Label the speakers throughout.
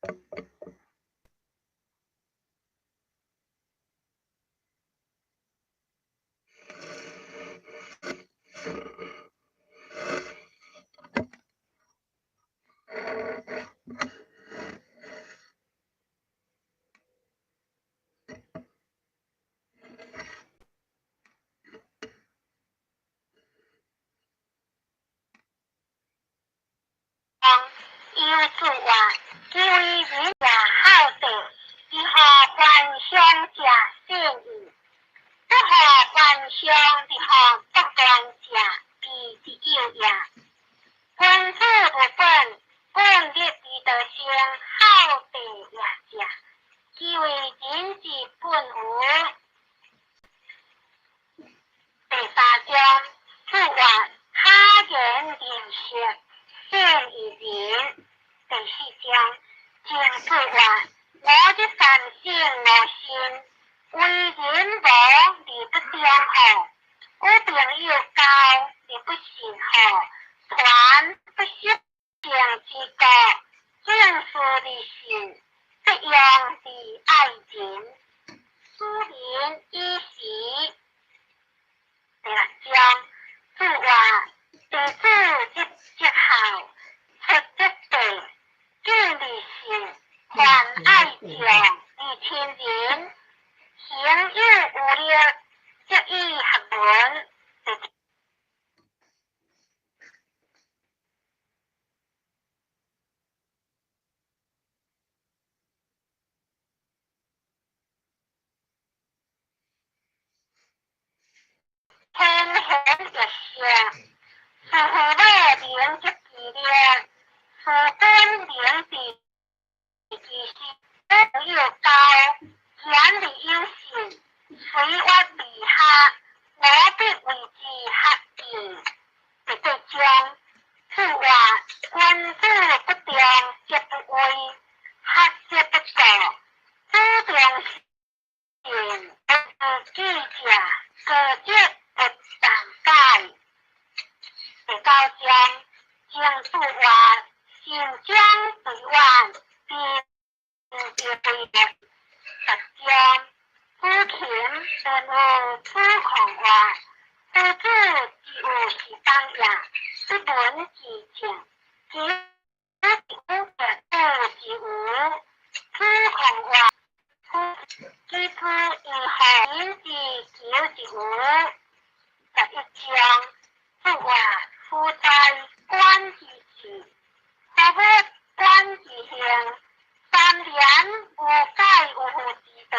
Speaker 1: 游子话，其为人也孝道，予还乡者信义，不予还乡而予不断者，非之有也。君子务本，本立而道生，孝道也者，其为人之本无。第三章，子曰：巧言令色，鲜矣仁。第四章，曾子曰：吾日三省吾身，为人无而不忠乎？与朋友交而不信乎？传不失敬之国，正事而信，不用而爱人，使人以时。第六章，子曰：弟子入则孝，出则弟，敬而信，泛爱众而亲仁，行有余力，则以学文。天贤欲圣，事父母明则其力，事君明之其事。朋友交，言而有信，随约而下，无必为之学义。第八章，子曰：君子不重则不威，学则不固。子重信，不知者，过则不难解。第九章，曾子曰：行将对远，必为十章，子禽问有子贡曰：夫子之有是党也，不闻其政。其有之无？子贡曰：夫子之以何人之求之无？11章，子曰：夫哉，观其志，夫物观其行。三年无改有负之道，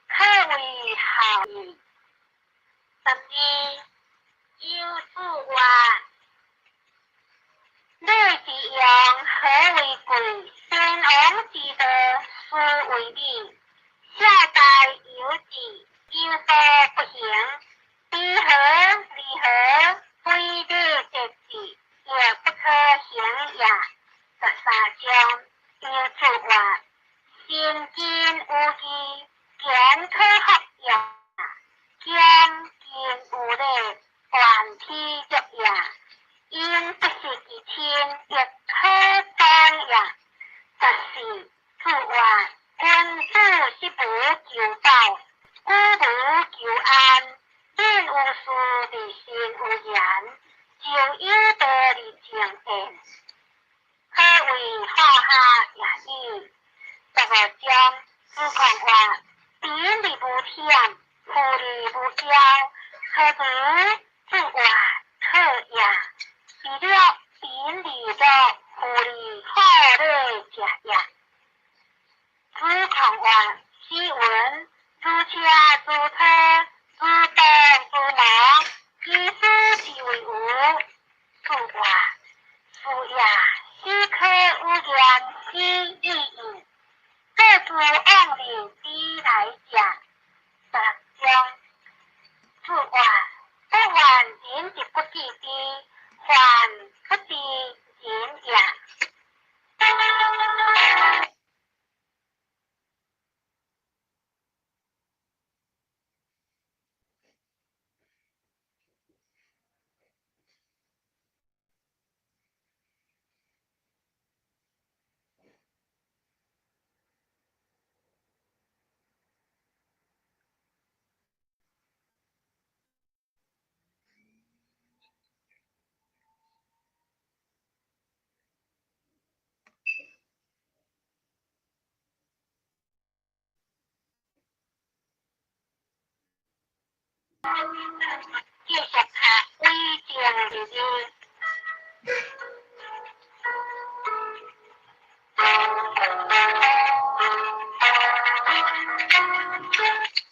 Speaker 1: 可谓孝矣。12，游子曰：礼之用，和为贵；先王之道，斯为礼。孝大有志，有所不行。知和离合，非礼节制，亦不可行也。13章，游子曰：身近有义，俭可服也；恭敬有礼，万体足也。因不失其亲，亦可当也。14，子曰：君子十无求饱，久无求安。人有事而心有言，就有道而静言，可谓好下也已。15章，子贡曰：贫而无谄，富而无骄，何如？子曰：可也。彼乐贫而乐，富而好礼者也。子贡曰：斯文，如车如车，如道如魔，其斯之谓无？子曰：是也。斯可有言之已矣。各自往日之来者。16章，子曰：不患人之不己知，患不知人也。繼續讀偽證立義。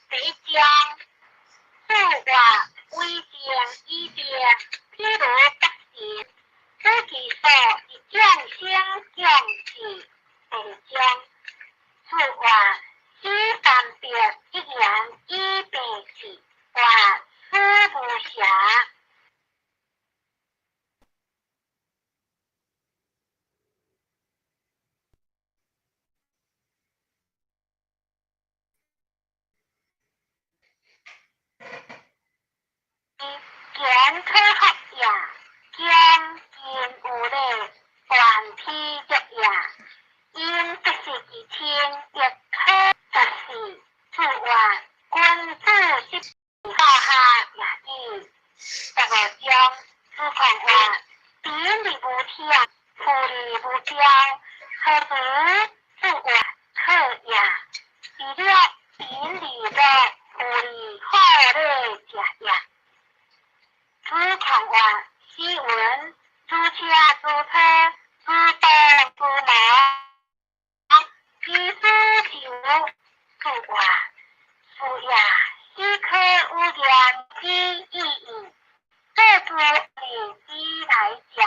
Speaker 1: 第一章，注話偽證以定，譬如百神，此其所以眾生眾智。第二章，注話此分別一言以蔽之，話此無瑕。簡可學也，將盡有禮，願披著也。因不是其親，亦可實事。注話君子失孝下也已。十五章，子貢話：貧而無忝，富而無驕，何如注話可也？而了貧而樂，富而好禮者也。子貢話：斯文，諸車諸車，諸道諸毛，其子之無。注話是也，斯可有言之意矣。這之理之來者，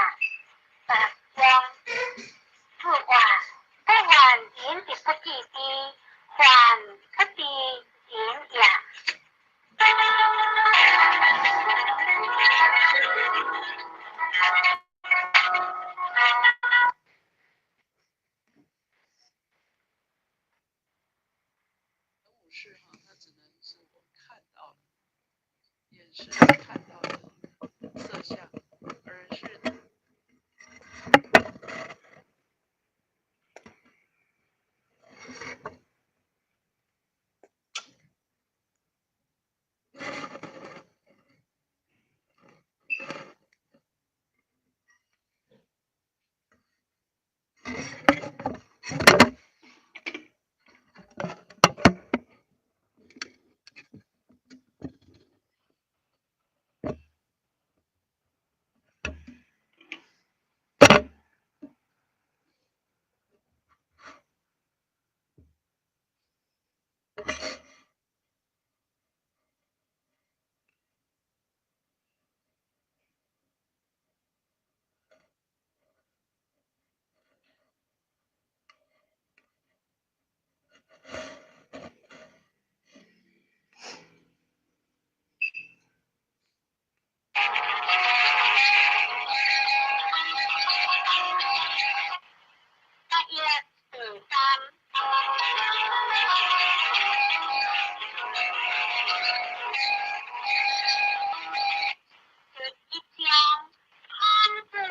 Speaker 1: 十六章，注話不患人之不知之，患不知人也。
Speaker 2: 武士哈，那只能是我看到的，眼識看到的色相，而是。
Speaker 1: 第一章，孔子為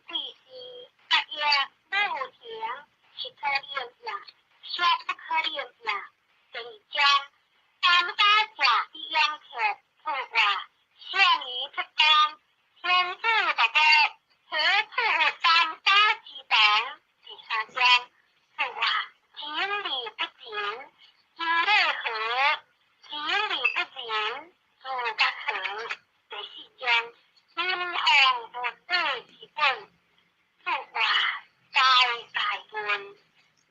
Speaker 1: 貴師，答曰：母有情，是可忍也，孰不可忍也？第二章，三家者之養客，注話上於不當，天子大德，何處有三家之同？第三章，注話仁而不仁，之禮何？仁而不仁，之覺何？第四章，民王文武之本，注話在大問，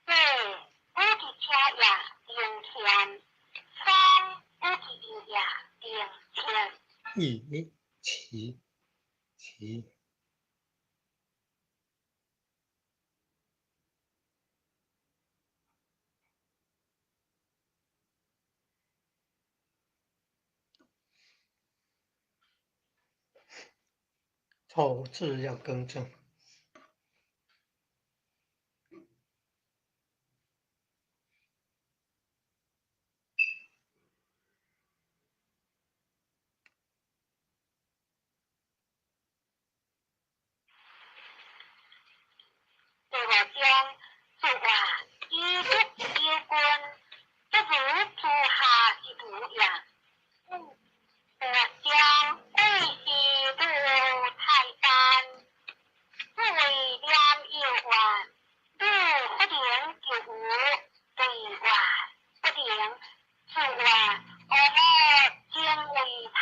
Speaker 1: 這有其車也，定天；方有其印也，定天。
Speaker 3: 以其其。錯字要更正。
Speaker 1: 第五章，注話以德有君，不如諸下之徒也。第六章，貴是如泰山，不為念有願，汝不能求有，對話不能。注話阿彌敬畏泰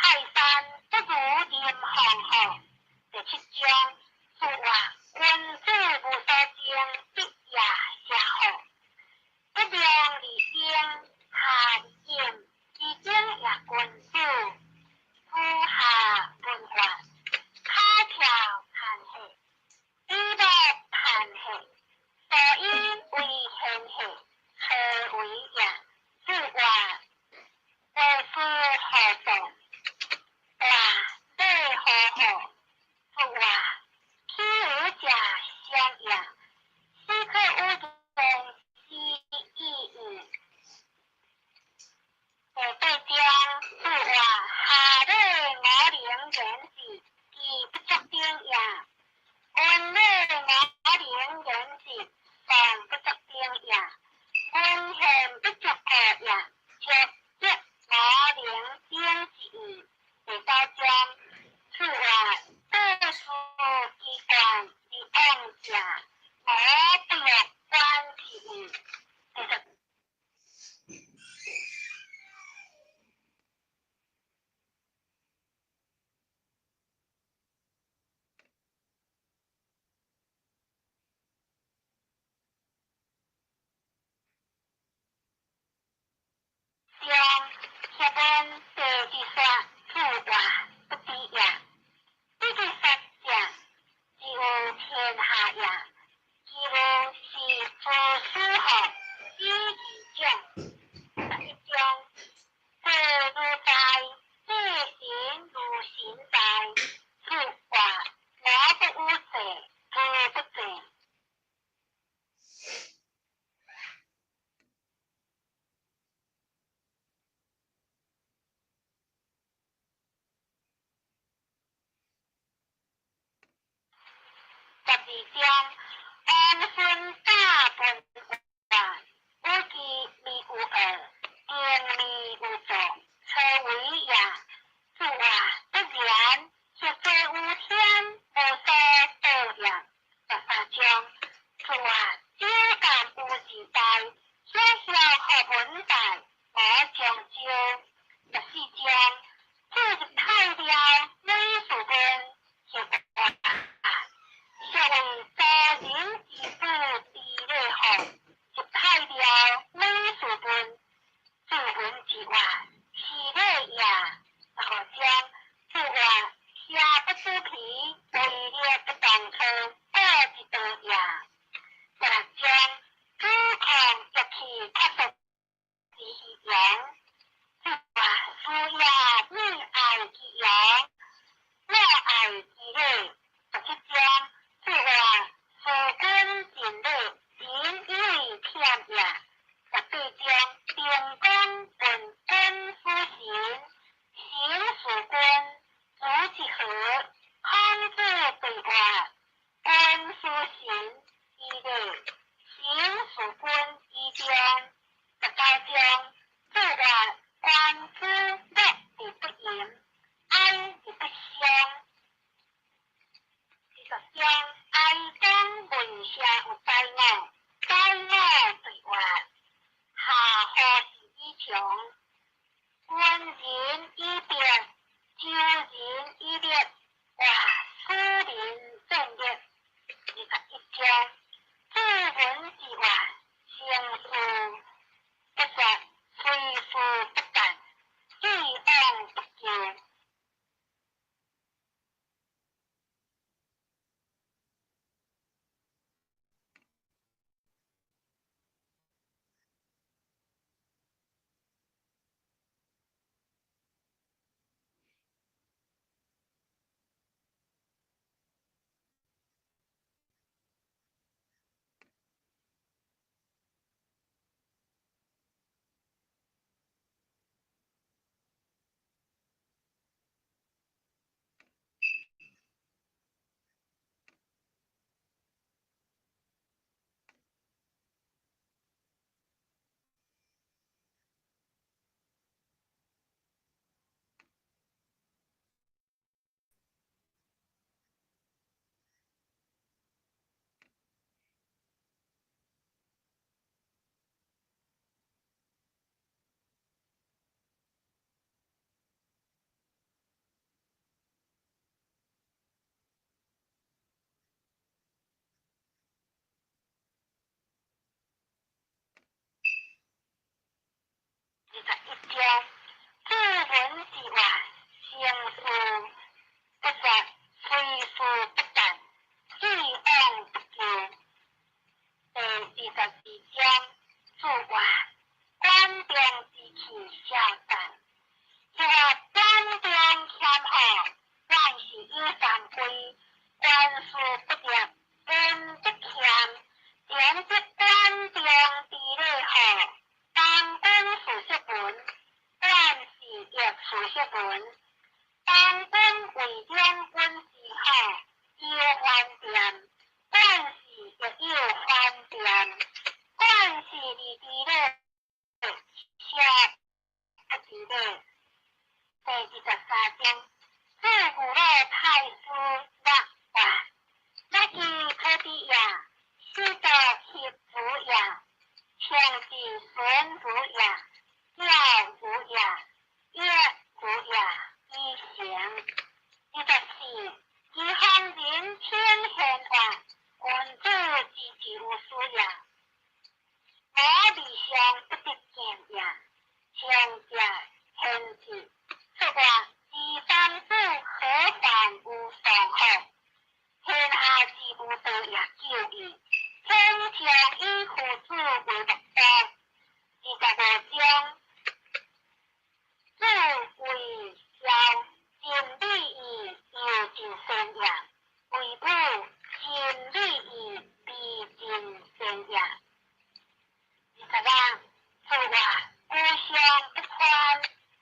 Speaker 1: 章，王孙大本话，有其未有恶，定未有作，初为也。主啊，不然，实在有天无所道也。十三章，主啊，只敢有时代，小小学文在，无将招。十四章，主入太了，女士们是话，作为多人之子之礼号，入太了，女士们，自文之话，是礼也。十五章，主啊，邪不知皮，为了不当初，过一道也。十六章，主控乐器确实之虚荣。主啊，师也你爱之荣，我爱之礼。十七章，主啊，事君尽礼，人以为忝也。十八章，平公问君夫神，神事君，主之何？孔子对话，君师神以礼，神事君以忠。十九章，主啊，观之乐而不淫，哀而不伤。二十章，哀公问声有宰我，宰我对话，下何时以穷？闻人以别，知人以列，话使人正列。21章，自文之话，成事不说，随事不干，既往不咎。21章，自文之话，成事不说，随事不干，既往不咎。第22章，主话，官中之气消散，是话官中谦和，万事有三规，官事不立，人则谦，廉则官中之礼号。当君事实文，万事亦事实文。当君为两军之好，有还店，万事亦有还店。万事而之礼，邪不之礼。第23章，自古老太师乐话，乐其可比也，始作协如也。强之孙如也，教如也，乐如也，以行。24，其方人称贤话，君子之求师也。我理想不得见也，强者贤智，说话第三子何患无上好？天下之无道也久矣。天将以父子为目的。25章，子为孝，尽礼义，犹尽善也；为母，尽礼义，必尽善也。26，主啊，无相不宽，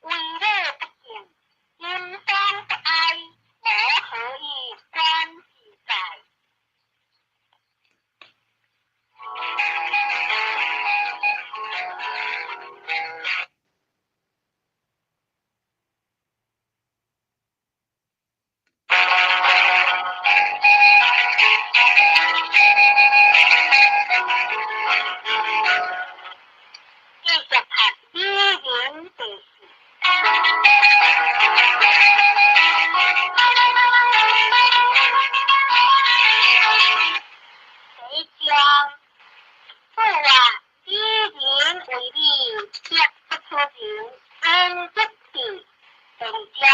Speaker 1: 为礼不敬，阴丧不哀，我何以观自在？第二章，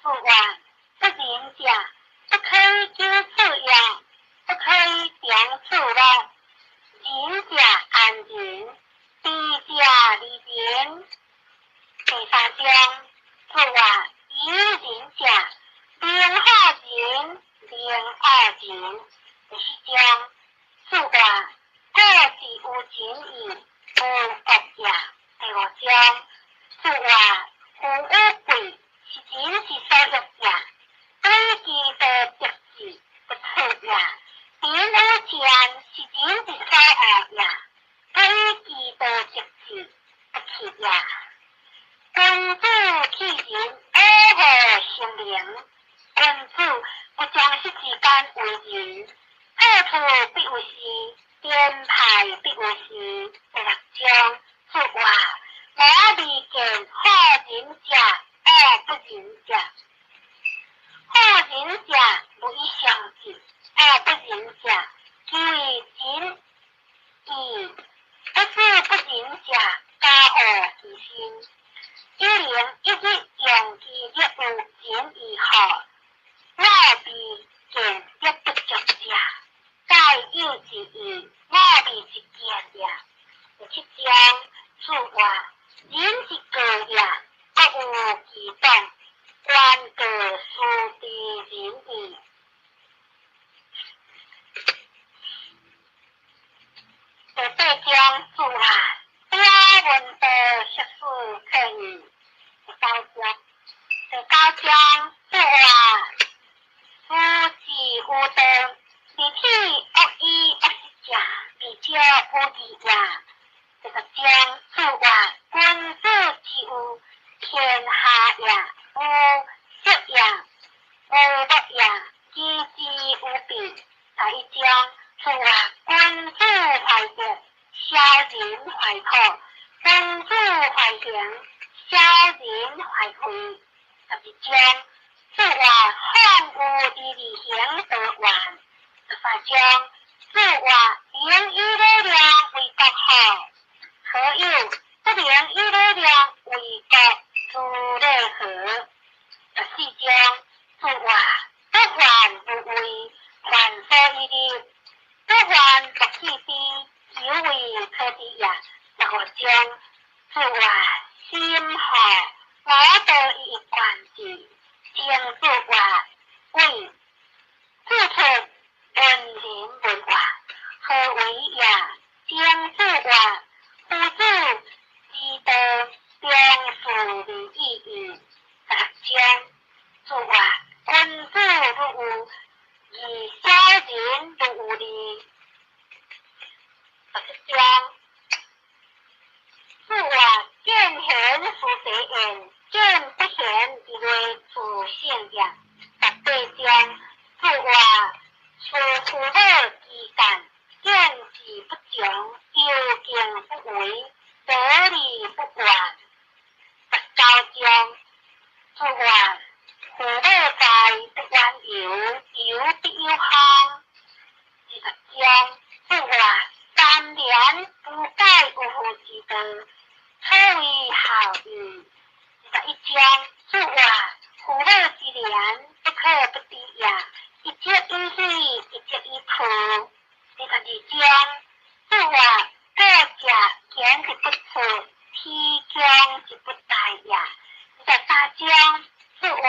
Speaker 1: 注話不仁者，不可以久處也，不可以長處樂。仁者安仁，智者利人。第三章，注話有仁者，能好仁，能惡仁。第四章，注話古之有仁義，無惡也。第五章，注話父有貴，是仁之所欲者，對其道得志，不處也。貧有賤，是仁之所惡也，對其道得志，不去也。君子去仁，惡何成名？君子不將息之間為仁，破處必有時，顛派必有時。第六章，注話我未見好仁者，惡不仁者。好仁者無以相濟，惡不仁者其為仁義，不知不仁者，加禍其身。一能一日用其力有仁義好，我未見力不足者，蓋有之義，我未之見也。第七章，注話仁之過也，各有其黨，官過殊知仁義。第八章，注話表文道學士可義。第九章，第九章，注話夫之有道，立體惡以惡失者，未少有義也。第十章，注話君子之有天下也，無色也，無樂也，知之有備。第一章，注話君子懷德，小人懷土；君子懷行，小人懷非。十二章，注話放有離而行得完。十三章，注話能以禮量為國好，何有不能以禮量為國如禮何？十四章，注話不患無位，患所以立；不患莫去非，猶為可知也。十五章，注話心好，我道以貫之，正注話為指出文人文化，何為也？正注話夫子之道，中恕而已矣。十六章，注話君子如有義，小人如有利。十七章，注話見賢思齊焉，見不賢而為自省也。十八章，注話處父母之間，見志不強，猶敬不為，得理不怨。十九章，注話父母在，不遠遊，遊必有方。二十章，注話三年不改有父之道，可謂孝義。二十一章，注話父母之言，不可不知也。一則以喜，一則以憂。二十二章，注話過者言之不出，體強之不殆也。二十三章，注話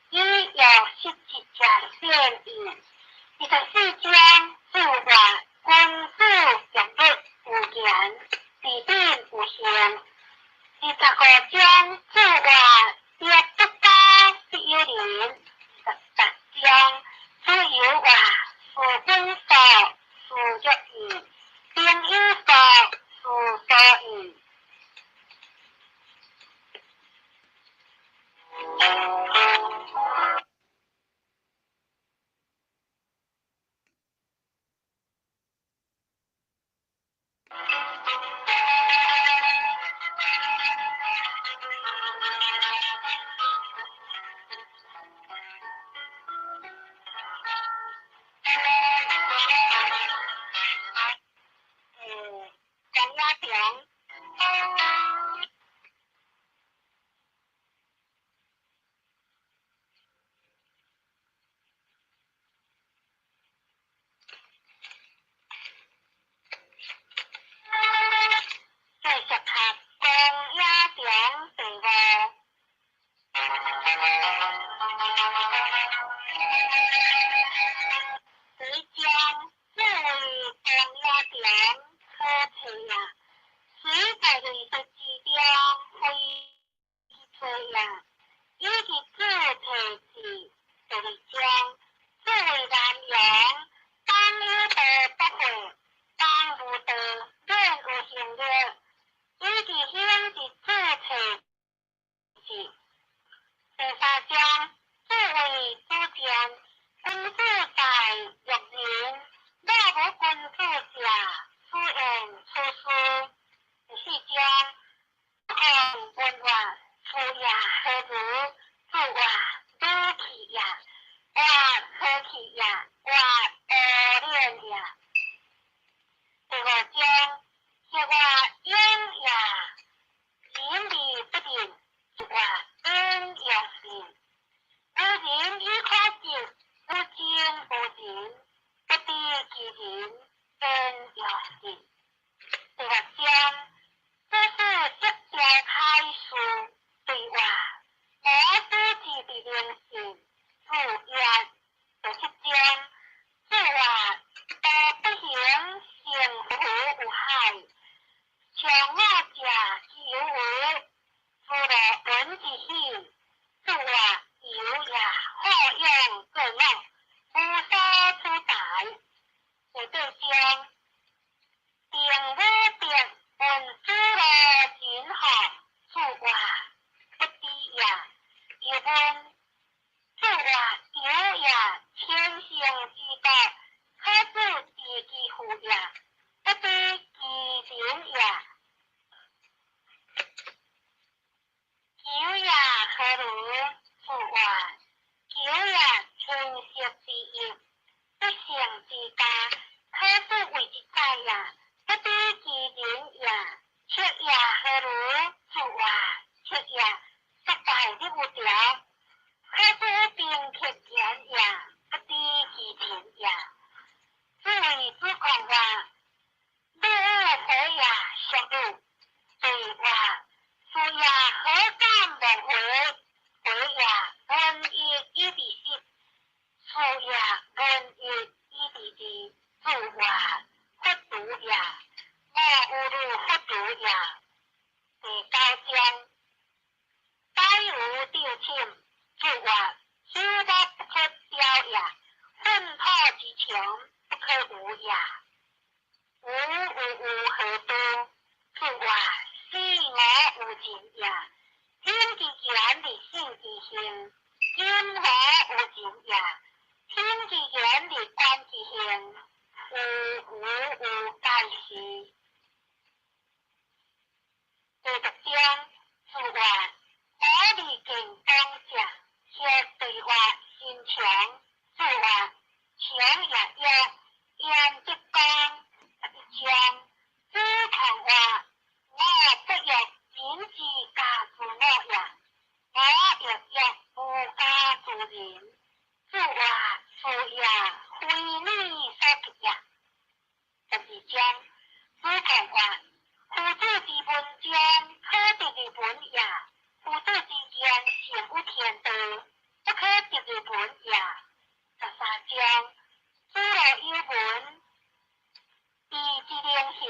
Speaker 1: 以有失職者善矣。二十四章，注話君子用力有言，治品有行。二十五章，注話德不交，必有鄰。二十八章，子游話事君素，事若義；朋友素，事所義。第一章，作为东亚中可提也，谁在类似之中非去找也，以及主提字。第二章，作为南阳，当有道不惑，当无道免有行略，以及行伫主提字。第三章，作为主见，君子在育人，若无君子者，斯言处事。第四章，子贡问曰：夫也何如？子曰：女去也，曰何去也，曰阿练也。第五章，曰勇也，仁而不仁，曰勇也仁。有仁以可直，有忠无仁，不知其仁，焉用仁？第六章，这是即调开示对话，我主之伫灵性，子曰。第七章，子曰：道不行，成乎有海。上我者其有无，夫若闻之喜。子曰：有也，好勇过我，无所取代。第八章，定武德问子路仁何？子曰：不知也。又问，子曰：有也，千乘之国，可自治其父也，不知其仁也。求也何如？子曰：求也，春色之意，不胜之家，可自为之宰也，不知其仁也。赤也何如？子曰：赤也，失败的有条，可自兵克言也，不知其仁也。子谓子贡曰：女有何也？属汝。对曰：是也，何敢忘回？回也，闻一以治十；是也，闻一以治二。子曰：佛如也，莫有如佛如也。第九章，宰无定寝。子曰：修木不可雕也，粪土之穷不可无也。吾有无何多？子曰：死我无尽也。天之言而信之行，今何无尽也？天之言而观之行，有无有解释？第六章，子曰：我而见讲者，或对曰：身强。子曰：强也曰，焉得讲？十一章，子贡曰：我不欲人之家之我也，我欲欲无家之人。子曰：是也，非你所及也。十二章，子贡曰：夫子之文章，可得而闻也；夫子之言胜于天道，不可得而闻也。13章，子路有闻，知之能行，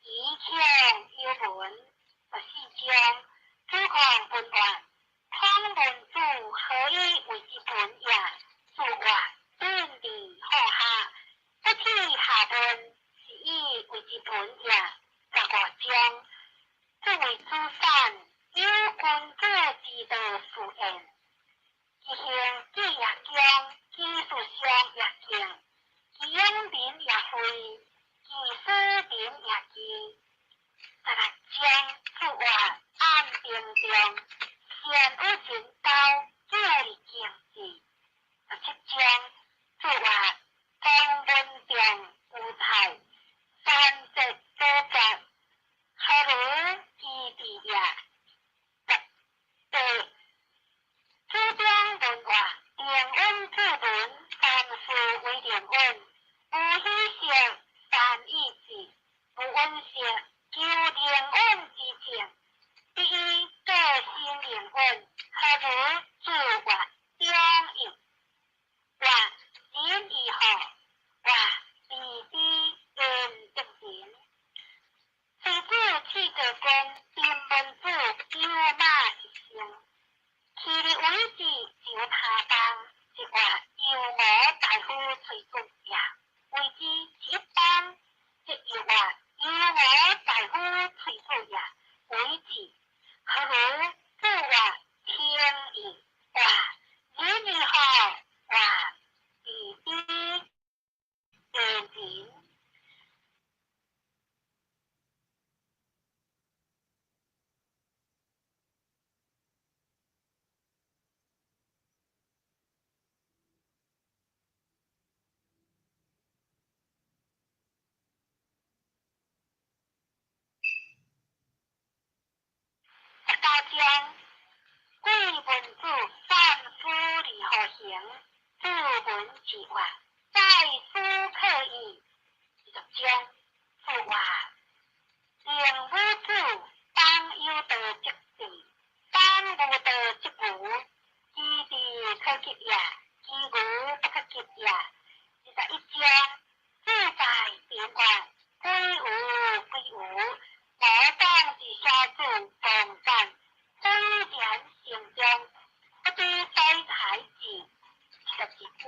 Speaker 1: 以强有闻。14章，子贡问曰：孔文子何以为之文也？子曰：敦而好学，不耻下问，是以为之文也。15章，作为子产，有君子之道是焉。其行己也恭，其事上也敬，其养民也惠，其使民也义。16章，子曰：安平中，善与人交，久而敬之。17章，子曰：公文中有菜，三节所绝，何如其地也？18，子张问曰：定稳之文，凡事为定稳，无虚色，善以治；无稳色，求定稳之政。第一，个心灵稳，何如自章，貴文子三思而後行，注文字曰：在思可矣。20章，子曰：寧武子邦有道則治，邦無道則愚。其智可及也，其愚不可及也。21章，志在平原，歸無歸無，無黨之小子共戰，匪然成中，不知宰才智。22章。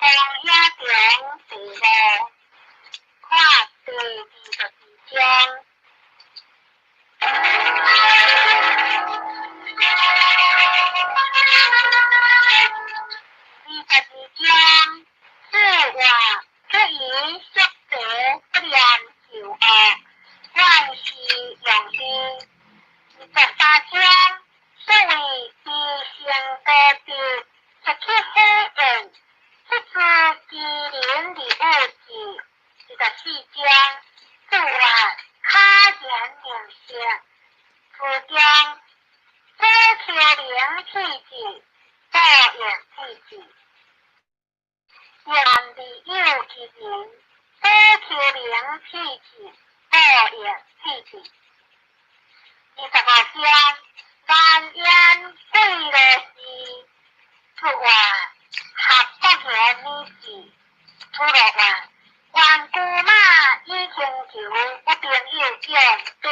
Speaker 1: 黃野中第五，看第22章。22章，子曰：出于色泽，不念旧恶，愿是用之。23章，所謂知行高德，出去火焰，出自其人而有志。24章，子曰：卡言明色，子張，左丘明棄子，左翼棄子。言而有其人，左丘明棄子，左翼棄子。25章，難言貴樂事。子曰：合國言以志。子路曰：願車馬以輕裘，有朋友眾，地之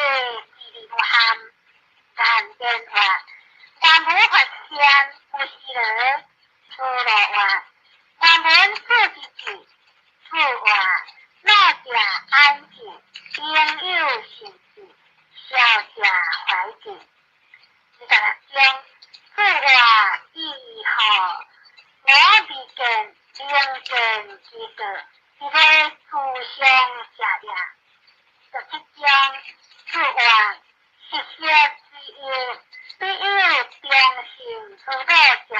Speaker 1: 而無憾。顏淵曰：願無發現，有斯羅。子路曰：願聞子之志。子曰：老者安之，朋友信之，少者懷之。26章，子曰：以何我未見，能見之道，是非思想者也。27章，子曰：食色之欲，必有忠信之老者也，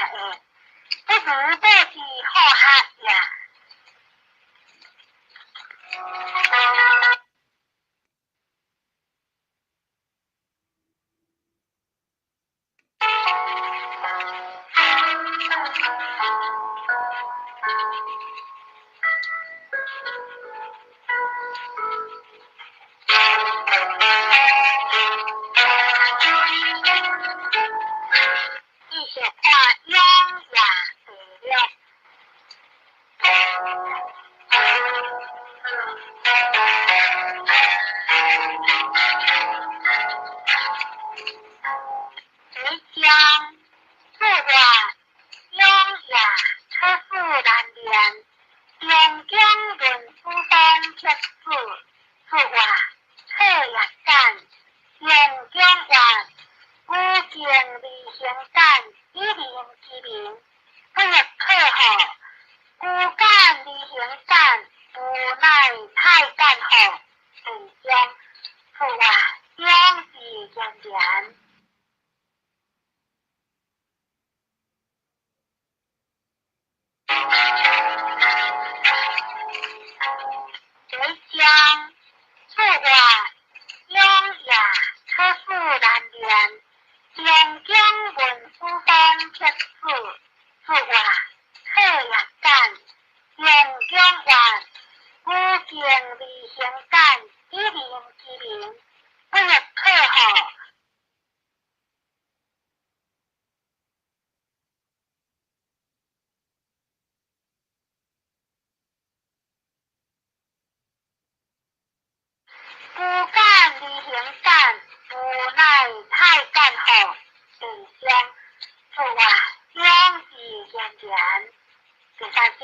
Speaker 1: 不如報之好學也。好，第二章，自我养之严严。第三章，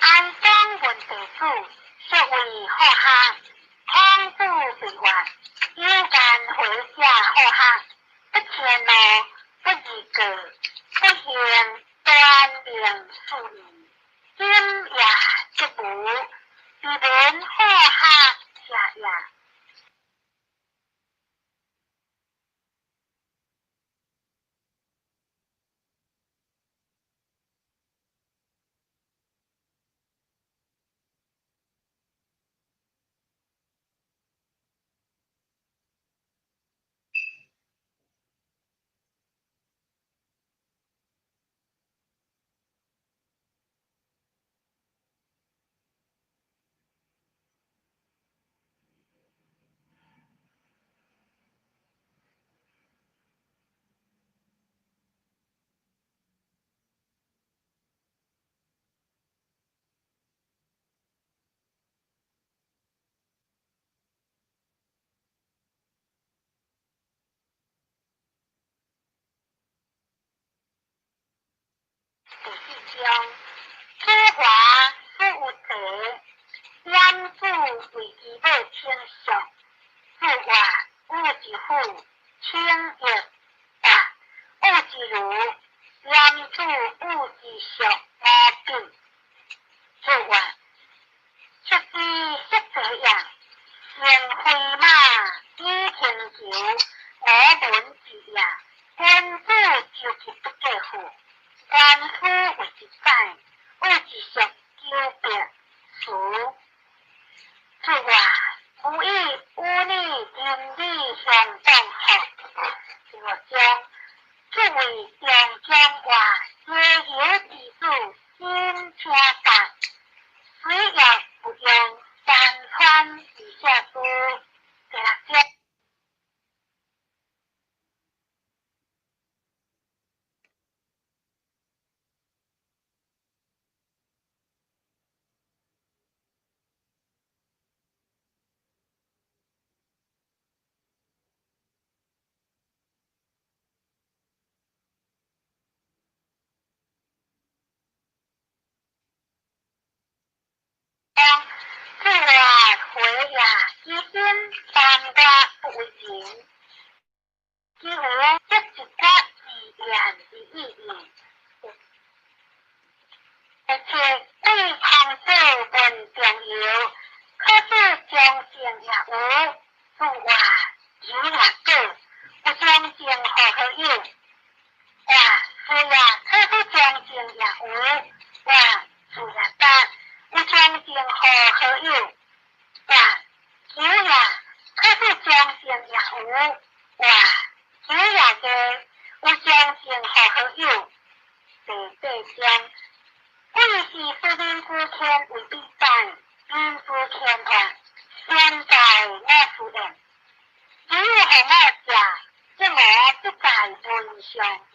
Speaker 1: 安装问地主，说为好学，孔子对话，有间回家好学，不迁怒，不贰过，不行端明事义，今也则无，自文好学者也。第四章，子华史有才，晏子为其母称叔。子华有一妇，称玉。华有一女，晏子有一叔五炳。子华出师色泽也，乘飞马以轻裘，我闻之也。君子周其不过妇。官夫为一载，有一叔九百辞。子华吾以与你仁义相当好。第五章，作为中将话，皆由之子新车甲，虽也不用山川而下书。第六章。自我回也，其心三我不为人，其无则一觉自然之意义。而且对孔子问重要，可是中正也无，自我有也过，有中正好好友。哇，是呀，可是中正也无，哇，是也甲。有中正好好友，哇，有也，可是中正也无，哇，有也个，有中正好好友。第八章，贵是斯民之天为比赞，民之天话，现在我思言，只有予我食，则我不在文上去。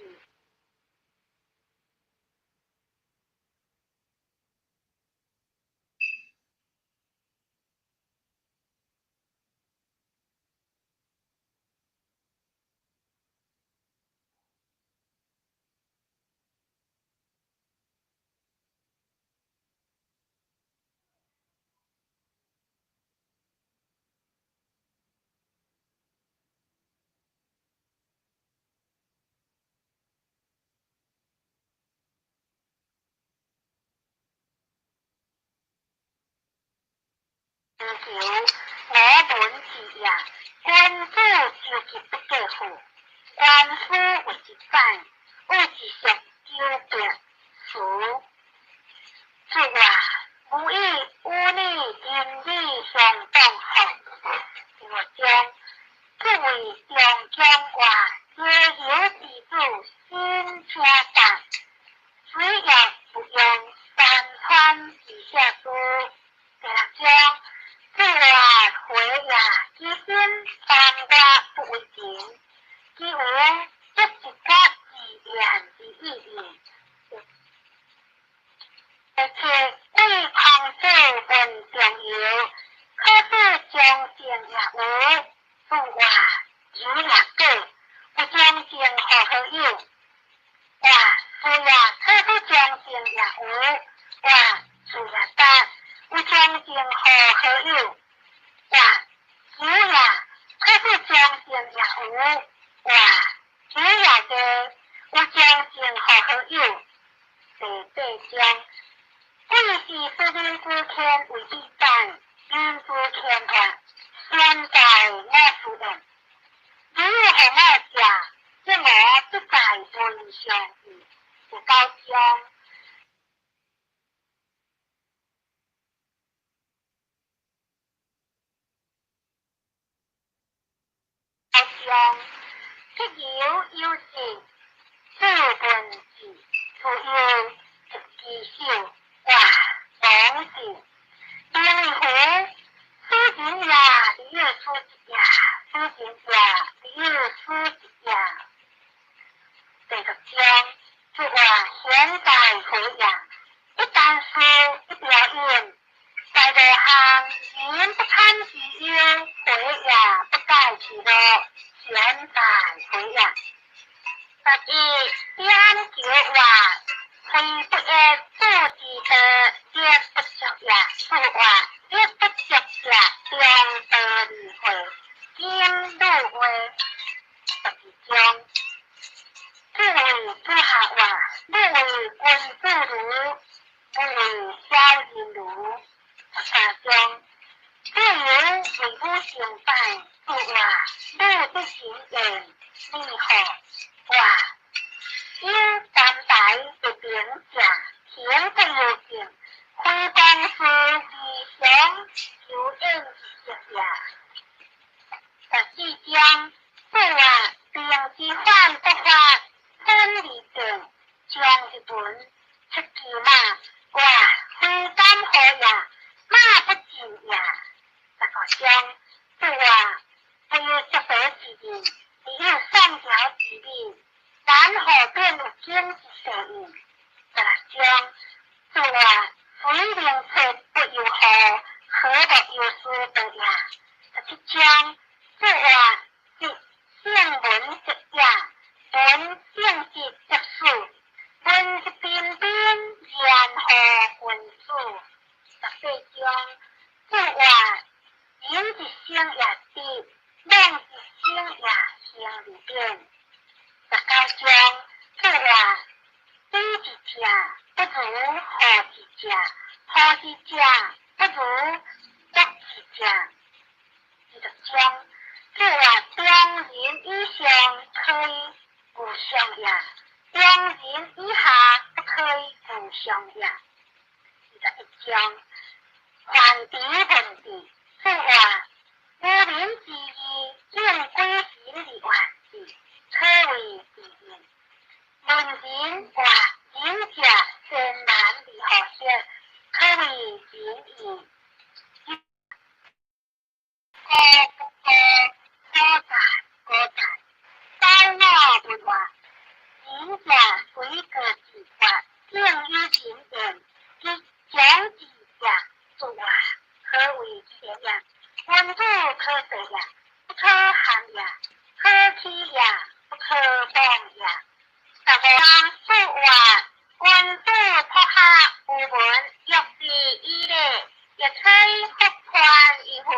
Speaker 1: 求我闻之也，君子周其不过妇，官夫为一载，有一叔九百辞。子华吾以与你仁义相当好。第五章，作为中将话，皆由之子新车甲，虽也不用山川而下书。第六章，自我七，对孔子问中游，可使忠贞也无，主话有也果，有忠贞好好友。话是也，可使忠贞也无，话是也达，有忠贞好好友。话有也，可使忠贞也无，话有也济，有忠贞好好友。第八章，贵是使人之谦为必等，人之谦话，先在我思言。你予我食，则我必在位上义。第九章。章，必有有志，子问志，自幼出其手，话王志。明乎？此人也，有此也；此人也，有此也。第十章，主话现在何也？一旦事一表演，在路行，人不堪其忧，回也不改其乐，现在何也？十一点九话，非不爱主之道，亦不足也。主话亦不足者，中道而会，经入话。十二章，主为主下话，欲为君子如，不为小人如。十三章，自由为母成败，主话母之行言，你好话。有担待的平者，行不由径，非公事而常求应之也。十四章，主话兵之反不发，分而定，将一文出其马，话非敢何也？马不进也。十五章，主话不有足道之人，只有上条之理，然后便有经之所应。十六章，主话虽明策不由何，何不由事道也？十七章，主话即圣文则也，文正直则死，文之彬彬，然后君子。十八章，主话人一生也直，妄一生也行而变。十九章，主话比之者不如好之者，好之者不如恶之者。二十章，主话中人以上可以无上也，中人以下不可以无上也。二十一章，凡敌问治，主话无人之义，应归神而还之，可谓治应。问人话仁者艰难而好色，可谓仁义。高不高，可赞可赞，高我不话，仁者随个之法，正有仁言，即讲之者，主话何为之也？君子可得也，不可含也；可欺也，不可谤也。十五章，主话君子托下无闻，若是以礼，亦可以复宽于乎？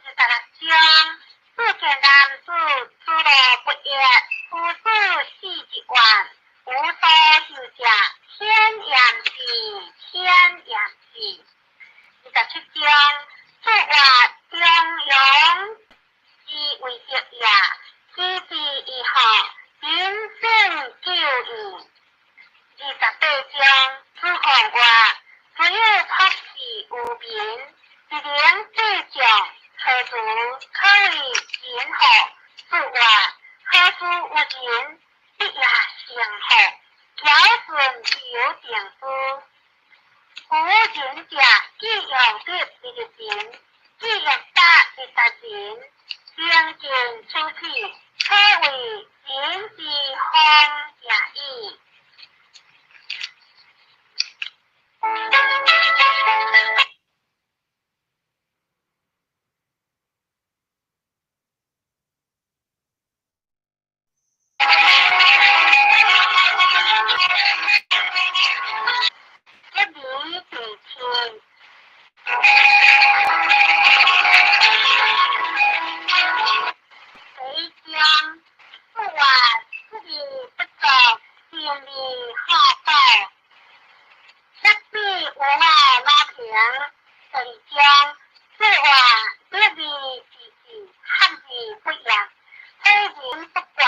Speaker 1: 十六章，主见男子诸罗不义，夫子死一万，无所求者，天言之，天言之。二十七章，主话中庸之为德也，知之以学，人生久矣。28章，主奉话，只有朴实无名，一能对将，何如可为仁乎？主话何事无仁，必也成乎？尧舜有定之。夫仁者，既用德而立人，既用达而达人，精进处起，可谓仁之风也已。我若平。第二章，说话得义之志，合而不言，诲人不倦，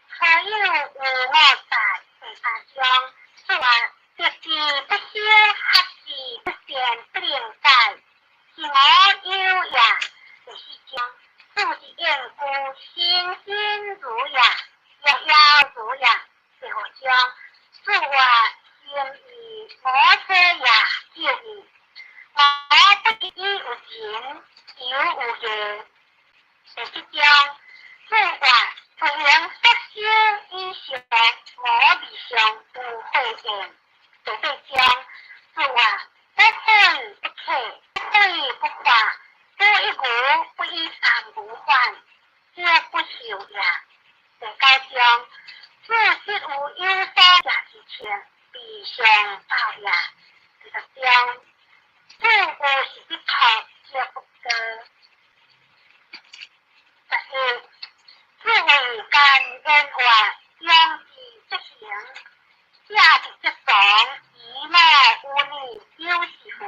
Speaker 1: 初有无我在。第三章，说话得之不修，合之不善，不能改，是我有也。第四章，主是应故，心心如也，遥遥如也。第五章，说话心意我者也，就义。我不以有情，犹有义。第七章，说话不能缩小以上，我未上有慧言。第八章，说话不愤不启，不悔不发，不一无不以三无反，则不受也。第九章，自实有有所食之情，必相报也。第十章，自有是必托，则不过。十一，自为间言话，养之则行，下之则从，以我无逆，有是乎？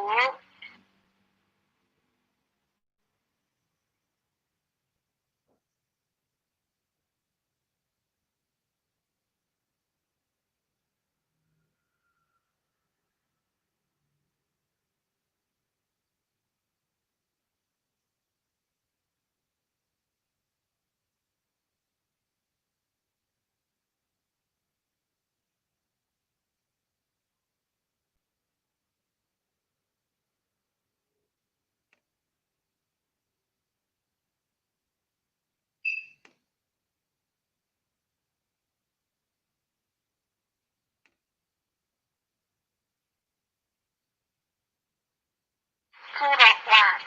Speaker 1: 朱乐话，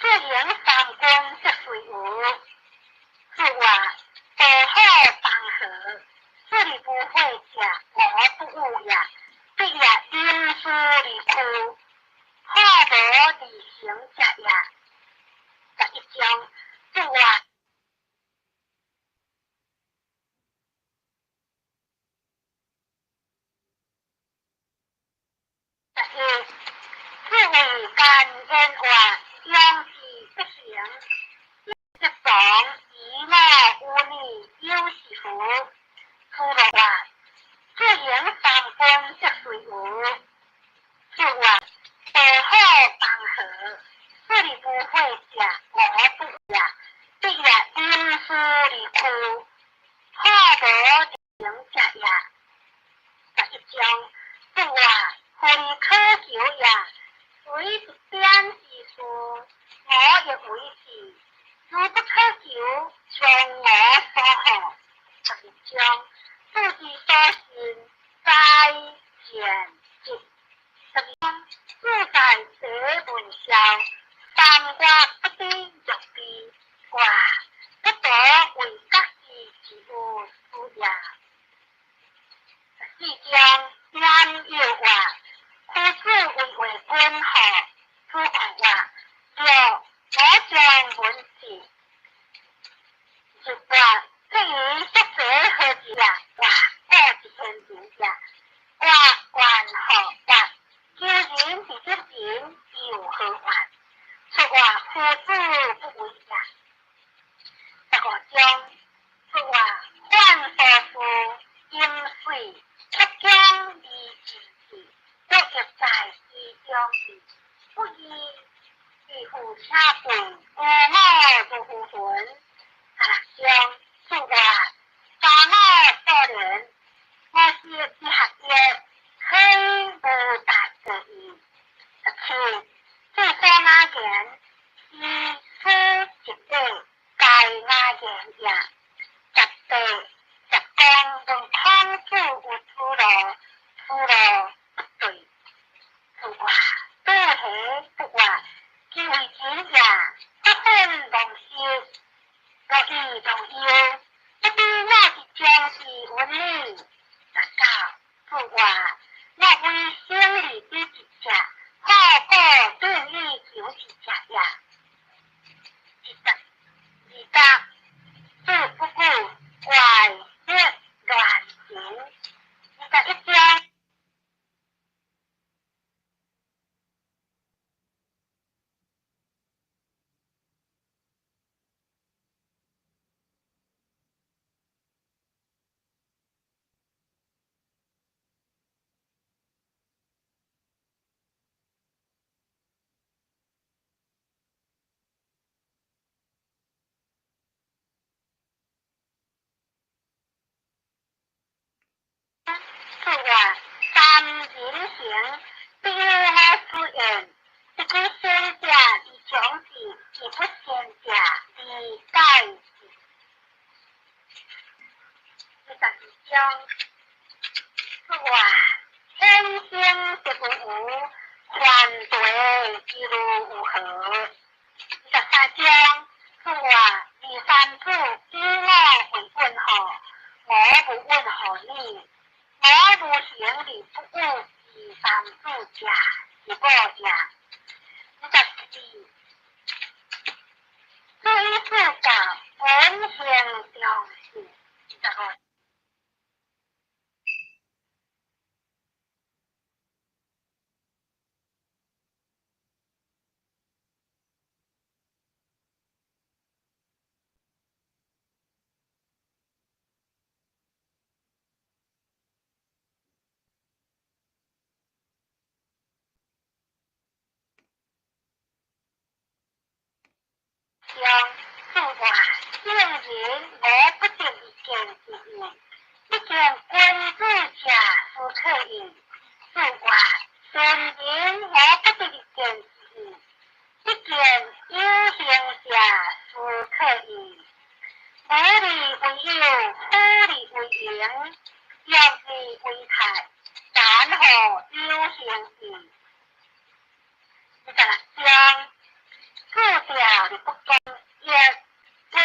Speaker 1: 自行三军则随无。说话道好当和，此而不会者，我不恶也。必也临事而屈，好无而成者也。十一章，说话。十一，自为间言话，养之则行，则从，以我无逆，有是乎？朱乐话，自行三军则随无。说话道好当和，此而不会者，我不恶也。必也临事而屈，好无而成者也。十一章，说话何而可求也？随一点之事，我亦为之。如不可求，从我所好。十二章，自之所信，在见之。十二章，自在得闻消，三月不知欲悲，卦不得为觉之之有事也。十四章，言有话，夫子为话君好，子贡话，六我将闻之。十八，至于宿舍何之也？卦故是天人也。卦观何卦？求人之得人，又何怨？说话夫子不为也。十五章，说话犯所事，饮水，出江而治之，若欲在其中矣。不义，是夫且贵，无我如浮云。十六章，说话三我所怜，我是之学业，非无达过矣。十七，自所雅言，是此一者，该雅言也。十八，十公问孔子有出路，出路不对。说话倒下不话，其为真也，不愤忘修，若以忘忧，不知曰：三人行，必有我師焉。得其先者而獎之，其不先者而戒之。22章，子曰：天生則有無，犯罪其如有何？23章，子曰：二三子，以我為問何？我無問何你？我無行而不與二三子者，是我也。24，子以四教，文行忠信。25。章，子曰：聖人無不得一見之應，不見君子者斯可矣。子曰：聖人無不得一見之應，不見有行者斯可矣。無利為有，虎利為盈，欲利為泰，然後有行矣。26章，子調而不恭，亦不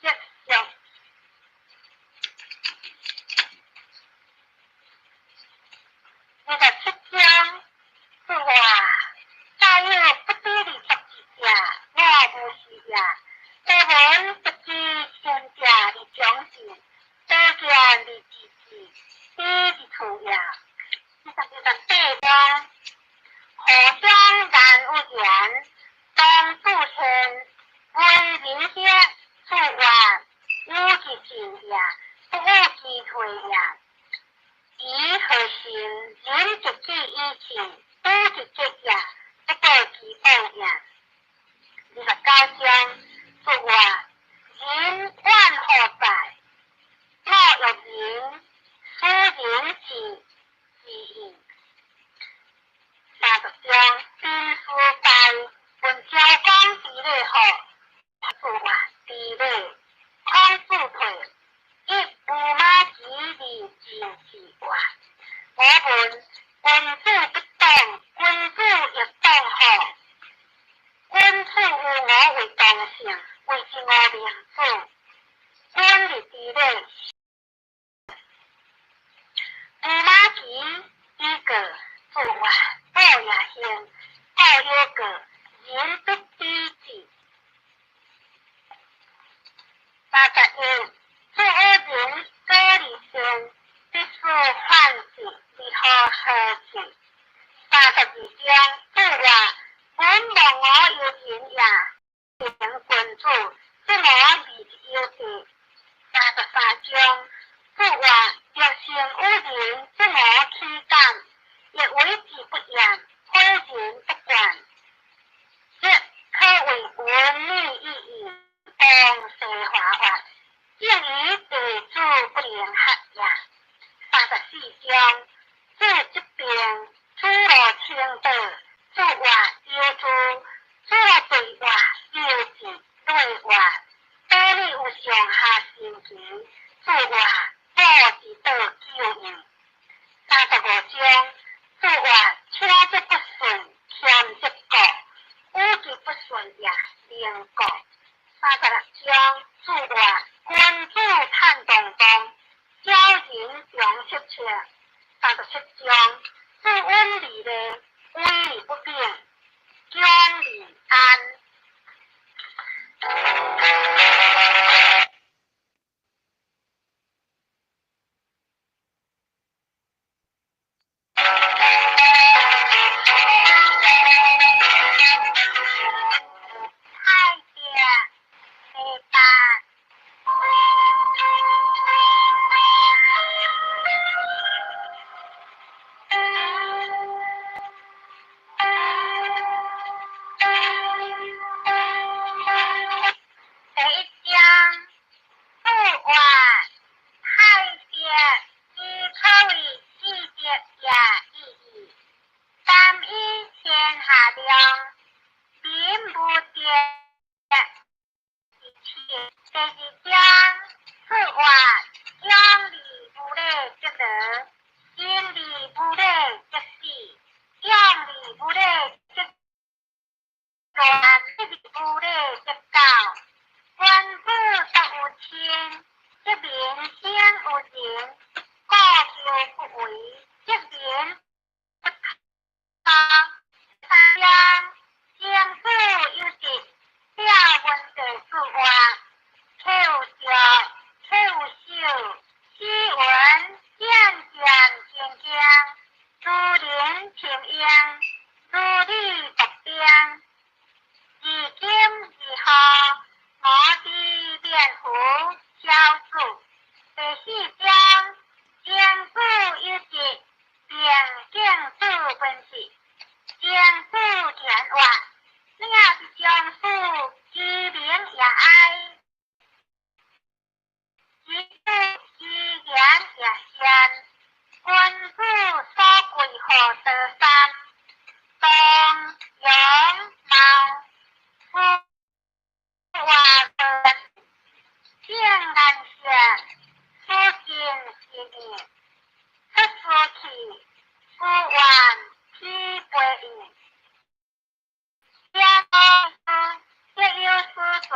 Speaker 1: 息俗。27章，子曰：大有不得而作之者，我無是也。多聞得其先者而獎之，多見而知之，彼之處也。28章，何相難有言，當主先，為人者，子曰：有其進也，不有其退也。以何心？人之己以信，不之結也，不得其報也。29章，子曰：仁怨何在？我欲仁，斯人之之矣。30章，兵书败，问昭公之礼何？子曰：知礼。孔子退，以司马之而进士曰：我问君子不党，君子亦党何？君子有我為同性，謂之我明子。君而知禮。司馬其以過，子曰：報也幸，報有過，人不知之。31，子有仁，過而善，必思反省，而後何之？32章，子曰：本忘我有仁也，成君子，則我未之有地。33章，子曰：若善有仁，則我豈敢？亦為之不言，诲人不倦，則可謂仁義已矣。當西華曰：正以地主不能合也。34章，子疾病，子路請道，子曰：有之。子路對曰：有之。對曰：道理有上下神奇。子曰：道之道久矣。35章，子曰：車則不順，謙則過，與其不順也，寧過。36章，子曰：君子坦蕩蕩，小人長戚戚。37章，子溫而禮，威而不柄，恭而安。太極。七，政府田活，领是政府居民也哀，知子其言也善，君子所贵好德三，东阳茂，富华正颜色，书信是义，出书去，书愿起背义，天各有所存。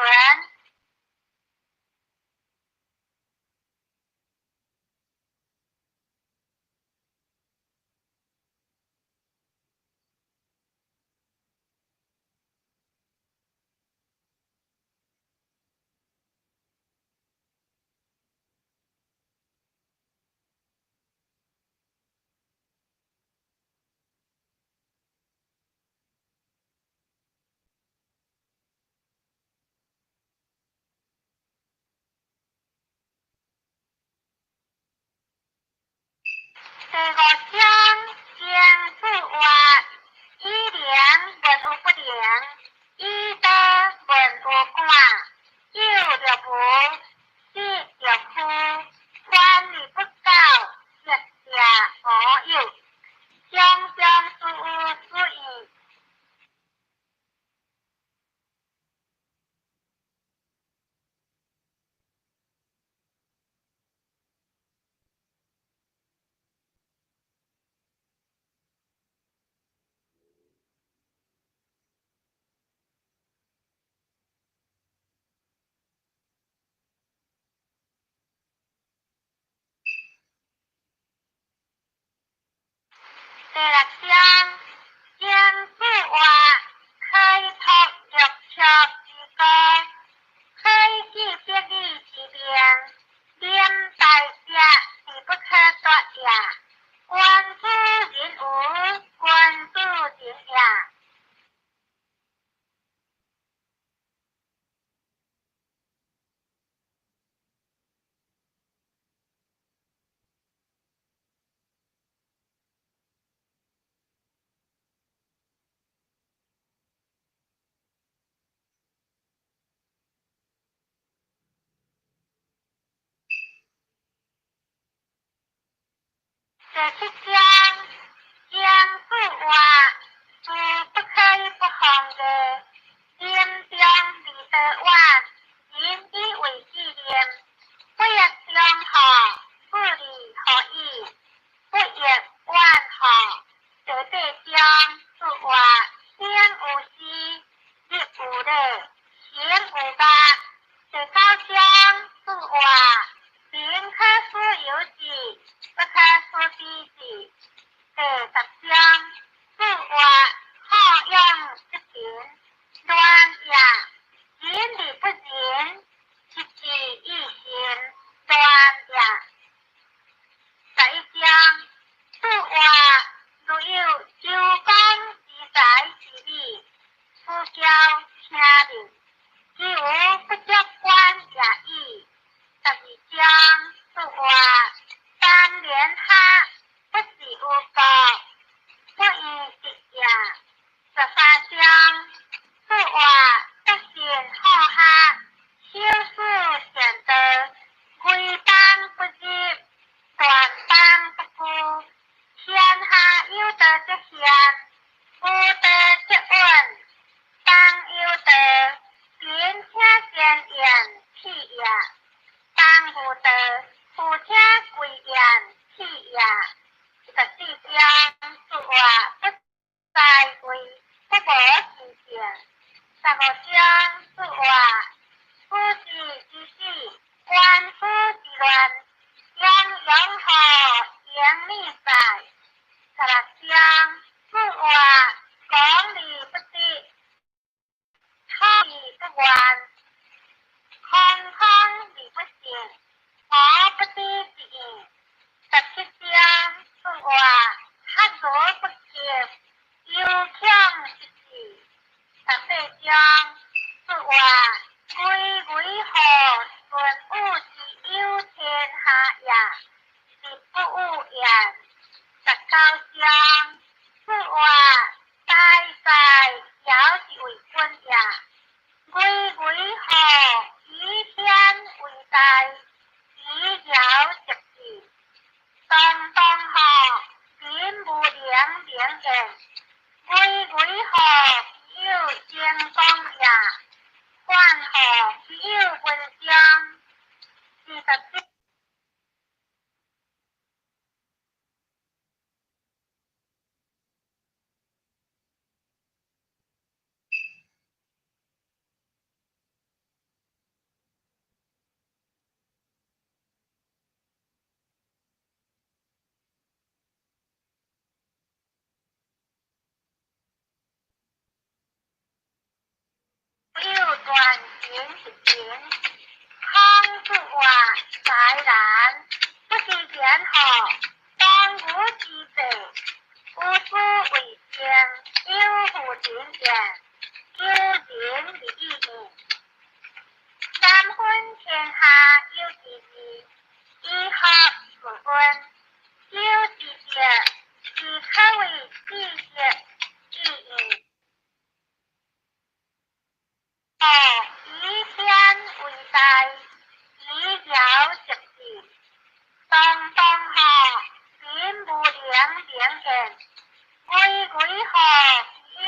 Speaker 1: 第五章，政府话，以灵问有不灵，以道问有感，有著无，失著虚，反而不教，实也无有，常常事有事意。第六章，政府话，开拓六尺之高，开启别义之名，临大者是不可夺也。君子人无，君子仁也。第七章，政府话，是不可以不防的。临终二得晚，人以为纪念，不欲中好，不利何以？不欲晚好。第八章，主话，生有时，日有礼，行有法。第九章，主话，宁可使有志，不可使彼志。第十章，主话，好养之情，乱也，仁而不仁，一志一心，乱也。11章，主话，如有周公之才之美，此交听命，其无不足观也已。12章，主话，三连下，不是有国，不以直也。13章，主话，德行好下，修士善道，归邦不入，断邦不孤。天下有道则贤，无道则稳。当有道，贫听贤言弃也；当无道，富听贵言弃也。14章，主话，不在位，不无其性。15章，主话，夫子之死，官夫之乱，泱泱何盈利在。16章，主话，讲而不得，错而不圆，空空而不信，我不知之意。17章，主话，学而不及，犹强之志。18章，主话，归为何顺物之有天下也，是不有言。19章，號有精講也，萬號有文章。20有斷情一情，孔子話才難，不知言號，當務之際，無事為政，有負人言，求仁得義。三分天下有其二，以學自溫，有之者，其可為智者之義。以天為大，以堯直志。當當號，民無能明言。規規號有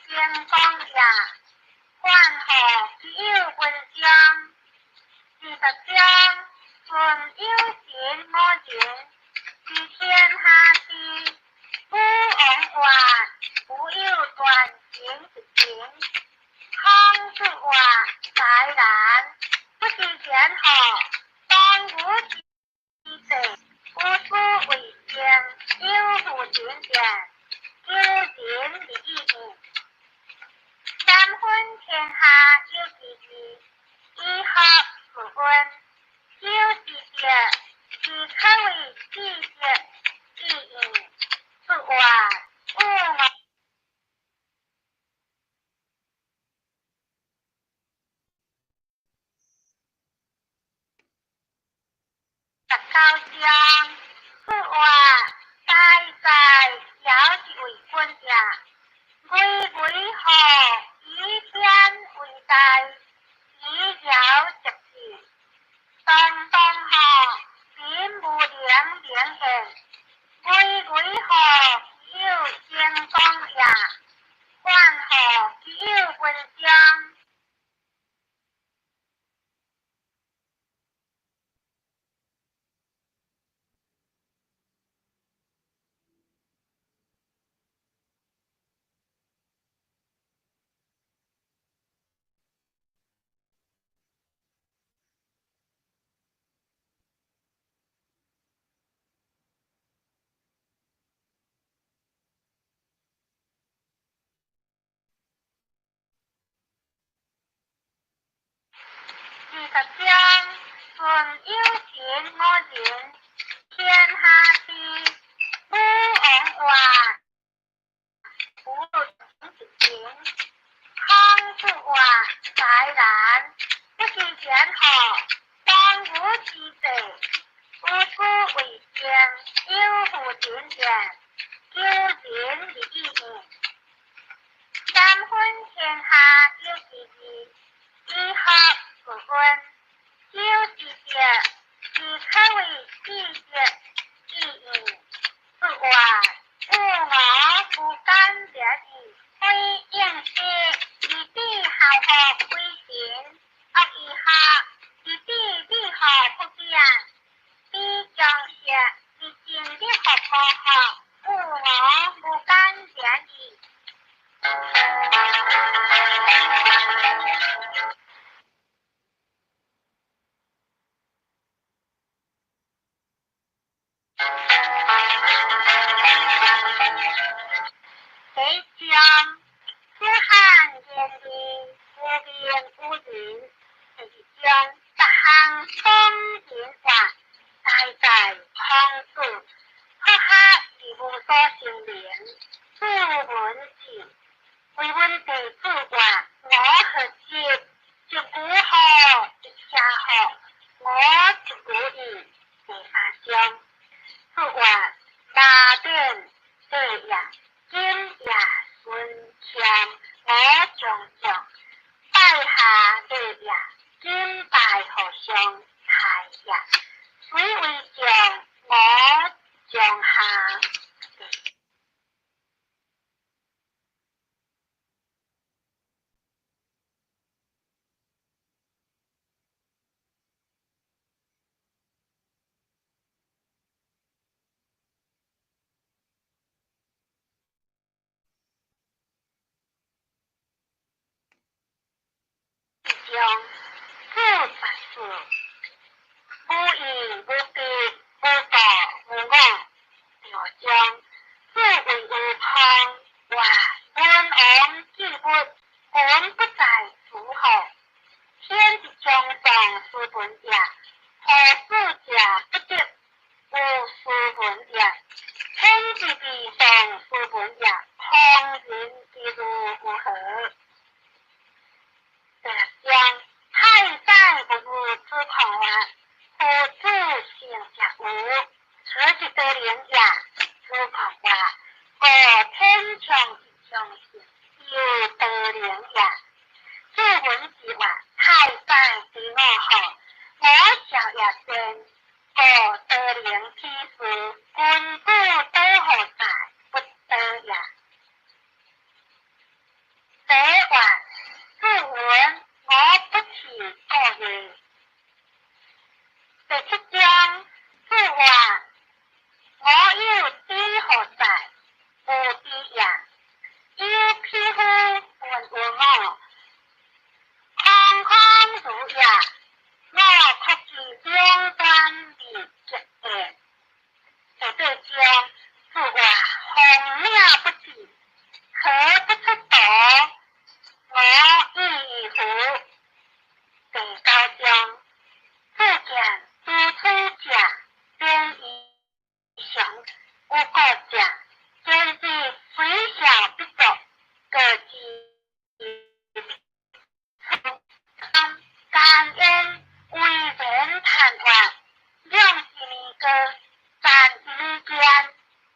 Speaker 1: 精講也，萬號有文章。20章，順有神我仁，是天下事。武王話，無有斷情一情。孔子話才難，不知言號，當務之際，無事為政，有負人言，求仁得義。三分天下有其二，以學自溫，有之者，其可為智者之義。子話武王19章，子話大在堯之為君也。規規號以天為大，以堯直志。當當號民無能明言。規規號有精講也，萬號有文章。20章，順有神我仁，天下事。武王話，無一情。孔子話才難，不知言號，當務之際，無事為政，有負人言，求仁得義。三分天下有其二，以學自溫，有之者，其可為智者之義。子話武王無敢掠義，非應世，以彼孝學為神，惡以學，以彼理學不變。彼將學，以盡力學國學，武王無敢掠義。章，注十四，无依无别，无故无我。第五章，注为有空，话文王记物，文不在诸侯。天之将丧斯文也，何事者不得？无斯文也。天之必丧斯文也，匡人之如有何？第六章，太宰不如子狂话，夫子行者无，此之得灵也。子狂话，故天长之将行，犹得灵也。子文之话，太宰之我好，我孝也先，故得灵之事，君子得何在？不得也。这话，子文我不辞过也。第七章，子话，我有知何在？无知也。有匹夫问有我，空空如也。我确知两端而极言。第八章，子话，风鸟不至，何不出图？我亦乎？第九章，子见诸处者，变异常，有故者，今日虽小必作，过之必甘愿为人贪话，两一年过，赚一厘钱，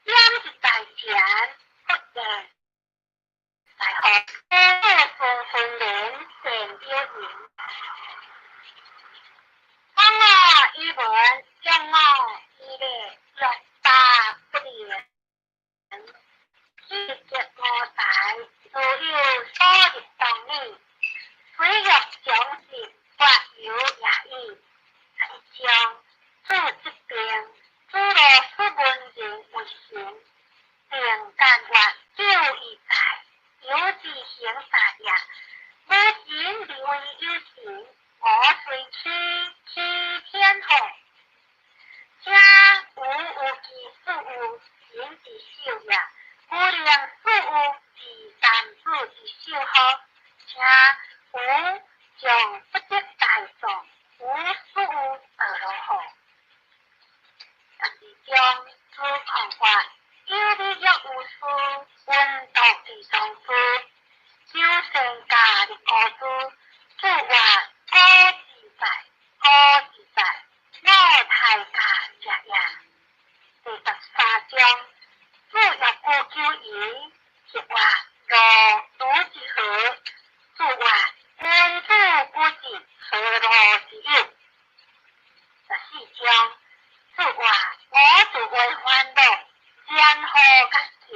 Speaker 1: 减一代钱，不言在何？子孙分连，善表人。讲我以文，讲我以礼，欲罢不能。气节无才，自有所入当理。虽欲将士，发犹也已。十一章，主疾病，主罗斯文人为神，定干月，久已在，有之行大业。无神而为有神，我虽屈屈天后。且无有其事有神之手也，无量事有之三子之手乎？且无将不得大众，无事有得如何？十二章，子狂话，有理若有事，闻道之宗师，有圣家的高子，主话高自在，高自在，我太家者也。第十三章，子若古久矣，是话若如之何？子话君子不进，何乐之有？十四章，子话我自为烦恼，然何觉性？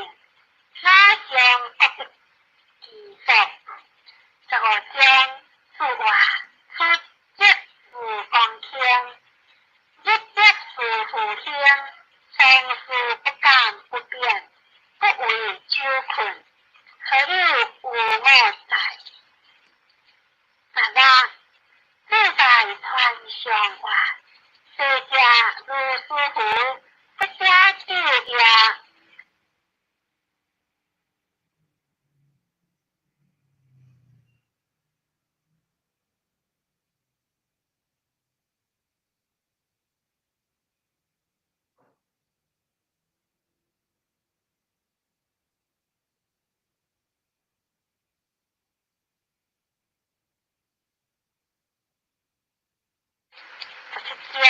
Speaker 1: 哪上各得其所？十五章，子话出则是公卿，入则是父兄，常事不敢不变，不为酒困，何有有我在？十六，子在传上话，世者如斯夫，不者就也。十七章，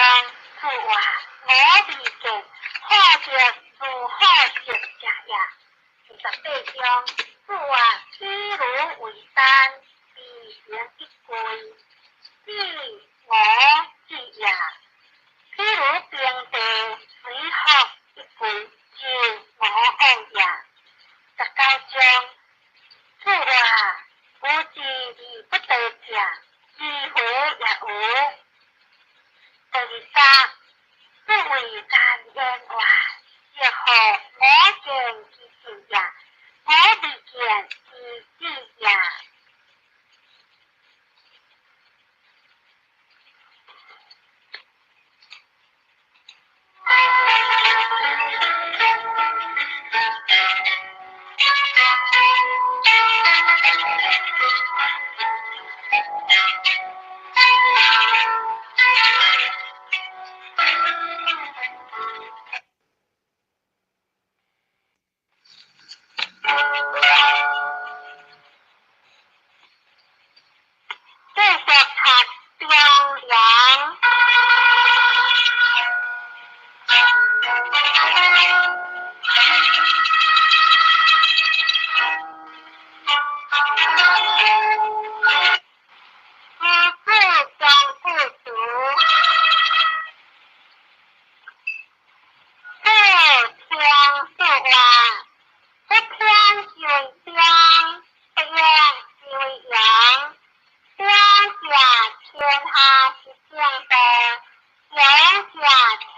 Speaker 1: 子话我未见，好者如好色者也。二十八章，子话譬如为山，必行一归，彼我之也。譬如平地，随福一归，就我恶也。十九章，子话无知而不得者，知回也无。第二十，子为干言话，是何我见其智也，我未见其智也。繼續讀中陽。知子將不足，不聽不話，不聽是為中，不用是為陽。中者天下之正道，陽者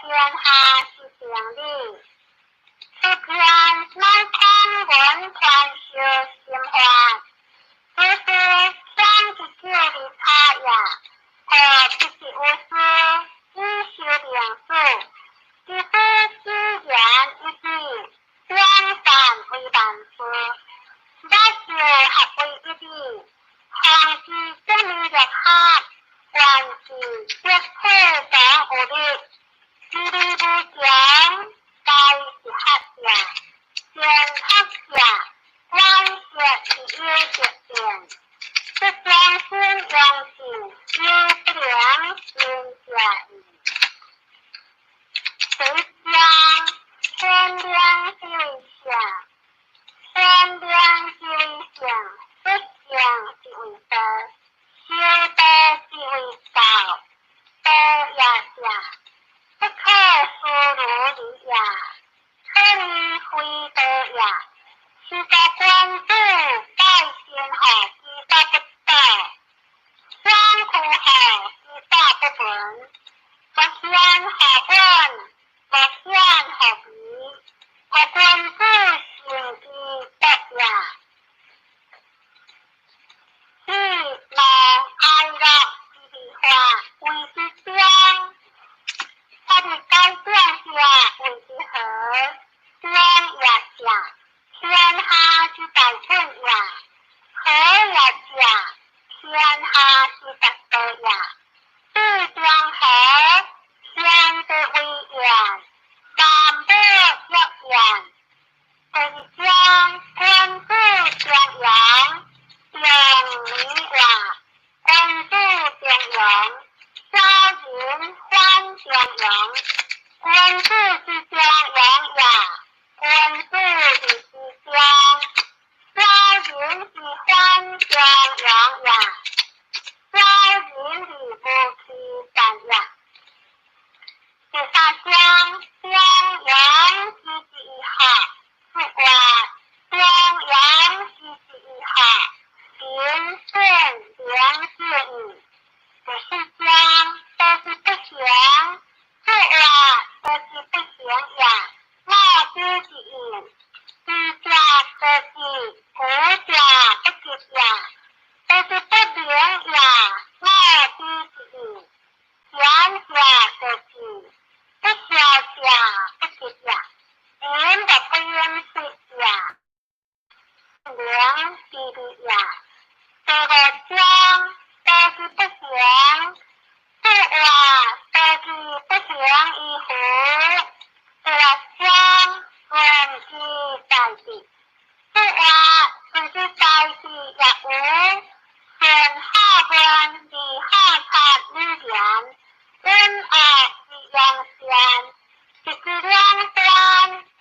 Speaker 1: 天下之正理。此篇乃孔文傳授心法，只是將一句的差也，何不是有師以修明主？只是只言一句，兩善為萬事，乃就合為一理。防止正理力學，原是絕體講有力，知理無窮，該是學者，善學者，晚學是有德變。這將心用事，有不良心者矣。第一章，天良是為聖，天良是為聖，不聖是為道，修道是為道，道也者，不可思如理也，可以非道也。是個君子拜先後之所不道，相苦後之所不聞。不顯何本，不顯何義，何君子行之德也。喜怒哀樂之變化謂之中，法的改變下謂之和，中也者，天下之大本也；和也者，天下之大道也。至中和，天地為元，萬物若元。第二章，君子中陽，中理話，君子中陽，小人反中陽。君子之中陽也，君子之中，小人之反中陽也。小人之無其善也。第三章，中陽之之學，是話中陽之之學，行善良之義。第四章，都是不行，這話都是不行也。我知之義，知者得之，無者不及也。都是不明也。我知之義，賢者得之，不肖者不及也。人的不應是也，良之的也。這個章都是不行，這話都是不行以後，這個章順之在地，這話順之在地也無，順下邊的下察語言，溫惡之陽善，一舉兩端，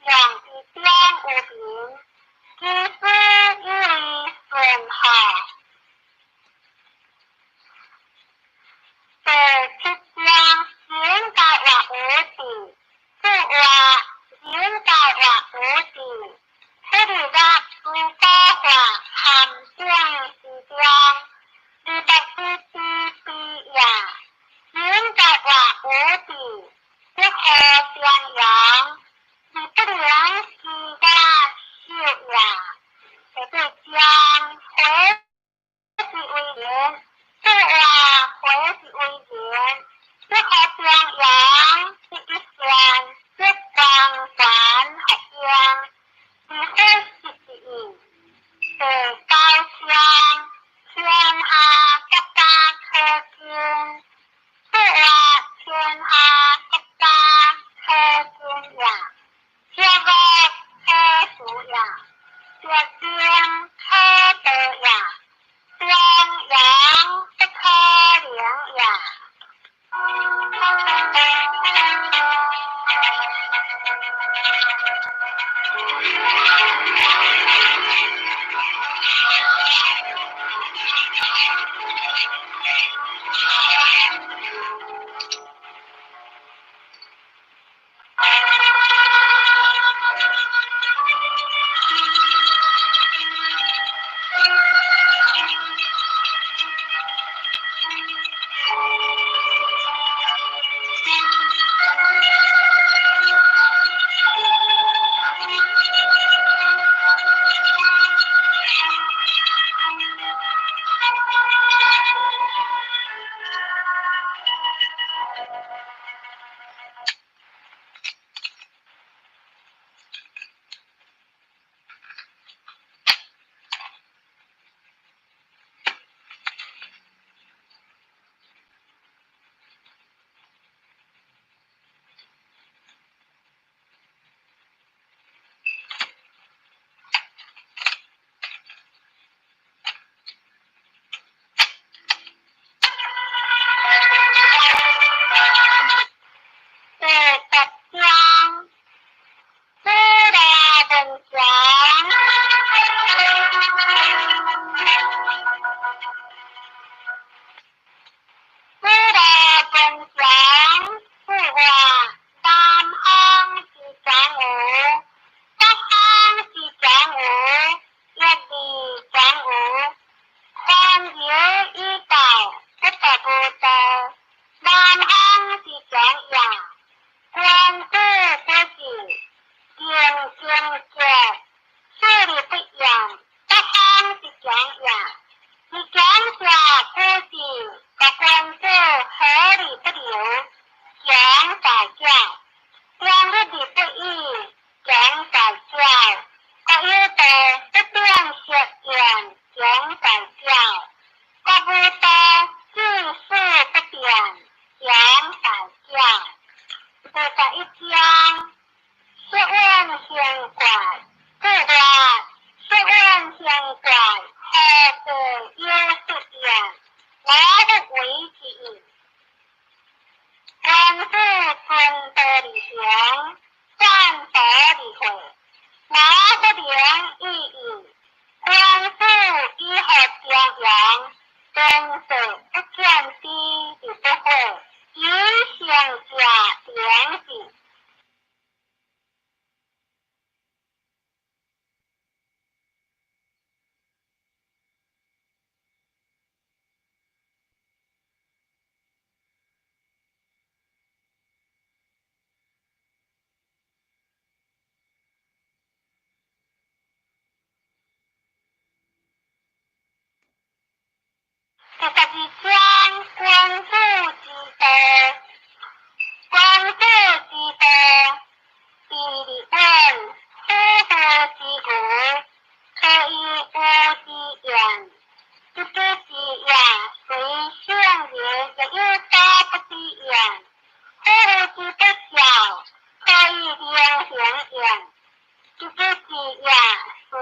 Speaker 1: 兩之中有平，其實以為順好。第七章，應該話無地，這話應該話無地，此日若如果話含定之中，你不知之比也。應該話無地，即何相陽，你不能是我受也。這個將回。強也。自強者故事，國君子何而不流？強在教，強日而不義，強在教。國有道不變色焉，強在教。國無道治世不變，強在教。第11章，學問形怪，故曰：學問形怪，何故有失焉？我不為之矣。君子遵道而行，反道而悔，我不能已矣。君子以學張揚，忠恕不見知而不悔，以成者良知。第12章，君子之道。君子之道，治而穩，夫婦之義，可以無之焉。知之之也，雖聖人亦有所不知焉。夫婦之不孝，可以令行焉。知之之也，雖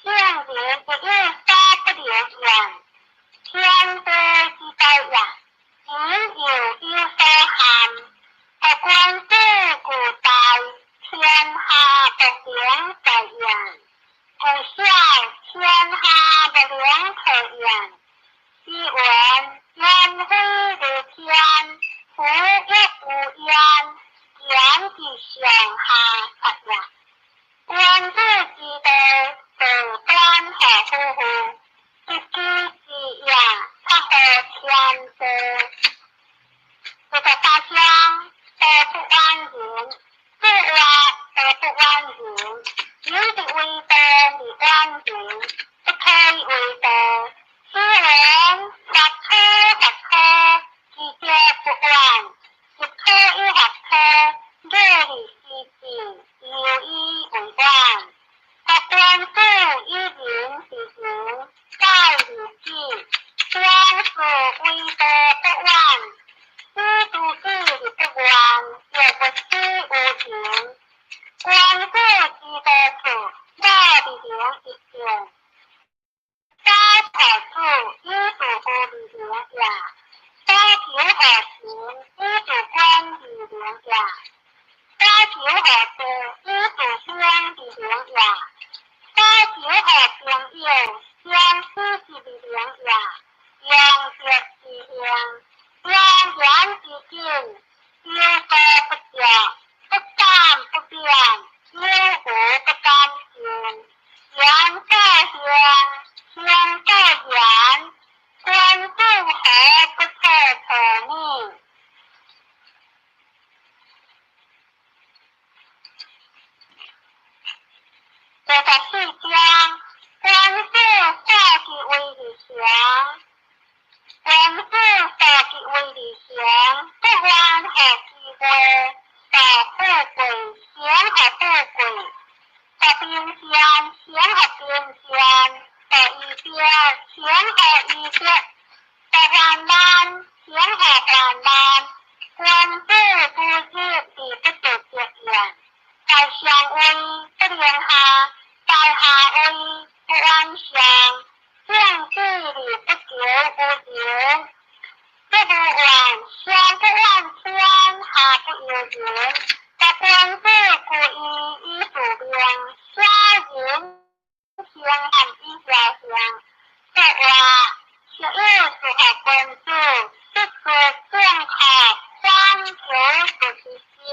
Speaker 1: 聖人亦有所不能焉。天道之大也，人猶有所憾。國君子固大，天下不能在焉；故小，天下不能克焉。子云：言非如天，夫亦無焉，言之上下策也。君子之道，道端何夫乎？知之之也，察乎天道。第13章，道不遠人，子曰：道不遠人，有之為道而遠人，不可以為道。子云：或可或可，知者不遠；不可以或可，樂而思之，猶以為遠。國君子以仁治人，孝而己，相事為道不遠。知諸己而不怨，若不知無情。君子之道處，莫而行一見。三何處，以主乎而行也；三求何行，以主官而行也；三求何道，以主相而行也；三求何朋友，相思之而行也。用德之行，用言之境，有所不着，不敢不變，有無不敢行。言所行，行所言，君子何不可可呢？第14章，君子素其威而行，君子素其威而行，不願乎其位，受富貴，行乎富貴；受貧賤，行乎貧賤；受儀表，行乎儀表；受患難，行乎患難。君子不日而不得結焉，在上位不能下，在下位不遠上。正治而不求無人，不無怨，上不怨天，下不尤人。國君子固以以自命，小人行善以小行。說話學有適合君子，得出正確，反求諸己心。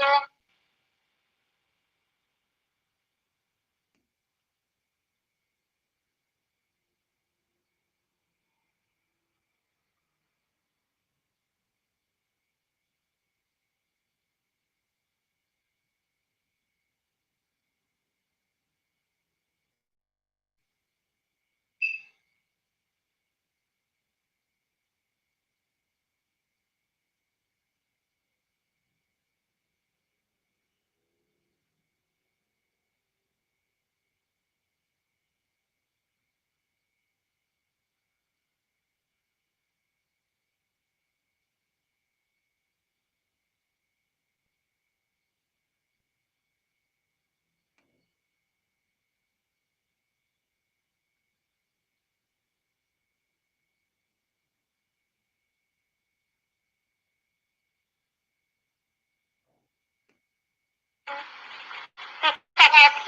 Speaker 1: 第十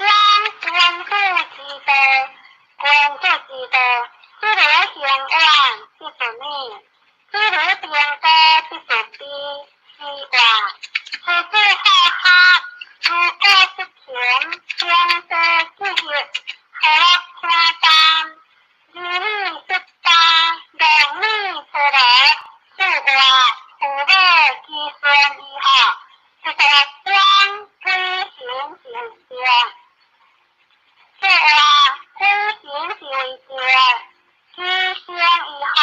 Speaker 1: 五章君子之道，君子之道，知如行远，必自勉；知如登高，必自卑。是话，夫子好学，如果不勤，平地之日，何乐听谈？儿女出家，农女出罗，此话父母子孙医学。第十六章推行是为上，此话推行是为上，知行医学，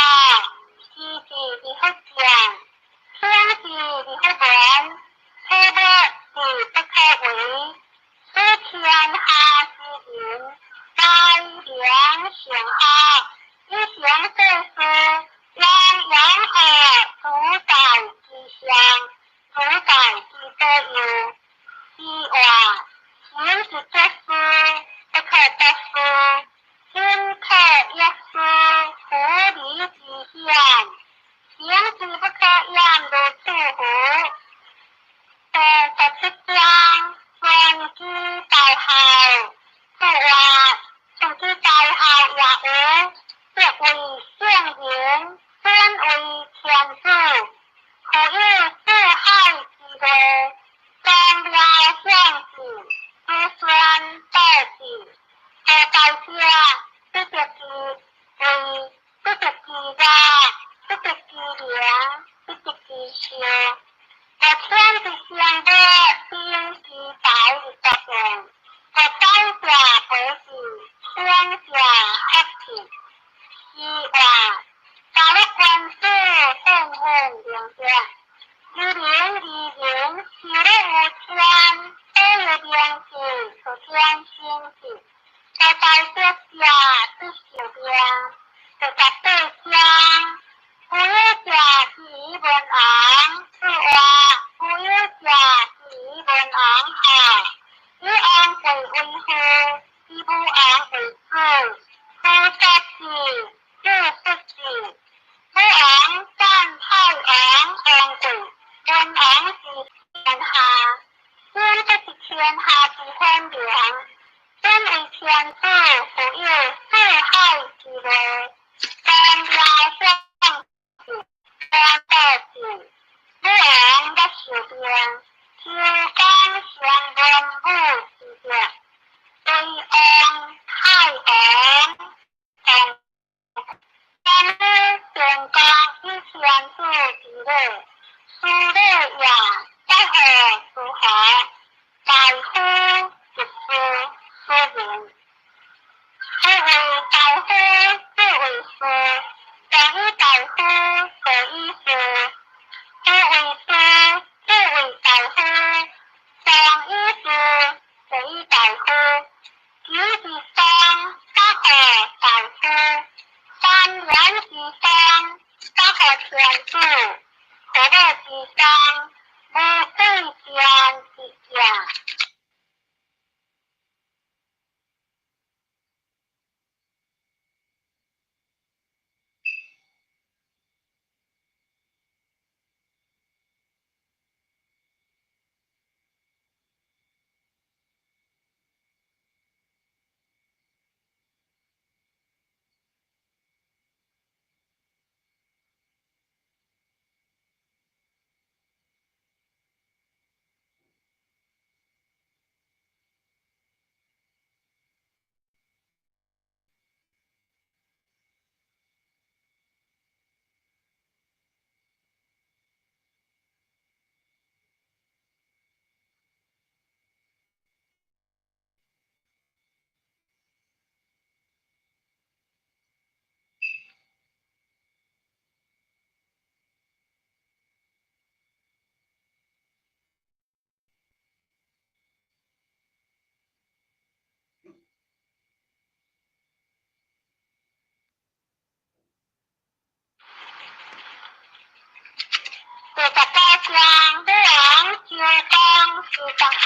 Speaker 1: 知事伫佛教，听事伫佛门，此物是不可为，此天下之人，该良善学，以行世事，让养学主宰之上，主宰之左右。是话，行是作事，不可得事；心可一事，狐狸之险。行之不可言如此乎？第十七章尊居大孝。此话尊居大孝也有，即为圣人，尊为天子，夫有四海之内，宗庙相继，子孙道继。何在者？不得其位，不得其乐，不得其名，不得其寿。若天之生物，兵之财而作用，若宰者百姓，天下福气。是话，假如君子显现明德，二零二零寿禄有天，保佑名气，出天星气。在大小者必受命。第十八章，富有者之于文王，此话富有者之于文王孝，以王贵为父，以武王为子，父杀子，子不嗣。武王赞太王王贵，文王之天下，先不是天下之显明，尊为天子，富有四海之内，宗庙相继，天道继。武王欲受命，周公成文武之德，对王、太王、王。天子成功以天子之礼，书礼也，在何诸侯？大夫一师庶人。夫为大夫，子为师；上以大夫，所以师。夫为师，子为大夫；上以师，所以大夫。九之上，八何大夫；三元之上，八何天子；何乐之上，无贵贱之见。第十八章，武王周公之大孝。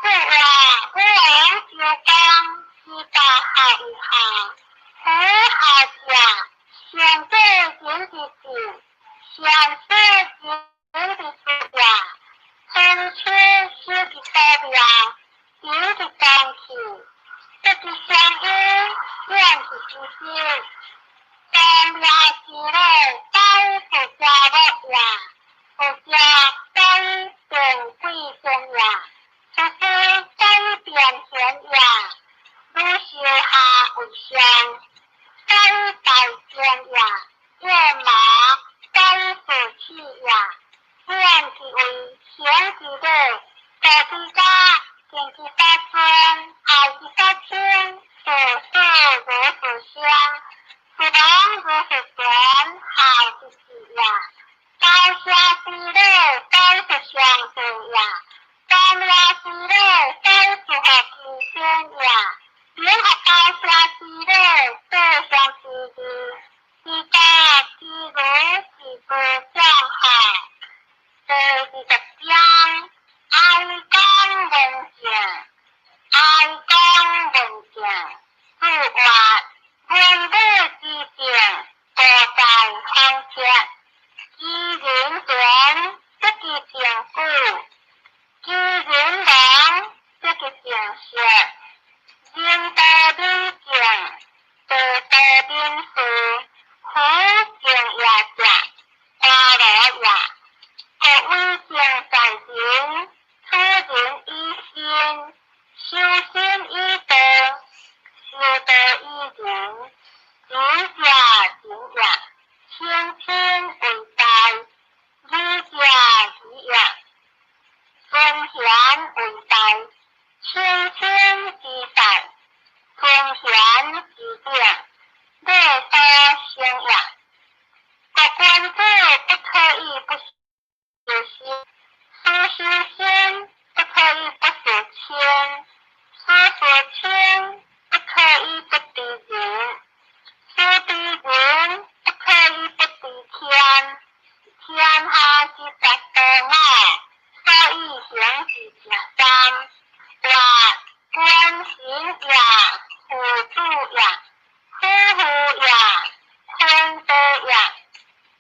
Speaker 1: 此话武王周公之大孝为孝，夫孝者，上过人之志，上小人之术也。春秋修之所妙，求之光气，得之相依，远之之心。当了之礼，该佛家乐也，佛家该定贵尊也，出师该变贤也，汝修下为上，该大见也，夜马该福气也，愿之为贤之礼，道之家，敬之所尊，爱之所亲，事事如是相。是王如是贤，孝之至也。高下之礼，都是相对也。当了之礼，都是合之先也。联合高下之礼，都相之义。之道之儒之不将好。第20章，哀公问政，哀公问政，子曰：文武之政，多在方策。知人权，则其政府；知人亡，则其政失。人道民政，道道民事。夫政也者，华罗也。国为政在人，处人以信，修身以德，修德以仁，仁者仁也，亲亲为大，礼者礼也，尊贤为大，亲亲之大，尊贤之长，乐所生也。国君子不可以不修身，事修身不可以不事亲，事事亲不可以不知人，事知人不可以不知天。天下之达多我，所以行之者三。曰：君行也，父子也，夫妇也，坤道也，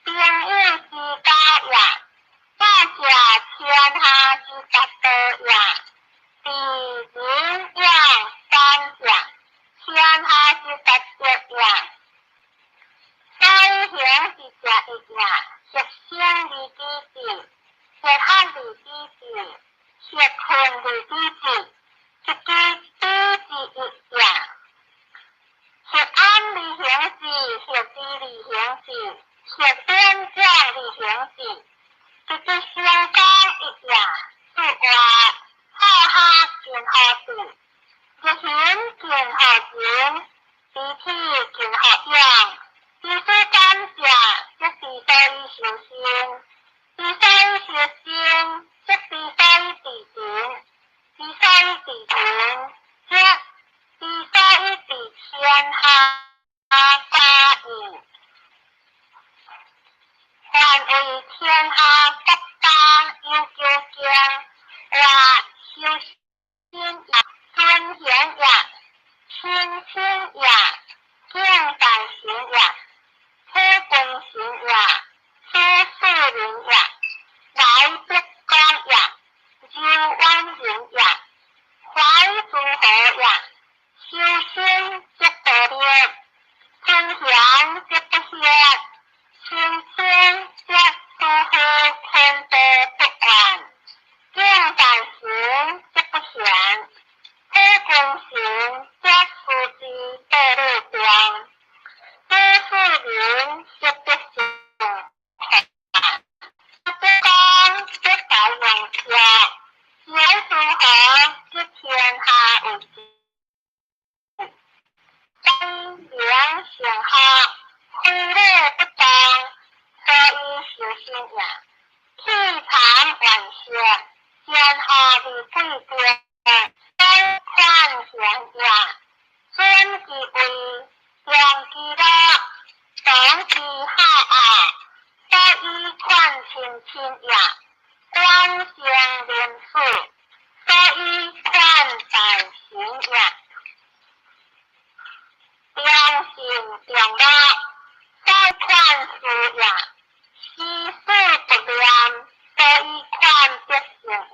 Speaker 1: 朋友之交也。我者天下之达多也，知人养三者，天下之达一也。所以行之者一也，学生而知之，学学而知之，学困而知之，学知知之一也。学安而行之，学知而行之，学变将而行之，学知相当一也。子曰：好学近乎智，日行近乎仁，知体近乎勇。知所感者，则知所以修身；知所以修身，则知所以治人；知所以治人，则知所以治天下家矣。凡为天下国家有究竟，曰：修身也，尊贤也，亲亲也，敬大臣也，体君行也，处世人也，来德光也，柔婉人也，怀诸侯也。修身则得力，尊贤则不懈，亲亲则诸侯坤道不怨，敬大臣则不贤，体君行则处之道路中，处世人则不胜则光则大用下，怀诸侯则天下为治。真言行好，非礼不动，所以修身也。气长万象，天下为贵贵，该宽贤也。尊其位，重其乐，长其好恶，所以宽亲亲也。官行廉耻，所以宽大臣也。良心重乐，所以宽事也。思事不念，所以宽德性也。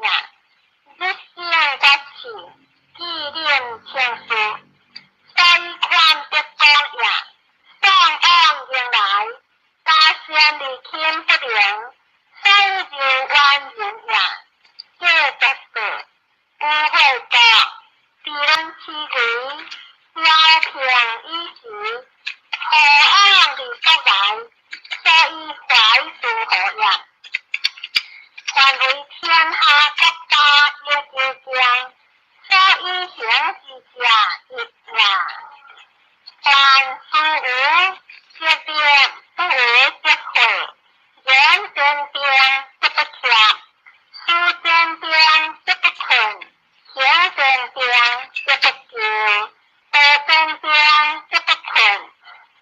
Speaker 1: 無則滅，不無則廢。言堅定則不怯，思堅定則不困，行堅定則不疚，道堅定則不困。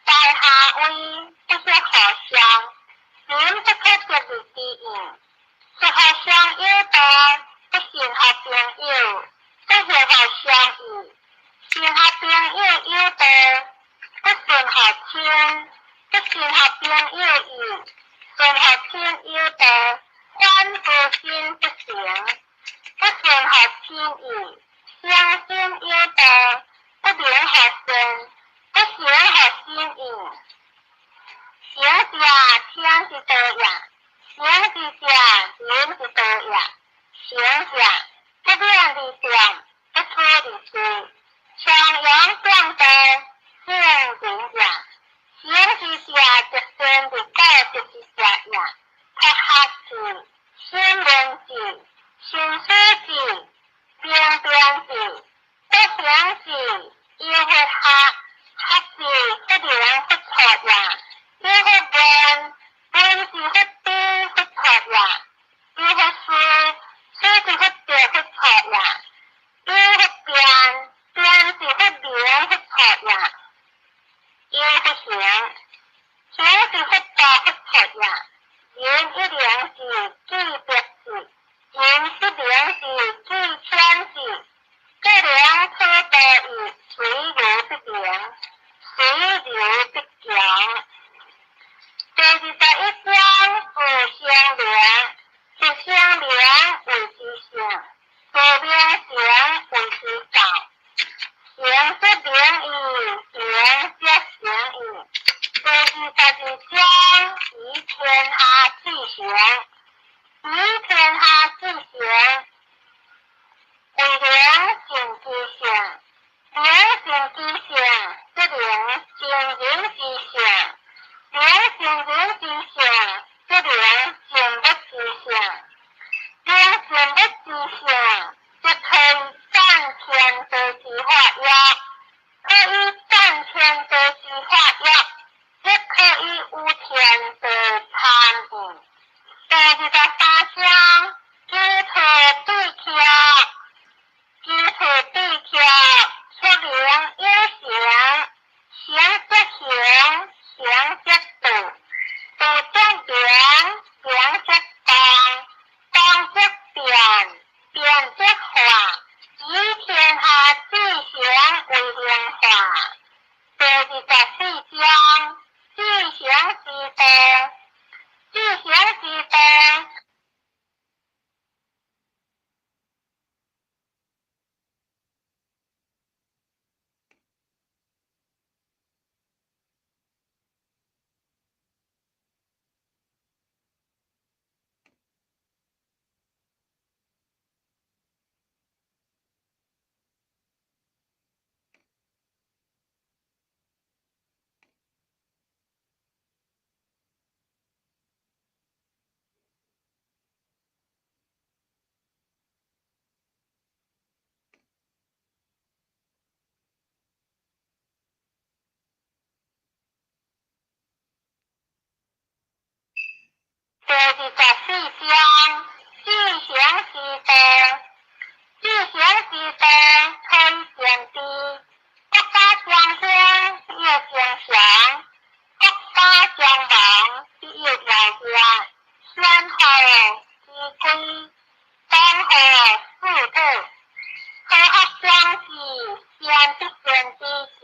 Speaker 1: 在下位不可互相，心不可得而知應。說互相有道，不信予朋友，不行予相義。信予朋友有道，不信予親，不信予朋友義。信予親有道，反乎心不誠。不信予親義，相信有道，不能予信，不行予心應。行者聽之道也，行之者仁之道也。行者不免而斷，不出而治。重陽壯道，聖人也。行之者則先而古德之者也。博學之，審問之，慎思之，明辨之，篤行之，有弗學，學之不能弗錯也。有弗問，問之弗知弗錯也。有弗思，思之弗得弗錯也。有弗辨，辨之弗明弗錯也。有弗行，行之弗道弗錯也。人一良知，智百智；人十良知，智千智。過量可道義，隨流不明，隨流不窮。第21章自生明，自生明謂之性，自明成謂之道。成則明矣，明則成矣。第22章以天下至誠，以天下至誠，為靈性之性，靈性之性，則靈聖人之性，靈聖人之性，則靈聖物之性，靈聖物之性，則可以贊天地之法也，可以贊天地之法也，亦可以與天地參應。第23章舉措對策，舉措對策，出名有形，形則形，形則道，道則明，明則動，動則變，變則化，以天下至誠為靈化。第24章至誠之道，至誠之道。第24章至誠之道，至誠之道可以兼備。國家將興必有精祥，國家將亡必有妖孽。先後之規，當乎四土。和合相濟，善必先知之，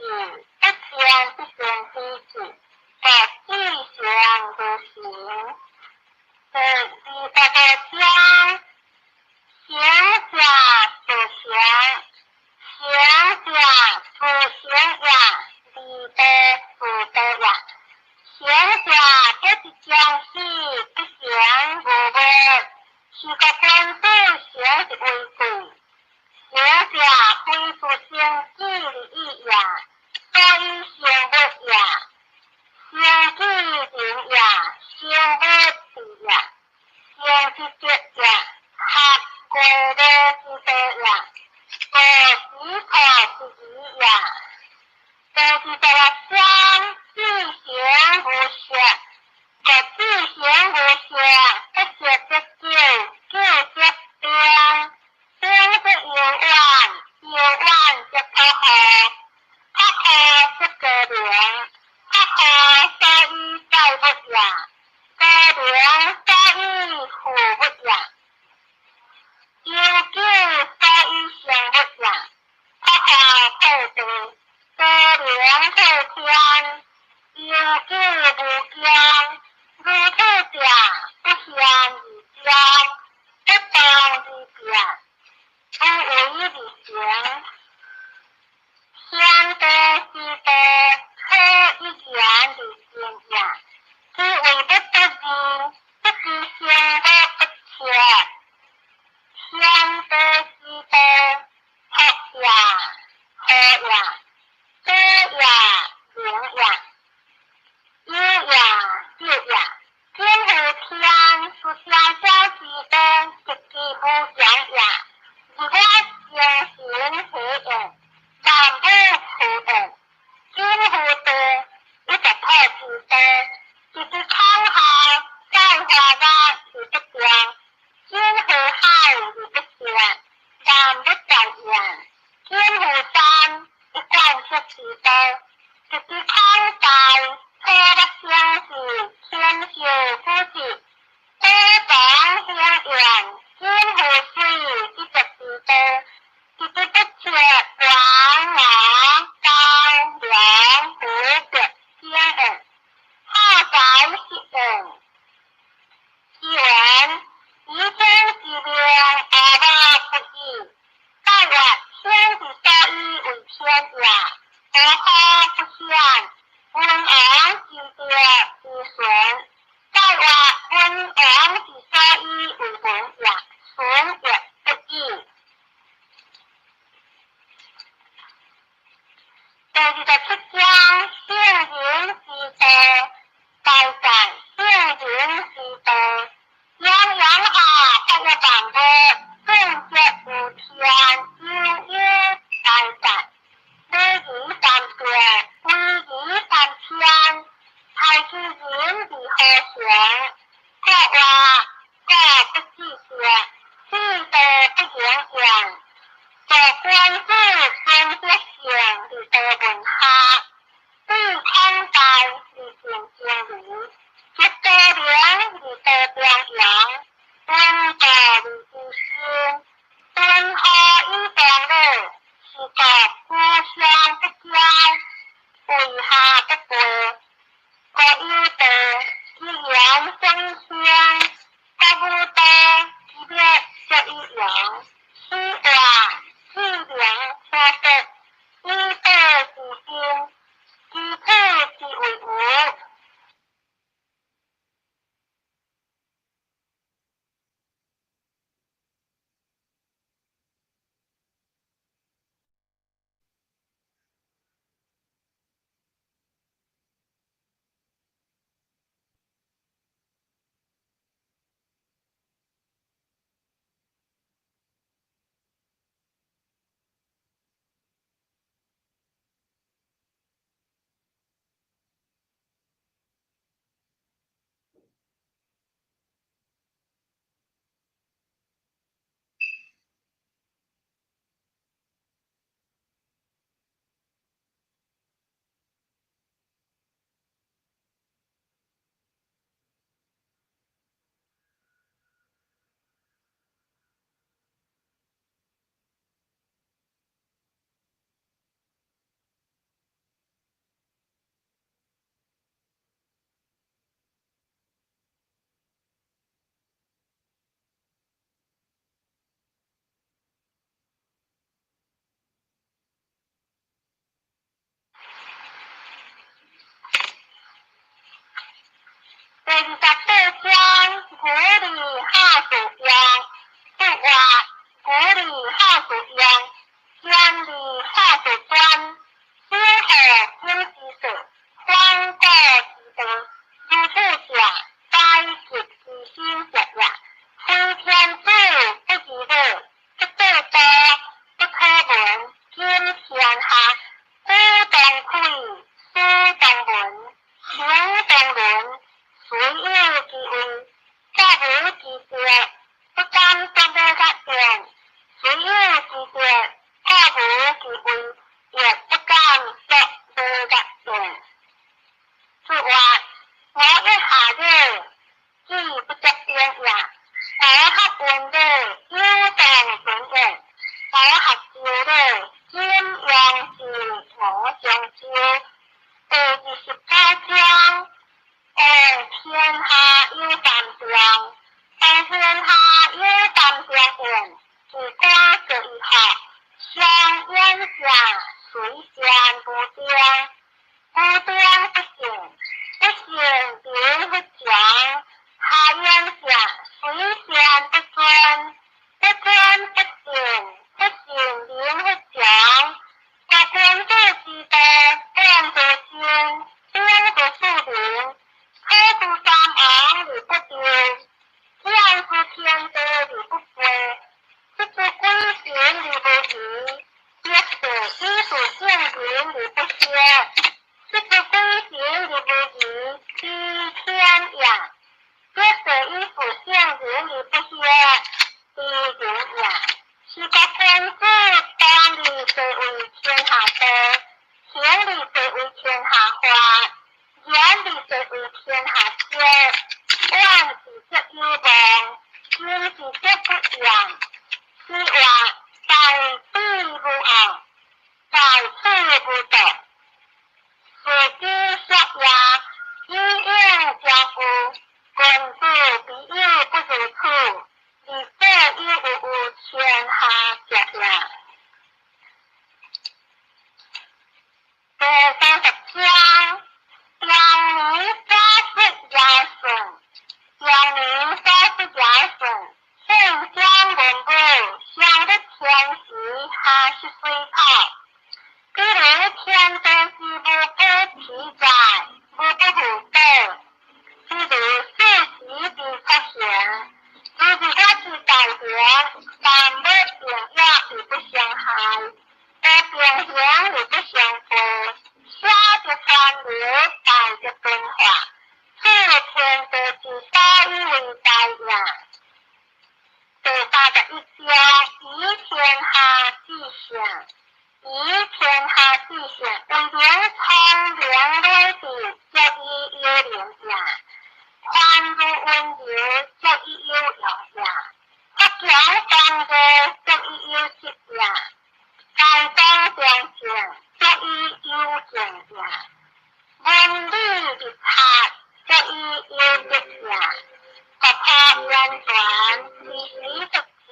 Speaker 1: 不善必先知之，故至誠如神。第25章行者自行，行者自行也，離道自道也。行者不知將死，不行無物，是故君子行之為貴。行者非自生己而已也，所以生物也。生己人也，生物地也。行之德也，合過樂之道也，過時可之義也。第26章悠久無窮，如此者不現而彰，不動而變，不為而成。賢道之道，可以言而盡也。其為不得已，不知行無不切。賢道之道，福也，禍也，德也，名也，有也，咎也。今乎天，是小小之道，極其無常也。日我精神體驗，萬物虛焉。今乎地，一十土之地，直之孔孝，載華樂而不長。今乎海而不竭，萬物在焉。今乎山，一貫色之道，直之孔大，土木相似，天秀古迹，寶藏興焉。今乎水，一濁之道，直之不切，廣南高梁湖北興焉。好宅失焉。其文，以天之命，而無不以。大曰：天之所以為天也，何可不顯？文王之德之順。大曰：文王之所以為文也，順亦不已。第27章，聖人之道，大赞聖人之道。洋洋下發一萬物，正則有天，悠悠大讚。禮儀三變，威儀三千，太子仁而何行？國話國不知事，此道不言言。做君子分別性而道文下，對孔大而盡精微，結道明而道中陽，溫道而知心，敦厚以當樂，是故故鄉不交，為下不背。國有道，其言生興；國無道，其滅則以亡。此話至明可得，以道之心，其土之為無。第28章，古里好事用，不话古里好事用，尖利好事专，小河兴之事，反古之道，如此者，宰极之心者也。非天子不知乐，不得道，不可闻，今天下，古当开，书当文，行当伦。虽有其位，国无其德，不敢作无甲言；虽有其德，国無其位，亦不敢作無甲言。此話，我一下者，志不足定也；我學文者，有當存也；我學修者，今陽是我將修。第二十言而地為天下小，遠視則有望，近視則不厭。是話在彼無惡，在此無毒。事之說也，以應將有，君子必有不如此，而所有有有天下者也。第30章，中年所失尧舜，中年所失尧舜，圣襄文武，上日天时，下食水草。比如天地之无不其在，无不无道。比如四时之出行，如是我之大行，万物并育而不相害，无并行而不相悖。小则川流，大则变化。此天地之所以为大也。第31章，以天下至上，以天下至上，为能聪明睿智，足以有能也；宽如温柔，足以有用也；发强刚烈，足以有德也；大忠良善，足以有敬也；文理日察，足以有德也。不可言传，其实不至；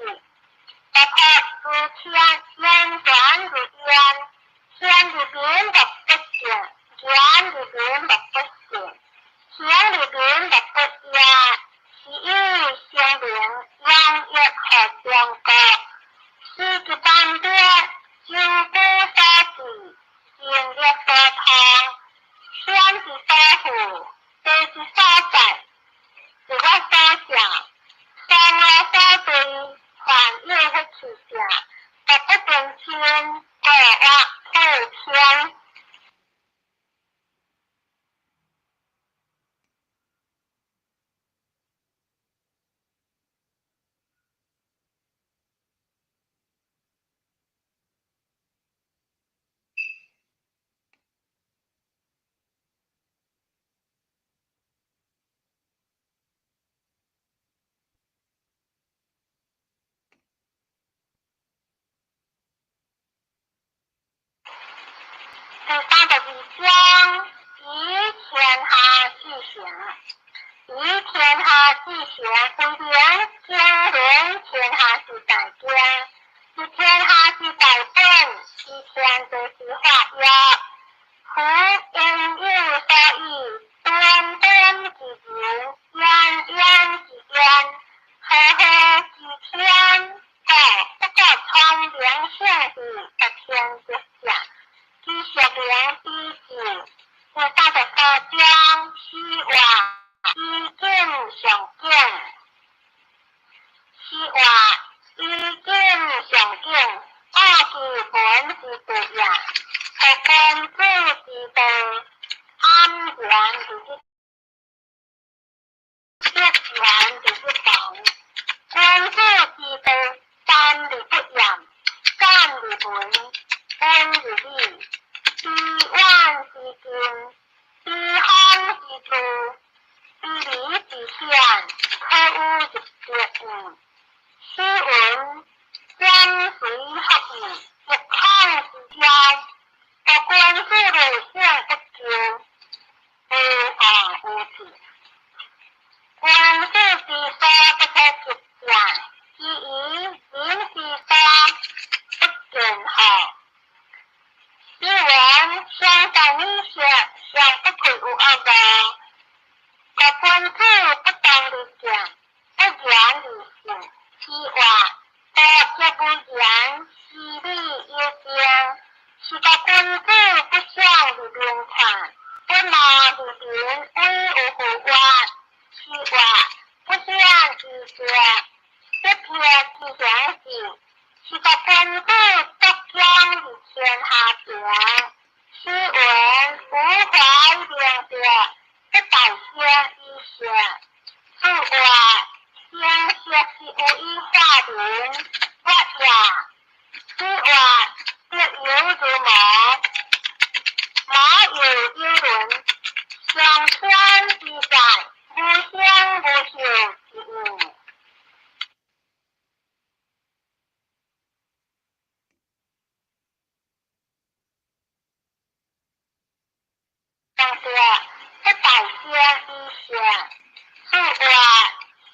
Speaker 1: 不可如天，言传如言，天之边若不正，言之边若不信，天之边若不也，是以生明养育予中国。时之万变，周古所至，经历所通，选之所赴，地之所在，自我所想，生我所对，凡有彼气象，绝不定亲，过我普天。第32章，以天下至上，以天下至上，为能经綸天下之大经，以天下之大本，以天地之法药。夫应有所以，端端之柔，远远之远，和和之天，故不过聪明圣智，得天之下。其属灵之至，第33章，始话以景上景，始话以景上景，奥其本之道也，何君子之道，安然之之，必然之之防。君子之道，战而不厌，战而文，温而理。知远之近，知方之助，知理之显，可有入德矣。诗云：兼随合意，一孔之交。故君子无性不究，无恶无悌。君子之所不可及者，其余人之所不见乎？诗云：上善女色，上不愧有恶无。故君子不动而静，不言而胜。诗话：道则不言，思理有精。是故君子不想而明看，不谋而明，为有何怨？诗话：不显而色，不撇之形事。是故君子足将而天下平。诗云：无怀明德，不待先以圣。此话先学是有以化民，不也。此话德有如毛，毛有有伦，上天自在，無形無受之有。上说不待先以下，此话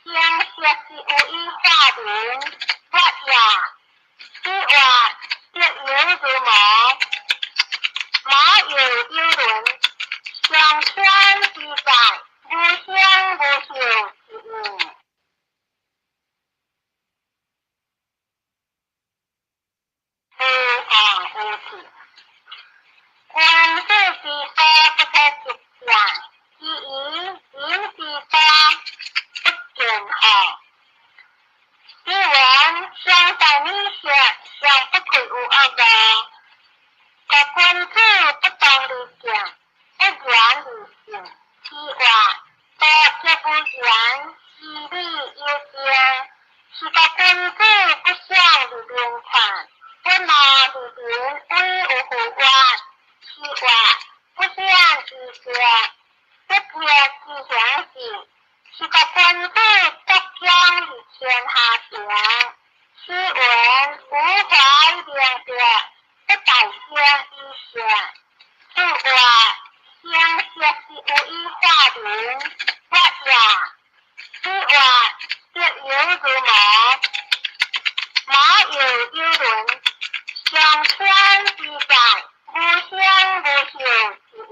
Speaker 1: 相识是有以化名，我也。此话得犹如魔，魔有有轮，上天自在，無形無受之有。無我無自，君子之所不可及者，其余人之所不見乎？彼云常在女色，尚不愧有惡惡。故君子不當離見，不言而性。其話道則不言，其理有正。是故君子不想而明看，不罵而明為有乎曰。其話不顯而說，不破之形式。是故君子獨將而天下平。此文無懷明白，不待先以下。此話相識是有以化名，我也。此話得猶如魔，魔有有輪，上天自在，無形無受之有。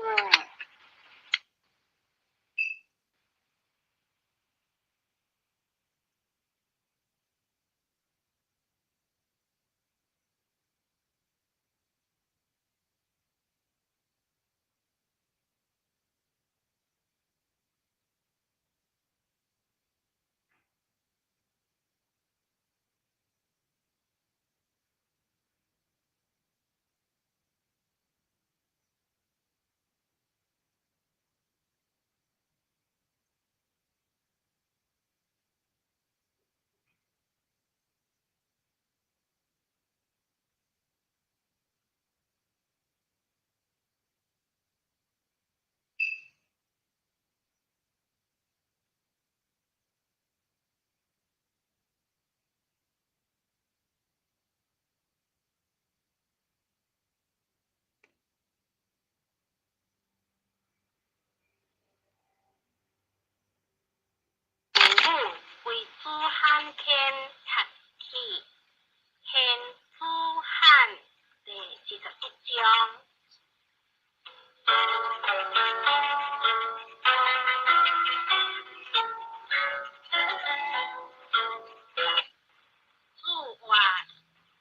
Speaker 1: 為子罕牽讀起，牽子罕第21章。子曰：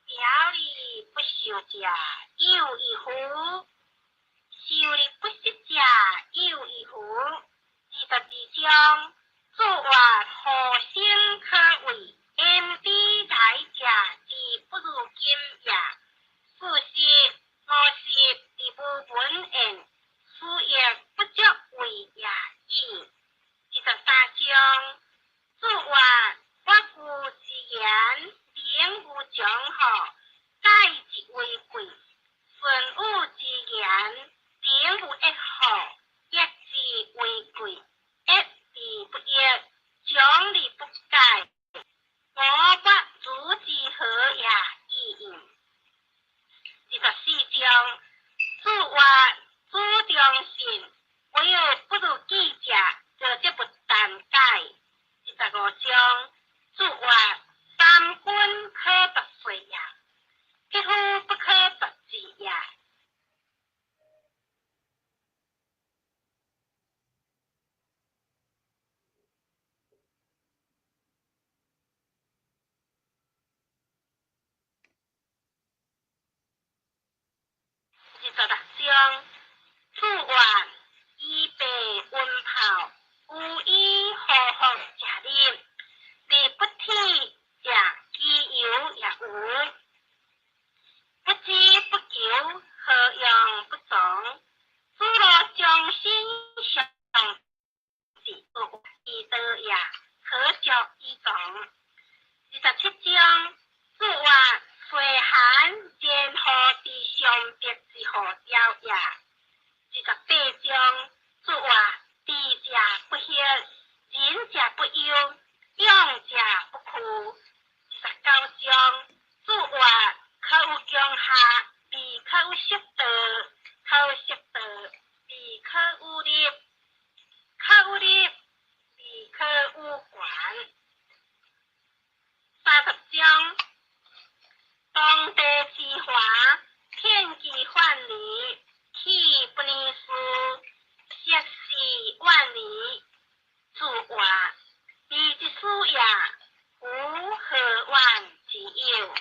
Speaker 1: 表而不受者，有矣乎？受而不識者，有矣乎？22章。子曰：何生可畏？焉知來者之不如今也？四十、五十而無聞焉，斯亦不足畏也已。23章。子曰：我舊之言，能無窮乎？改之為貴。孫武之言，能無益乎？益之為貴。益而不益，長而不改。我不如之何也已矣。24章。子曰：子中信，唯有不如己者，則不但改。25章。子曰：三軍可奪帥也，匹夫不可奪志也。26章。子曰：衣被溫泡，無以何福食日。日不體者，其猶也無。不知不求，何用不從？子路將心相志，其道也，何足以從？27章。子曰：歲寒，然何之相別之何調也？28章。遠離自活，24夜，無何怨之有。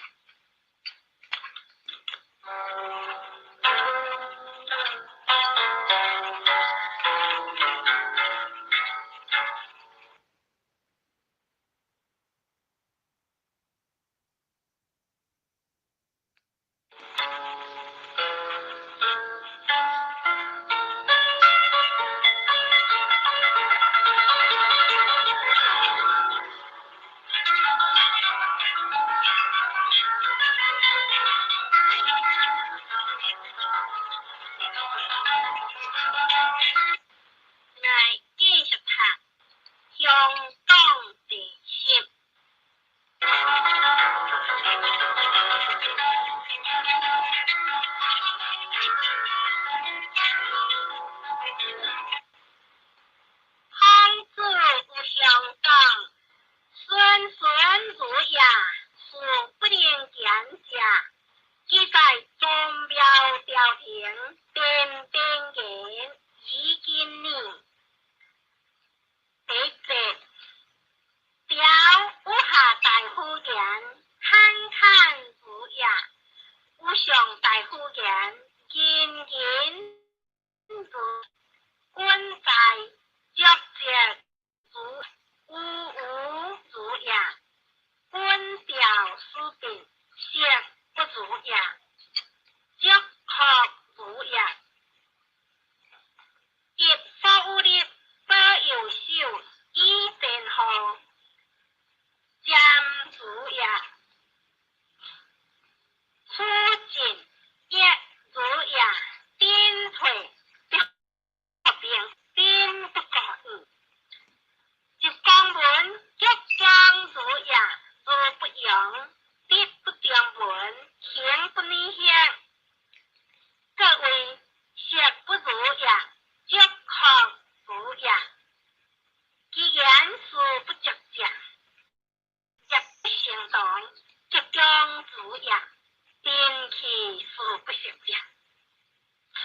Speaker 1: 來繼續讀香港第10。孔子有相講，恂恂如也，事不能言者，記在宗廟朝廷，奠定言已經年。第一節，朝有下大夫言，侃侃如也；有上大夫言，仁仁如君在，足節如有無如也；君調思變，色不如也；足確如也。一所有力，保右手，以前後，瞻如也。處進亦如也，進退不明，進不過遠。十公文足將如也，如不揚，德不中聞，行不逆行。各位色不如也，足確如也。其言事不足者，亦不成堂，足將如也。兵器事不熟者，出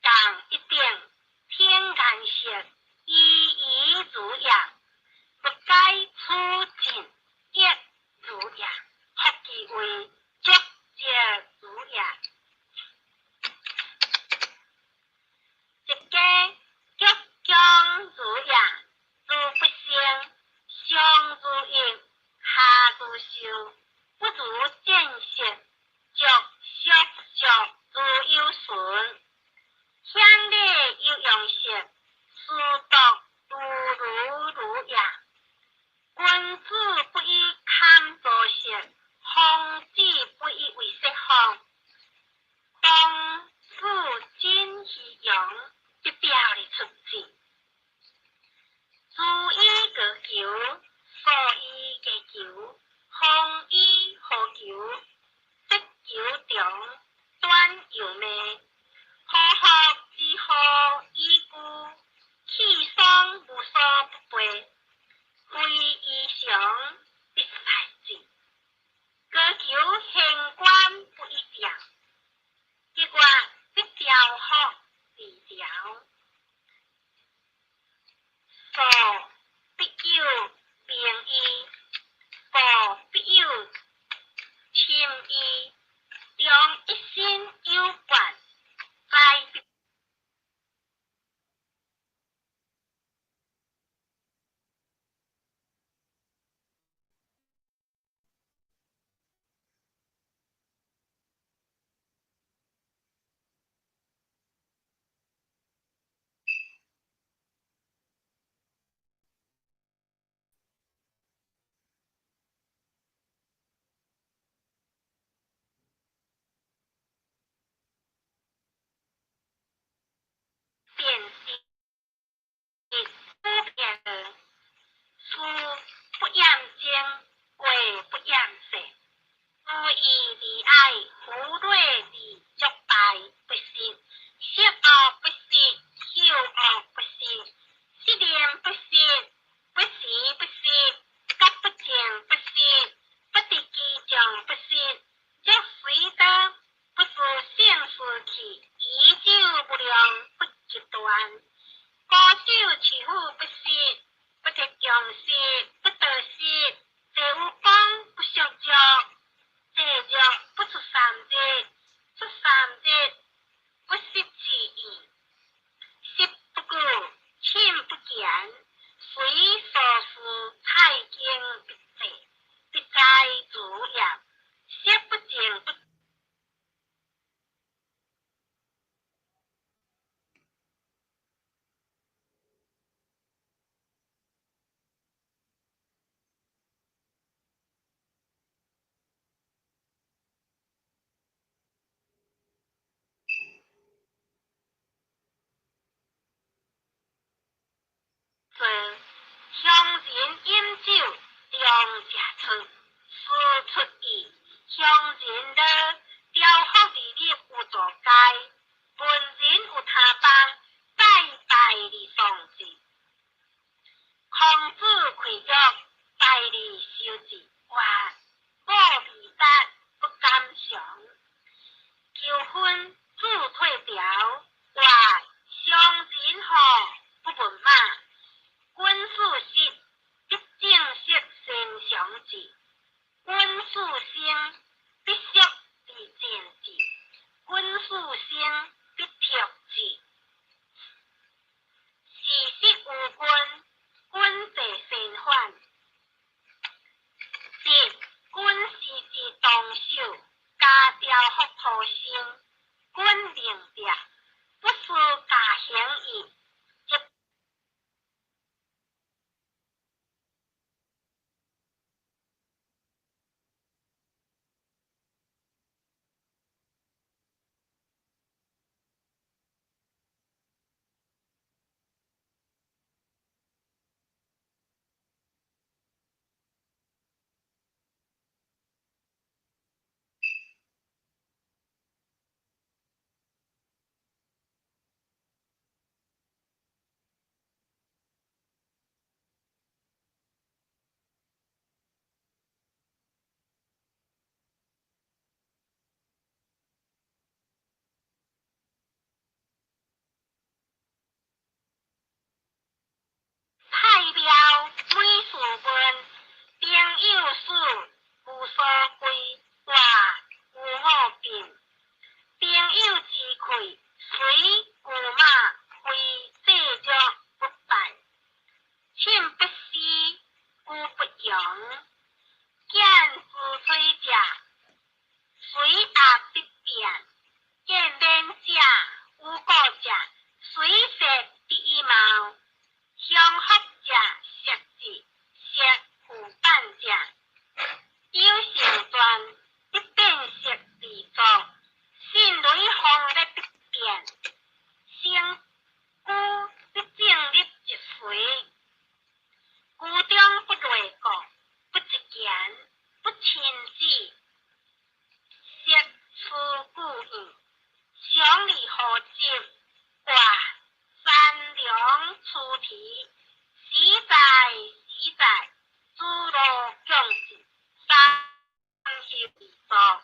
Speaker 1: 降一等，天顏色，依依如也。不解處進，亦如也。福其為足節如也。一家足將如也，如不勝，上如邑，下如壽，不如見色，足縮縮如有順。鄉里有用色，思讀如如如也。君子不以堪作色，方子不以為色方。當子真虛陽，必表而出之。如以過求，所以加求，風以何求？得求長，短又命。何福之何以故？氣爽無所不備，非異常必賽之。高求縣官不以調，結果必調福而調。素必有明義，過必有深意，中一身有貫，在必變是不變的，事不厭精，過不厭細，無義而愛，弗劣而足敗不失，色惡不失，嗅惡不失，失念不失，不時不失，覺不正不失，不得其將不失，則隨得不是性事去，依酒無量不極端。師傅不識，不得強識，不得識。坐有功不惜弱，坐弱不出三日，出三日不失之意。食不顧，寢不見，隨所思財經必濟，必在主業，色不淨不。做，鄉人飲酒量食出，事出意；鄉人樂，調福二日有座階，文人有他幫，再拜而喪志。孔子開玉，拜而修治，哇！母未達不敢嘗。求婚子退朝，哇！傷人吼不問馬。君子實，必正色身常志；君子生，必縮而戰志；君子生，必拓志。事實無君，君坐先反。一，君時之當守，家調福土生，君明白，不思家行義。太廟每事問，朋友死，無所歸，活無我病。朋友之氣，隨牛馬非濟弱不敗。寢不思，居不容。見之取者，隨壓必變；見免者，無過者，隨色必以貌。鄉福者色智，色負板者，有成傳必變色而作，信雷風的必變，成居必正立一隨，居中不內國，不一言，不親子，色思故意，常而何接卦。三良出題，實在實在，諸羅共治，三協而作。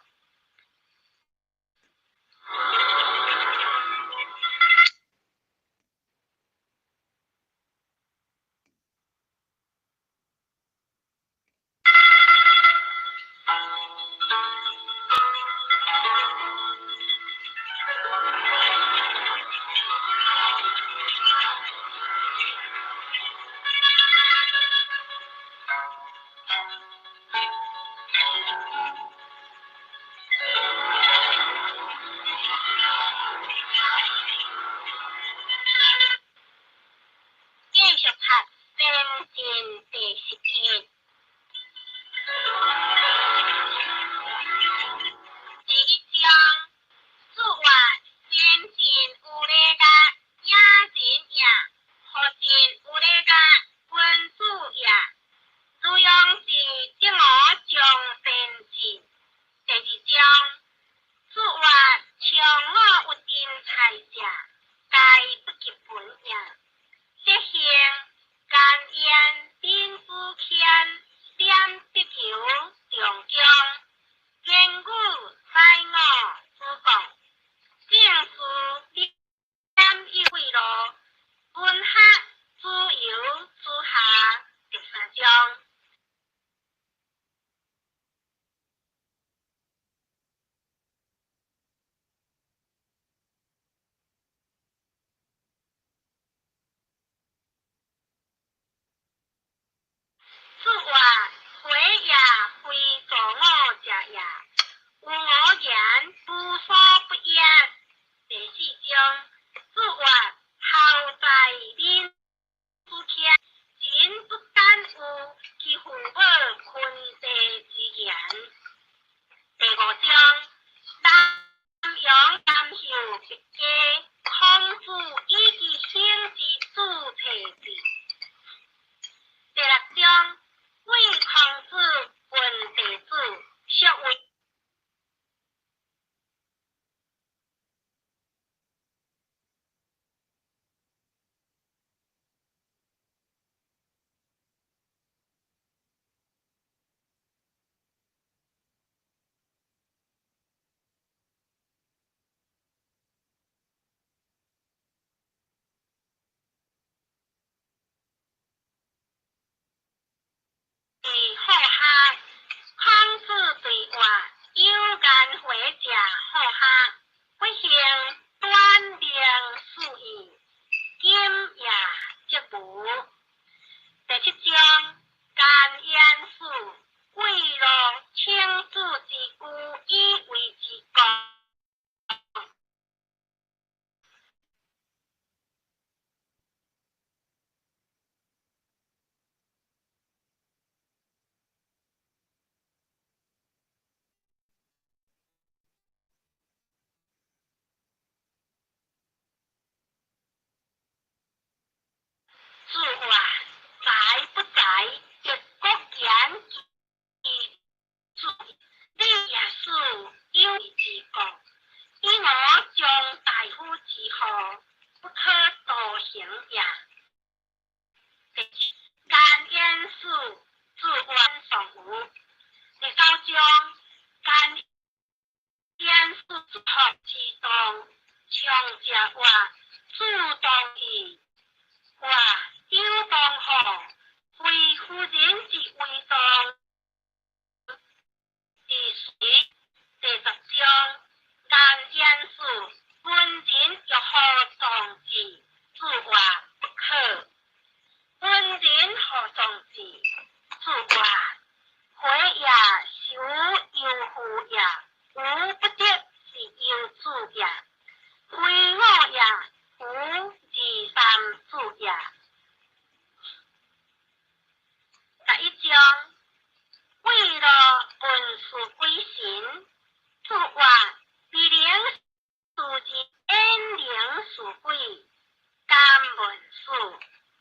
Speaker 1: 注話在不在得國言其主你也是有義之國，以我將大夫之後，不可多行也。第七，干言事注話上無。第九章，干言事學之動，長者話主動義，話有當好，非夫人之為當。第十第十章，干言事文人欲何壯志，注話不可。文人何壯志，注話回也是有憂負也，無不得是憂主也。非我也，無二三主也。十一章，為了文殊鬼神，注話比靈數字演靈數鬼，敢問事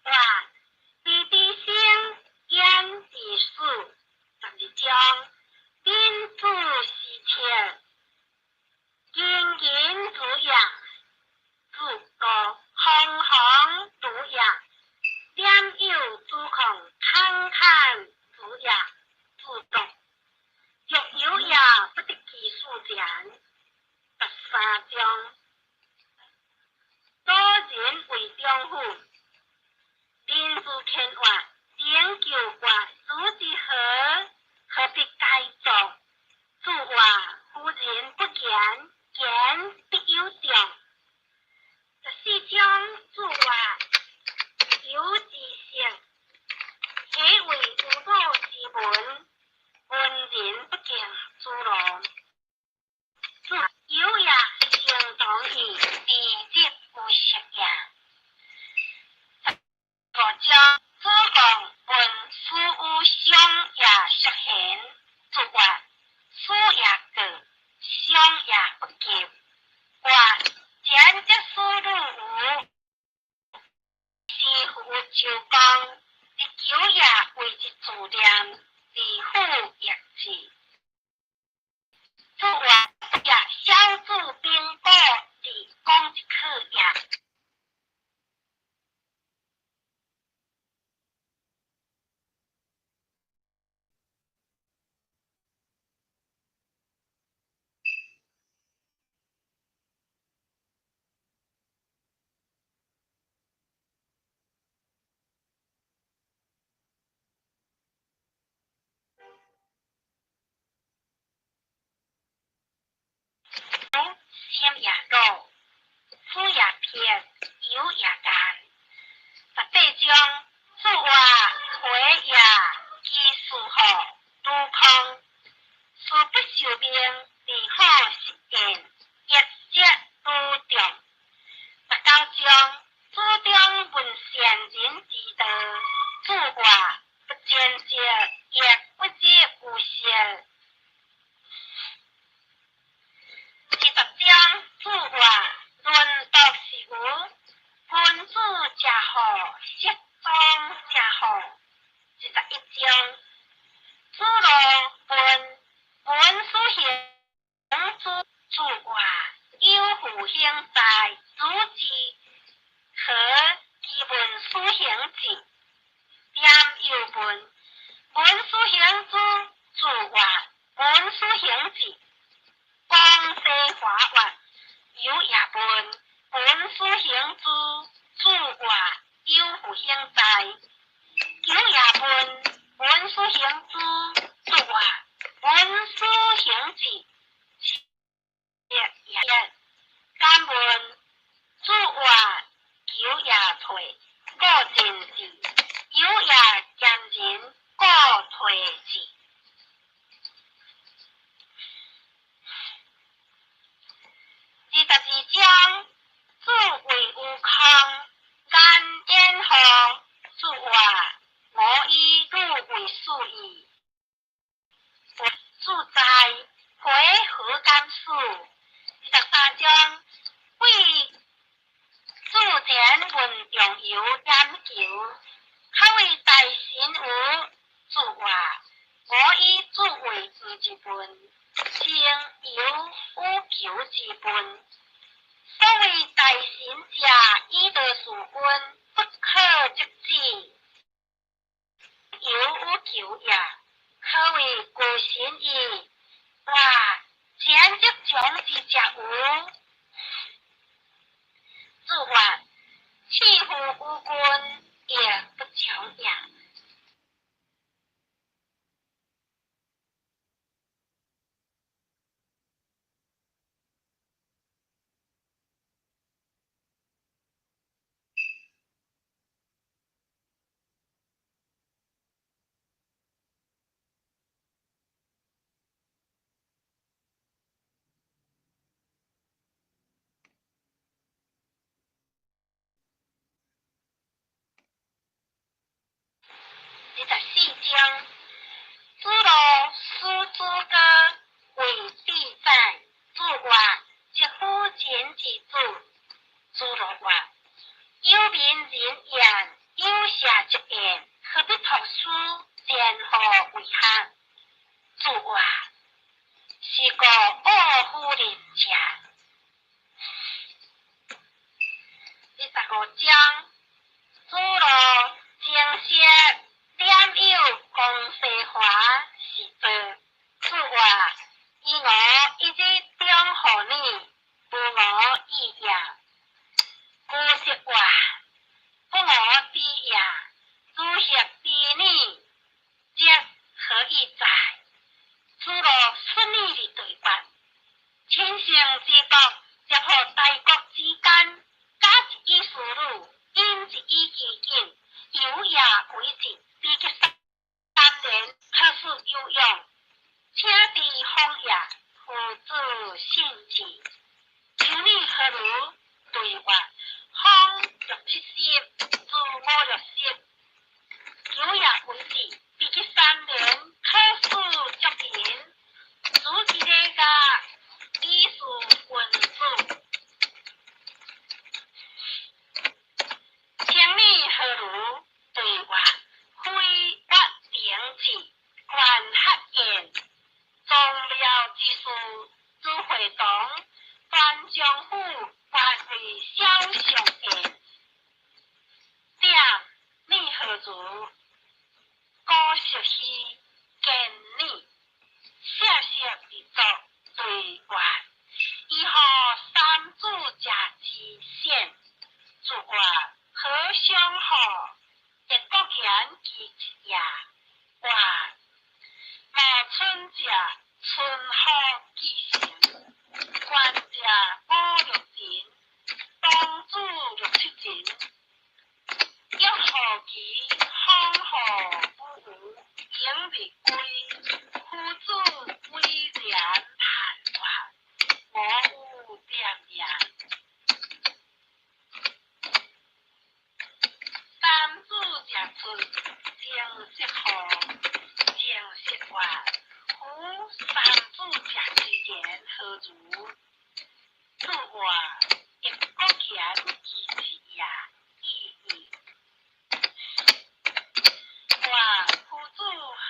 Speaker 1: 話比地生演地數。十二章，賓主是切，金銀如也，主個紅紅如也，點有主控坎坎如也，主動若有也不得其數前。十三章，多人為中府，民主天話，研究話如之何，何必該做？注話夫人不言，言必有重。十四章，注話有之性，何為有老之文？文人不敬諸羅。注有也相當於地質有色也。十五章，主講文殊有相也屬顯，注話書也過，相也不及。話前則書女無，師父周公，日久也為之自念，自負亦至。注話也小子兵果自講一可也。心也老，苦也撇，油也干。十八章，注話回也其事好如空，事不受命，利好實現，一則如重。十九章，主張問善人之道，注話不見者，亦不知有色。二十章，注話論道是無，君子者好，失蹤者好。二十一章，主羅問文殊行主注話有復興在，主之何其文殊行字？點又問文殊行主注話文殊行字。江西華話有也問文殊行主注話有復興在，有也問文殊行主注話文殊行字。也敢問注話求也退過進字，有也兼人過退字。二十二章，注為有空，眼眼好，注話我以汝為事意。注在回何敢事？二十三章，為主前問中游研究，情有與求之分。所謂大神者，以道事君，不可則止。有與求也，可謂具神矣。哇！簡直將之者無。子曰：賜乎與君，亦不將也。24章，子路使子歌为毖宰。子曰：疾夫人之子。子路曰：有民人言，有社则言，何必托书？前何为学？子曰：是故恶夫仁者。25章，子路精色点有公西华是道。子曰：以我一日中乎你，无我意也。古色曰：不我知也。子协知你，则何以哉？子路顺利地对答。千乘之国，接乎大国之间，假一以思女，因一以其境，有也为之。比及3年，可使有用。请知风也，夫子信之。求你何如？对曰：方六七十，子五六十。有也为之。比及3年，可使足人。子之礼乐，以事君子。请你何如？对曰：非月平治，官学言，宗庙之事，子会同，关将府，官为小相言。点你何如？古色希见你，谢谢而作。对曰：以何三子者之显？子曰：何相好？亦国言其一也。曰：莫春者，春风既成；官者五六人，当子六七人。欲何其风何不无，迎日归。夫子威然叹曰：我有点也。三子者出，正色何？正色曰：夫三子者之言何如？子曰：亦国言其一也。已矣。曰：夫子何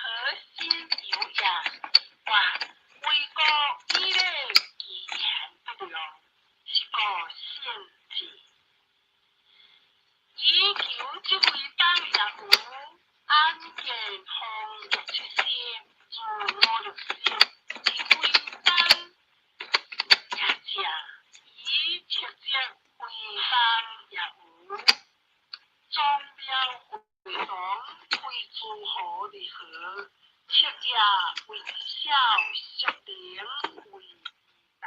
Speaker 1: 心有也？曰：惟国以礼其言不良，是故信之。以求这位当也无，安建方六七十，自五六十，一位当也者，以七则为当也无。宗庙会同非诸侯而和，七者为之小，叔陵为之大。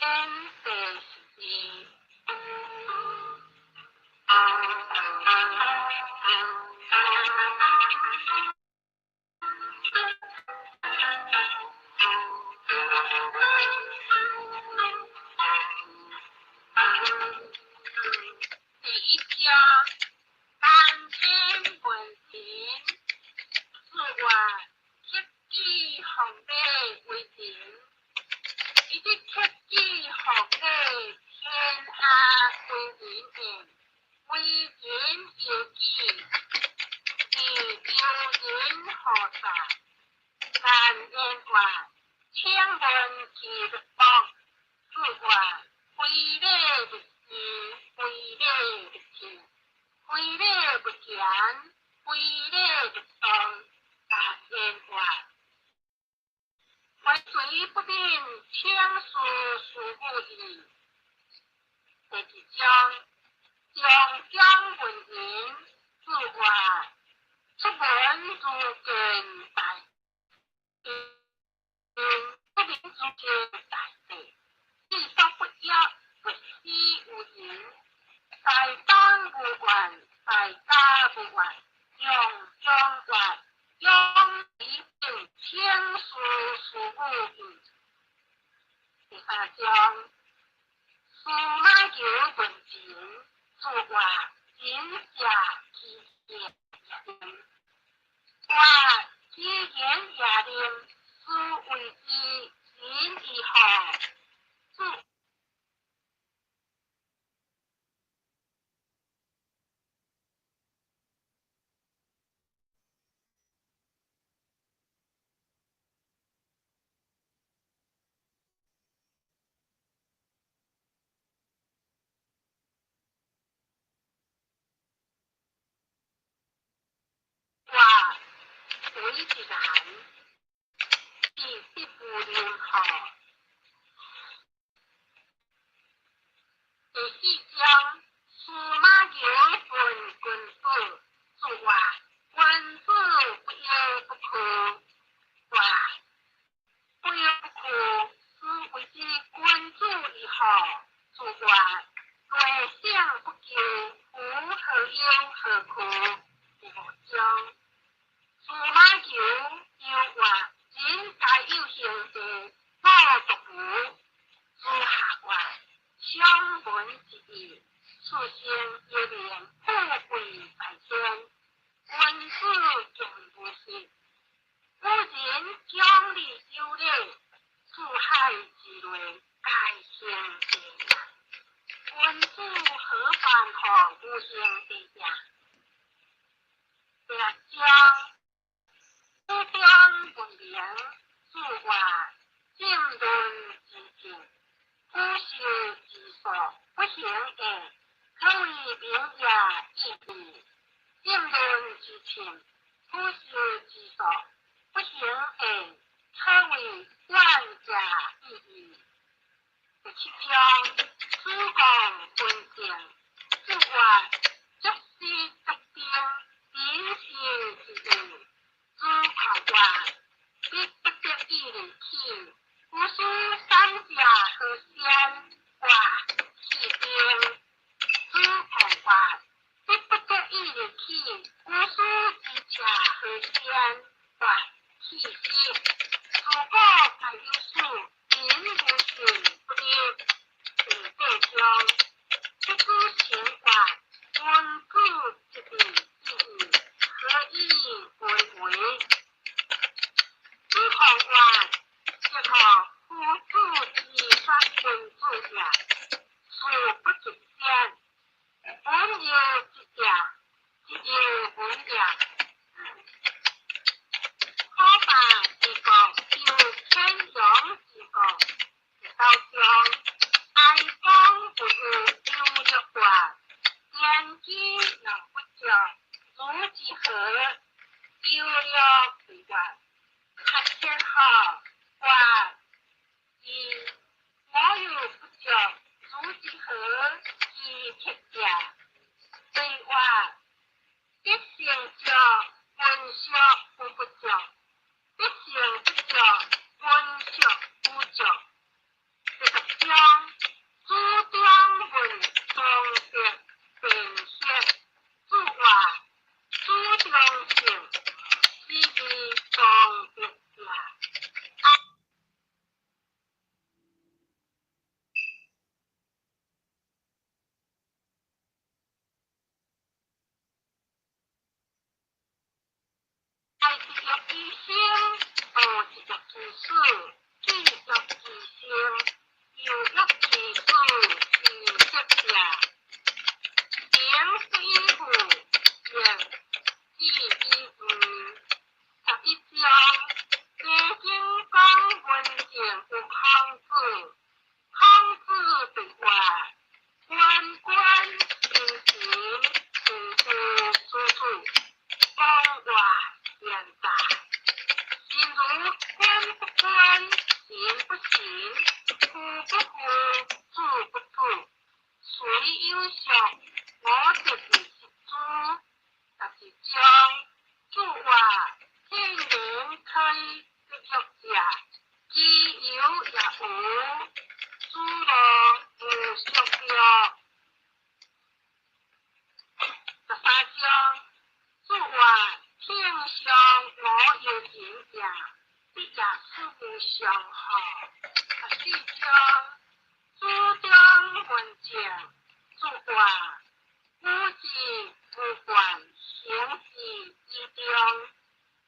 Speaker 1: 演第12。第一章，单言文情，自我克己奉礼为情，以及克己奉礼天下为人言，为人由己，是由人何在？但言话，请问其乐博，自我非礼勿视，非礼勿听，非礼勿言，非礼勿动。但言话，为谁不明，请示事务义。第二章，上讲文言，自我出门如见大地，出门如见大地，己所不欲，勿施于人。大当无怨，大家无怨，用中怨，用以定，请示事务义。第三章，司马球问情，自我仁者其言我其言也灵，斯谓之仁义乎？自我为一人，是必不能乎？第四章，司马球问君子，自我君子不忧不惧，我不忧不惧，斯谓之君子义乎？自我大圣不疚，夫何忧何惧？第五章，司马球忧我人皆有兄弟，我独无。子夏曰：相闻之义，此生犹能富贵在天。君子敬无实，古人讲礼有礼，四海之内皆兄弟也。君子何患乎无兄弟也？第六章，子张问名，子曰：正论之政，古修之所不行也，可谓名也已矣。正论之情，古修之所不行也，可谓远者已矣。第七章，子贡问政，子曰：足师足兵，人事之义。子贡曰：必不得已而起，吾师三者何先？曰：弃兵。子贡曰：必不得已而起，吾师二者何先？曰：弃师。自古皆有死，人无信不立。第八章，不知情曰：君子之义之义，何以为为？子贡曰：则何夫子之说君子也？事不及先，文有之者，之有文也。可霸之国，有天阳之国。第九章，哀公不欲忧乐曰：天之能不作，如之何？忧乐不曰：克天下曰：二我有不作，如之何？其克者。对曰：必成作，文学无不作；必成不作，文学无作。第十章，欲其死，智欲其生，又欲其死之德者。明不以富，言智以愚。11章，齐景公闻政有孔子，孔子对话：关关亲亲，亲诸子子，讲话言在。心如官不官，行不行，夫不夫，子不子，虽有俗，我得而食之。12章，注话：天然可以得欲者，其有也无，诸罗无俗欲。13章，注话：天上无有情者，必也此无上好。14章，主张文正，注话：无智无惯，行之以中。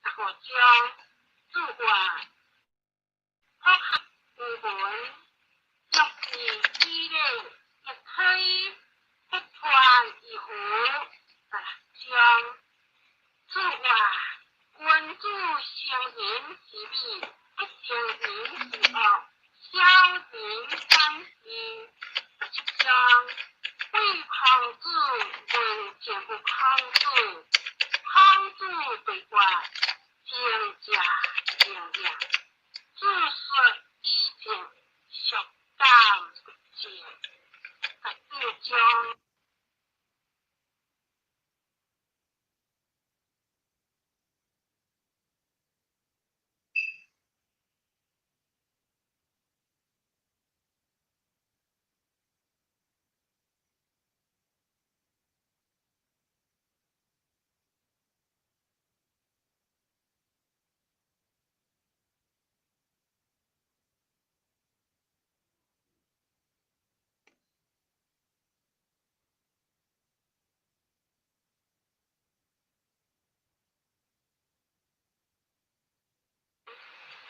Speaker 1: 15章，注话：福学无门，欲是之礼，亦可以不传以乎？16章，注话：君子成人之美，不成人之恶，小人反之。17章，贵孔子问政有孔子，孔子对话：正者正也，自说以正，孰敢不正？19章。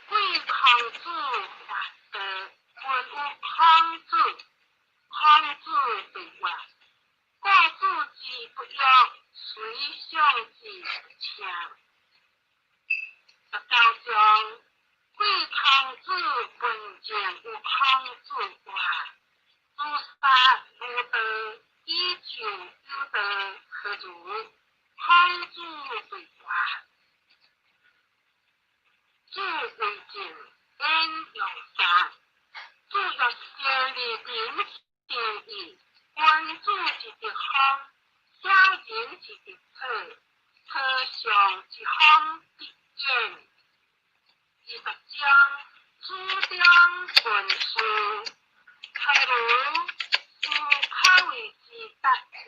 Speaker 1: 贵孔子发道，问有孔子，孔子对话：故子之不欲，随相之不强。19章，贵孔子问政有孔子话：自杀无道，以就有道何如？孔子对话：主为政，言用杀。主欲先立人正义，君子之德风，小人之德策，策上之风必偃。20章，主张文书，何如？思可为之达意，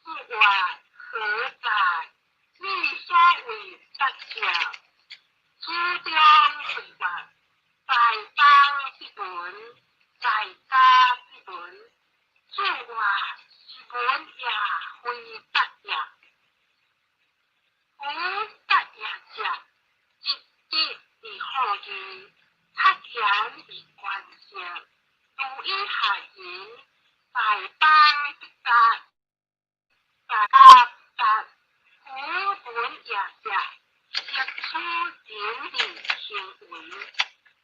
Speaker 1: 注话何在？你所谓达者？主张对话：在邦必文，在家必文。注话是文也，非达也。夫达也者，积德而好义，察言而观色，如以下人，在邦必达，在家必达。夫文也者，识处人理行为，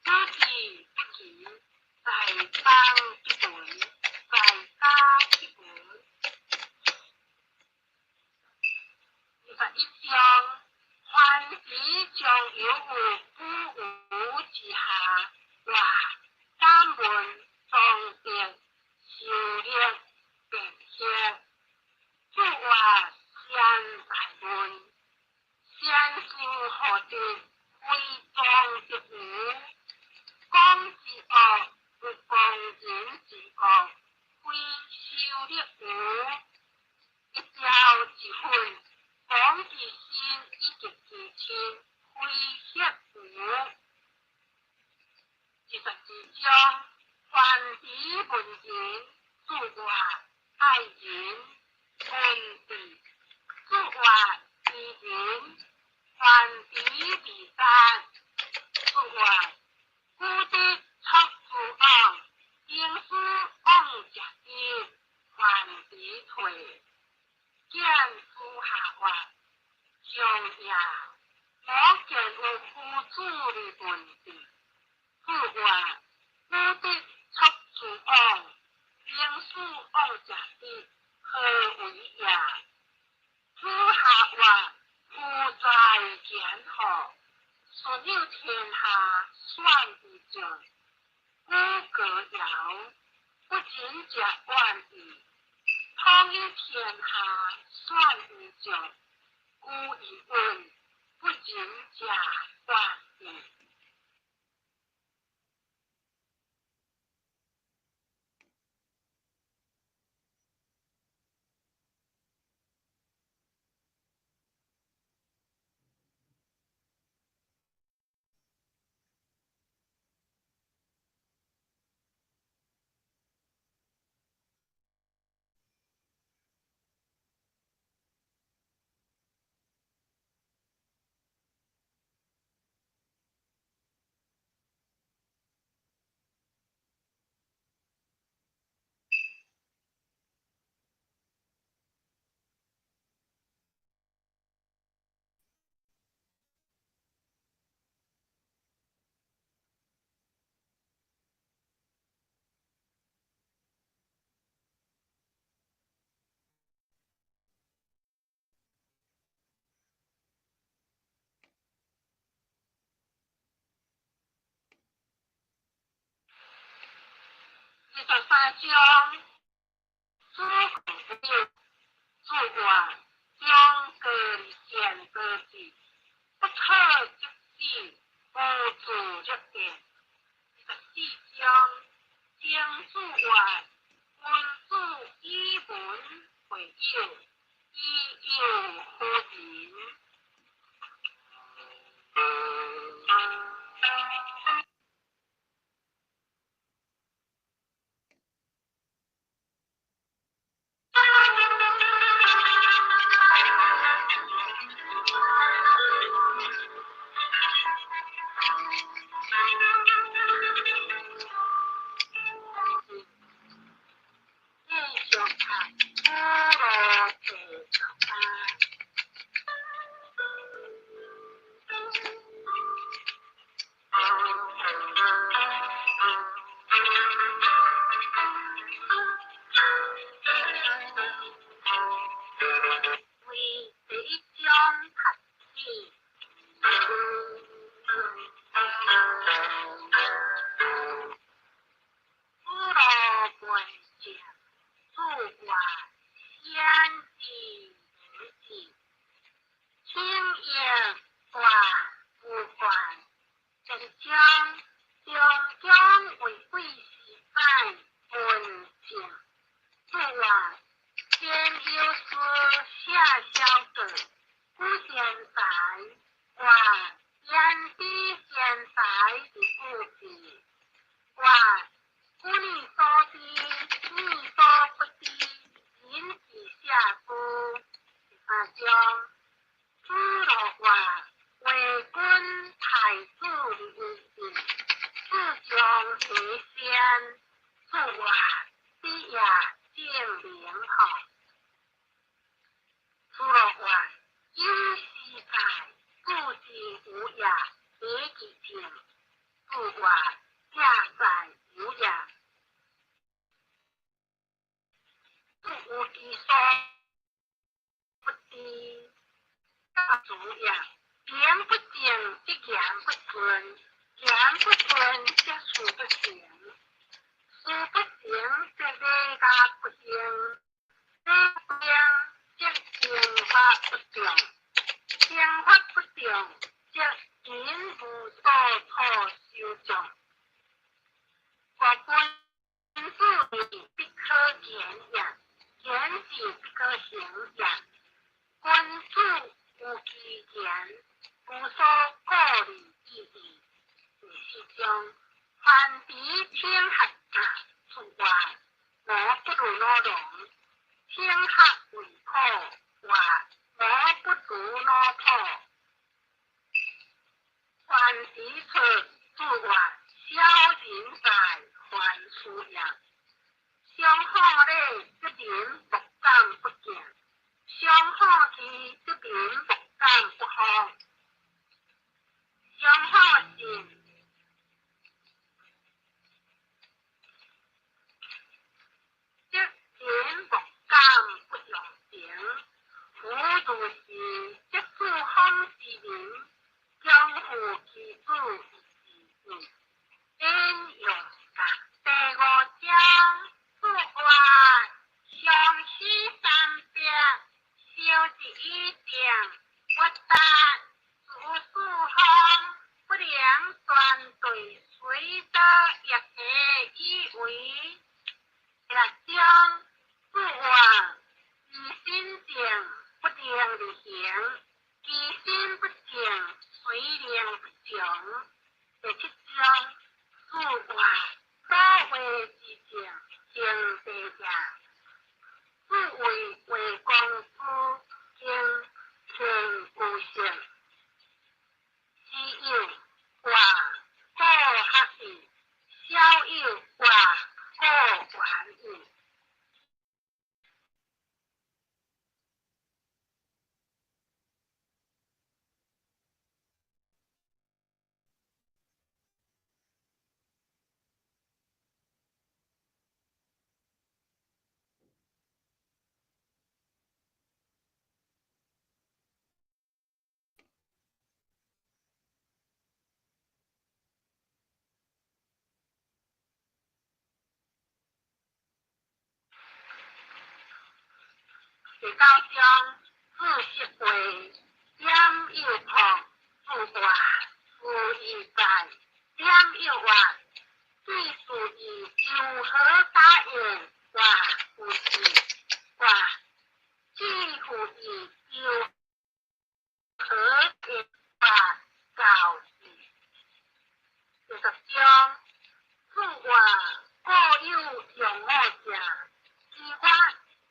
Speaker 1: 不知不齐，在邦必文，在家必文。21章，凡时将有有不无之下，话敢问庄德修炼辩析，注话先在问。先修何德，非庄德无？讲之恶，有讲人之恶，非修德无？一朝之分，讲之心以及之亲，非协无？22章，凡时问人，注话爱人，问地，注话知人，凡时而杀。注曰：古德出诸往，经师往食之，范池退。见子夏曰：上也。无见有夫子的文字。注曰：古德出诸往，经师往食之，何为也？子夏曰：夫在贤何？顺有天下选之将，古歌谣，不仁者远矣。统一天下选之将，古语云：不仁者远矣。23章，子贡有注曰：中国善国志，不可则止，无自力变。24章，曾子曰：君子以文会友，以友辅仁。第九章注釋話點又破注話思義在點又話記事義有何答言話有事話記父義有何言話教示。第十章注話故有用我者，其我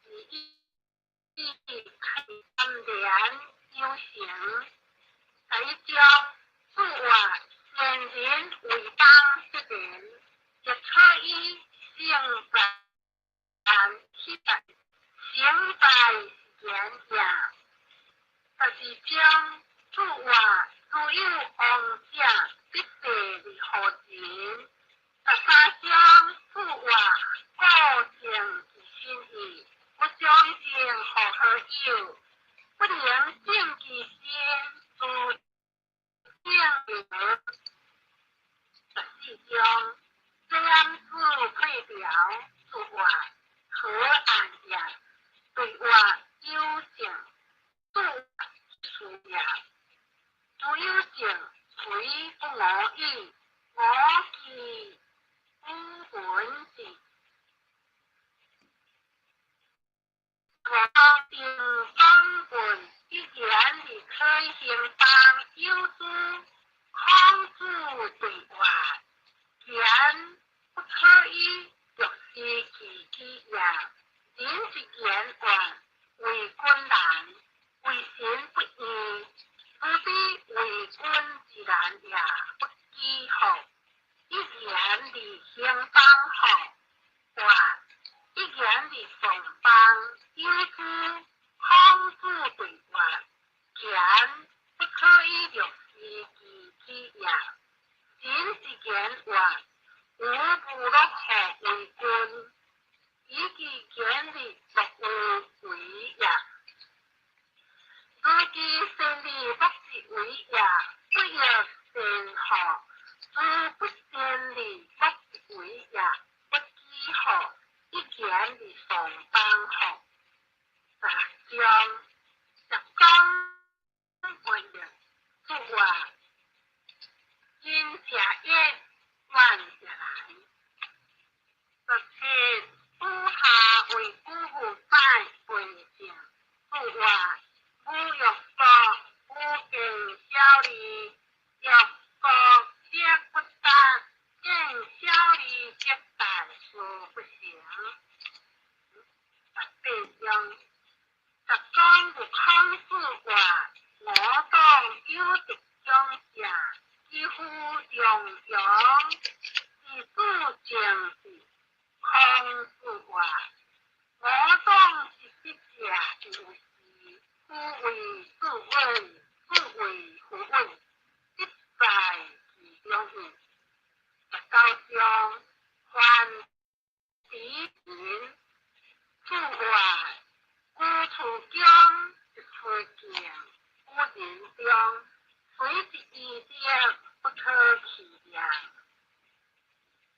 Speaker 1: 是以三連有成。第一章注話善人為邦得言，亦可以成辦起來，成敗言也。十二章注話如有王者，必地而何人？十三章注話故正其心意，不相信何何有？不能正其心，自正而。十四章這樣子退表注話何按也？對話有正，注事也。諸有正，隨不我與，我其五文字。我定講論一言而可興邦有之，孔子對話，言不可以欲失其己也。人之言話，為君難，為神不義，不必為君之難也，不己好。一言而興邦好，話一言而喪邦有之，孔子對話，言不可以欲失其己也。人之言話，無不樂乎為君，以其言而樂有為也。如其善而不是為也，不欲善好；如不善而不是為也，不己好。一言而喪邦好。十六章十講文注話，因者也，萬者來。十七五下為古父拜背正注話，無欲國，無敬小利，欲國則不達，見小利則大事不成。十八章十講有孔子話，我黨有德長者，幾乎洋洋，自主政治。孔子話，我黨是德者有事，夫為子穩，子為夫穩，德在其中矣。十九章凡敵人注話，古處姜一出鏡，古人中，隨之以德不可棄量。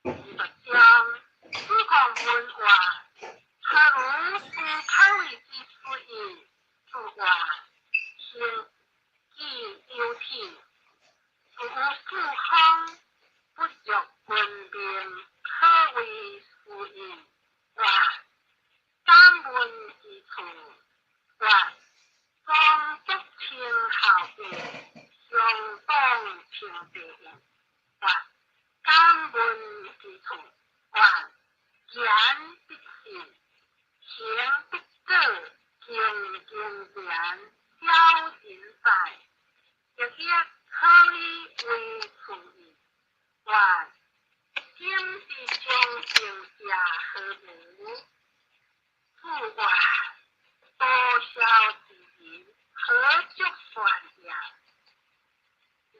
Speaker 1: 二十章子貢問話，何如不可為之事矣？注話，行己有體，如四方不欲君命，可為事矣。話感聞之處，話莊足稱孝伯，相當稱伯也。話感聞之處，話言必信，行必果，敬經典，小人在，亦亦可以為處矣。話今之將成者何如？注話多孝之人，何足算也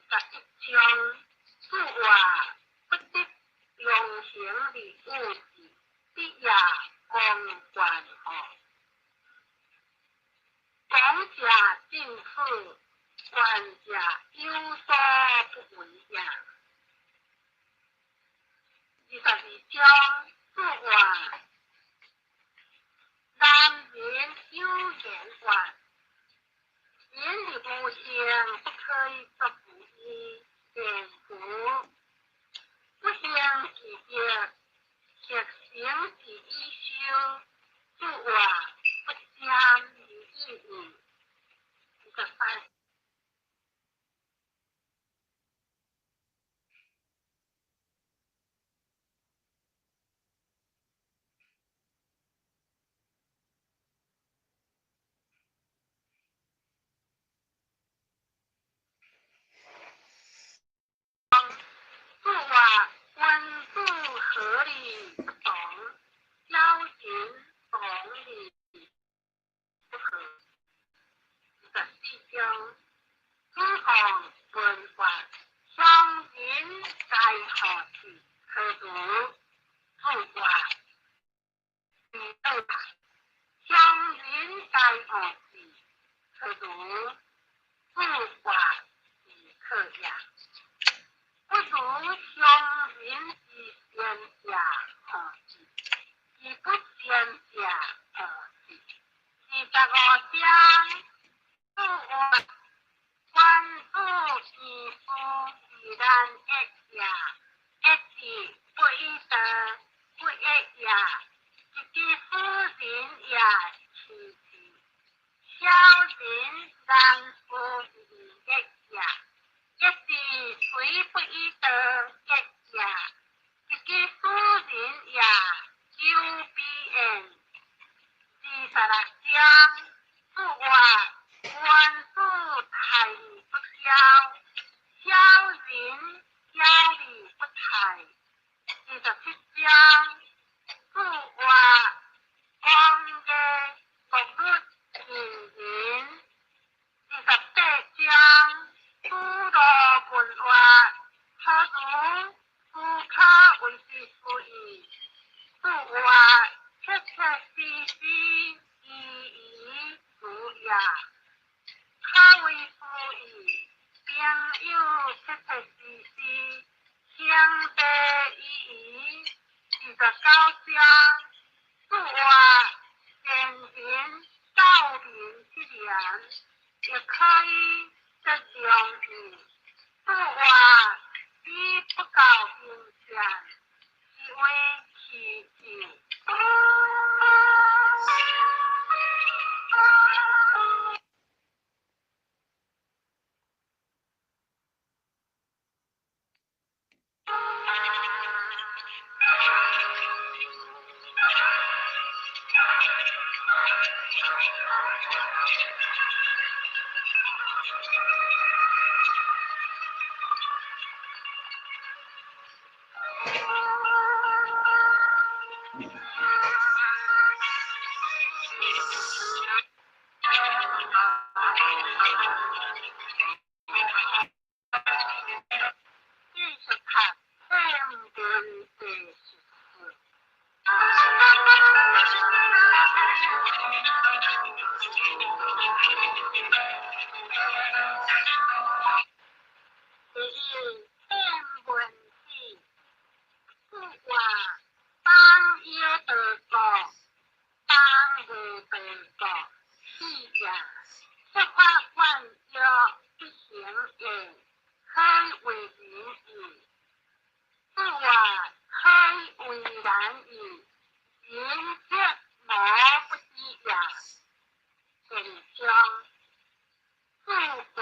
Speaker 1: ？21章注話不得用刑而有事，必也公關乎。講者盡此，觀者有所不為也。22章注話，男人有言，是已修，注話不將而已矣。23注話君子合理不同，梟雄同理不合。24章，子貢問曰：鄉人在何處？何如？子曰：其二。鄉人在何處？何如？子曰：其可也。不如鄉人之先者何之？其不先者何之？25章，注話君子之思而難遏也，遏之不以道，不遏也。一之斯人也，持之。小人難思而遏也，遏之雖不以道遏也。一之斯人也，有比焉。26章，注話君子泰而不驕，小人驕而不泰。27章，注話王嘅國律仁人。28章，子路問曰：何如？斯可謂之斯矣？注話切切絲絲，依依如也。可謂斯矣。朋友切切絲絲，兄弟依依。29章，注話賢人教民七言，亦可以則良矣。注話以不告民者，是謂其智。繼續讀《天文第14》。第一，天文史，注話當有道國，當無道國，是也。說法萬約不行也，可以為仁矣。注話可以為難矣，仁則無不知也。第二章，注話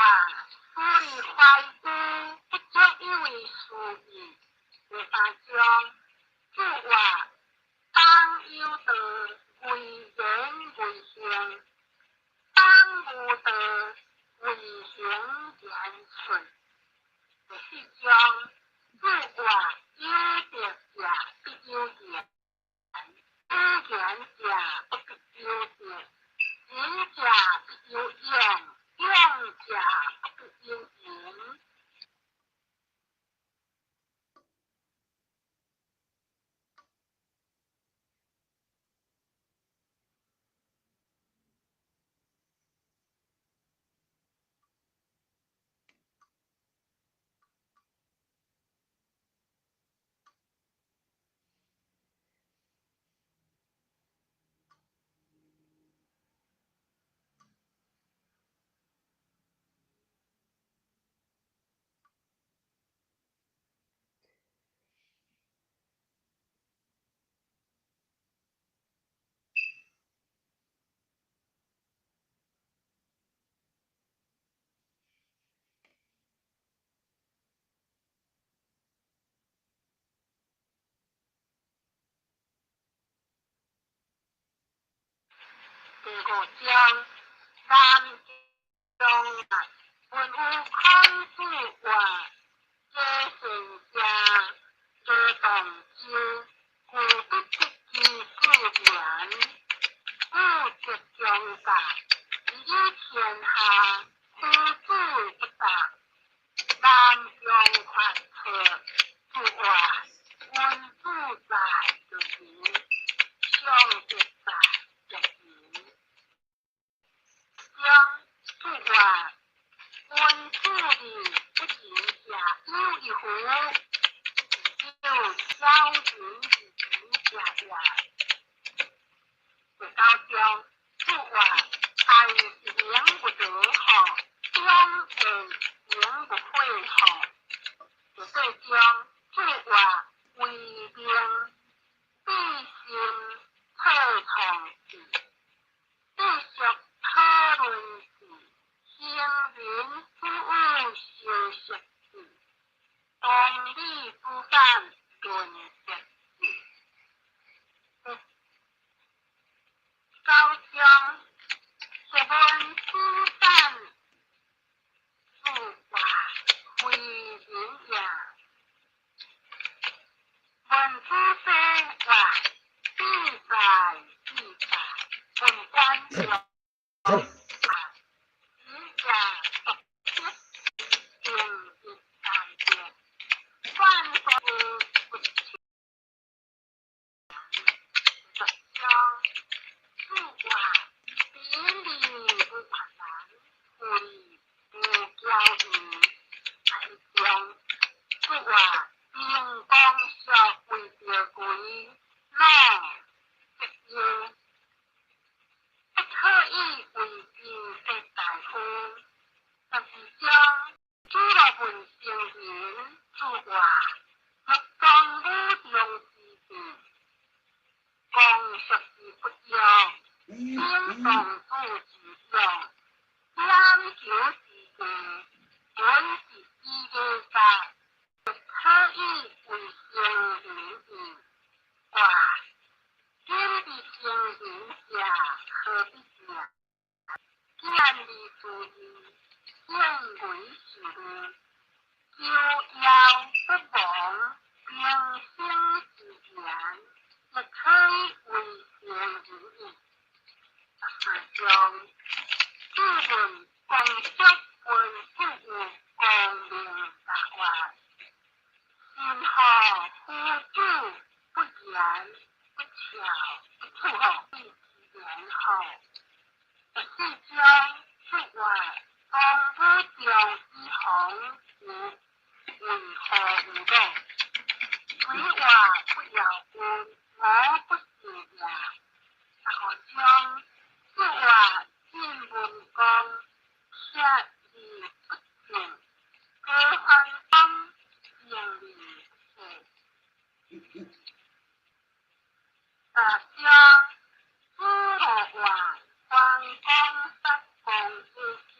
Speaker 1: 思而懷之，不足以為是矣。第三章，注話當有道，為言為行；當無道，為行言順。第四章，注話有德者必有言，有言五章，南中文有孔子话，假善者，假动周，故不得其自然，故则中教，以天下夫子不达。南中发出子话，文子在就仁，上德在就仁。中子话，文子里不仁者有一夫，有小人之仁者也。第九章子话，大是名不得好，中下名不会好。第八章子话，为命必先策创治，必属讨论治，行人之有修习治，同理之善论述治。第九章说文子产子话，非人也。文子说话，必在必在。问官中以下独得定一大德，万所不切。十章子话，比利不困难，富利不骄傲。第一章子话，兵公属为着规，老节约，不可以为之说大夫。十二章子路问圣人子话，欲将武中之地，公叔之不用，兵动子之用，减求之地，文是之礼家，可以为圣人矣。话，今伫圣人者何必者？见利注意，见为受利，求夭不亡，平生之言，亦可以为圣人矣。十四章子问公叔文子有光明大话，信号夫子不言不巧不处吼，之言吼。十四章子话，公武中之红有为何有乐？为话不由君，我不是也。十五章子话，晋文公切而不正，高桓公正而不世。十章子路话，桓公杀公子纠，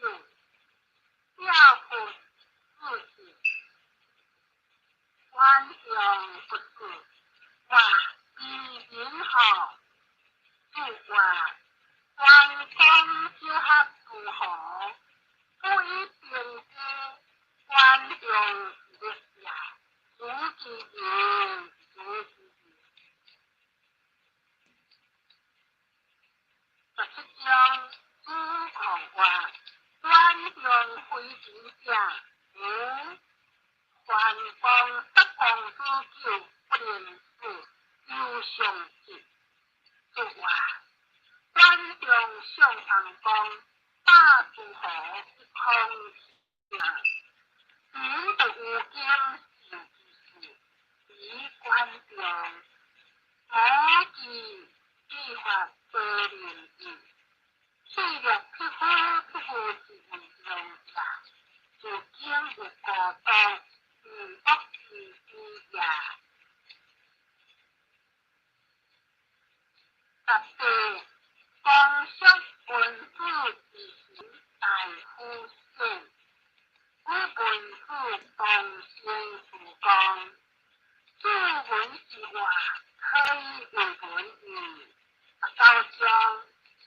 Speaker 1: 教父子子，管仲不子，话比人好。子话，桓公小学诸侯，不以兵之，管仲立也，主其人，主其义。十七章子贡话，管仲非人者，无桓公杀公子纠不能死，有上智。子话，管仲上桓公，霸诸侯以空天下，民得无经受之事，以管仲无记计划责任义，四六匹夫匹夫之为用也，自经有孤独，吾不知之也。十八，公叔文子之行大夫显，与文子同生事公。子文是话，可以为文矣。十九章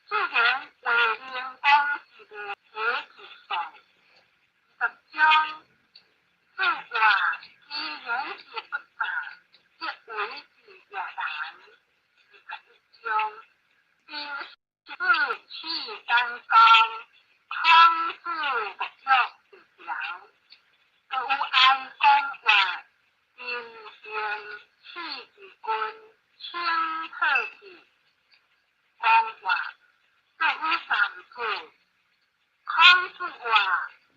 Speaker 1: 子字。王话，做好善事。孔子话：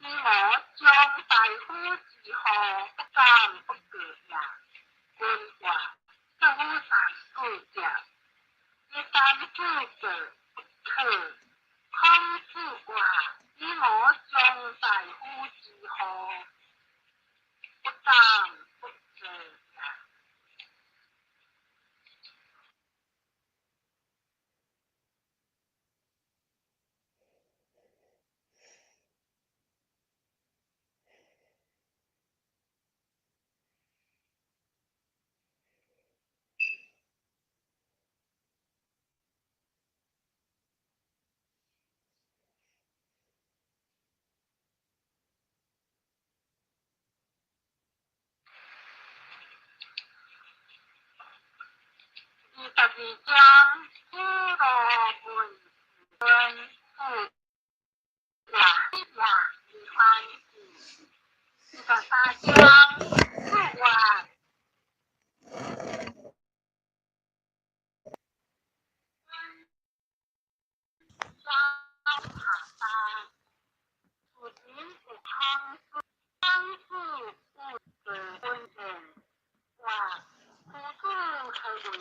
Speaker 1: 以我将大夫之后，不敢不过也。君话，做好善事者，以三子者不可。孔子话：以我将大夫之后，不敢不过也。22章，子路问问子话也而还之。23章，子话上下山。子云有孔子，孔子有做文言，话夫子何为？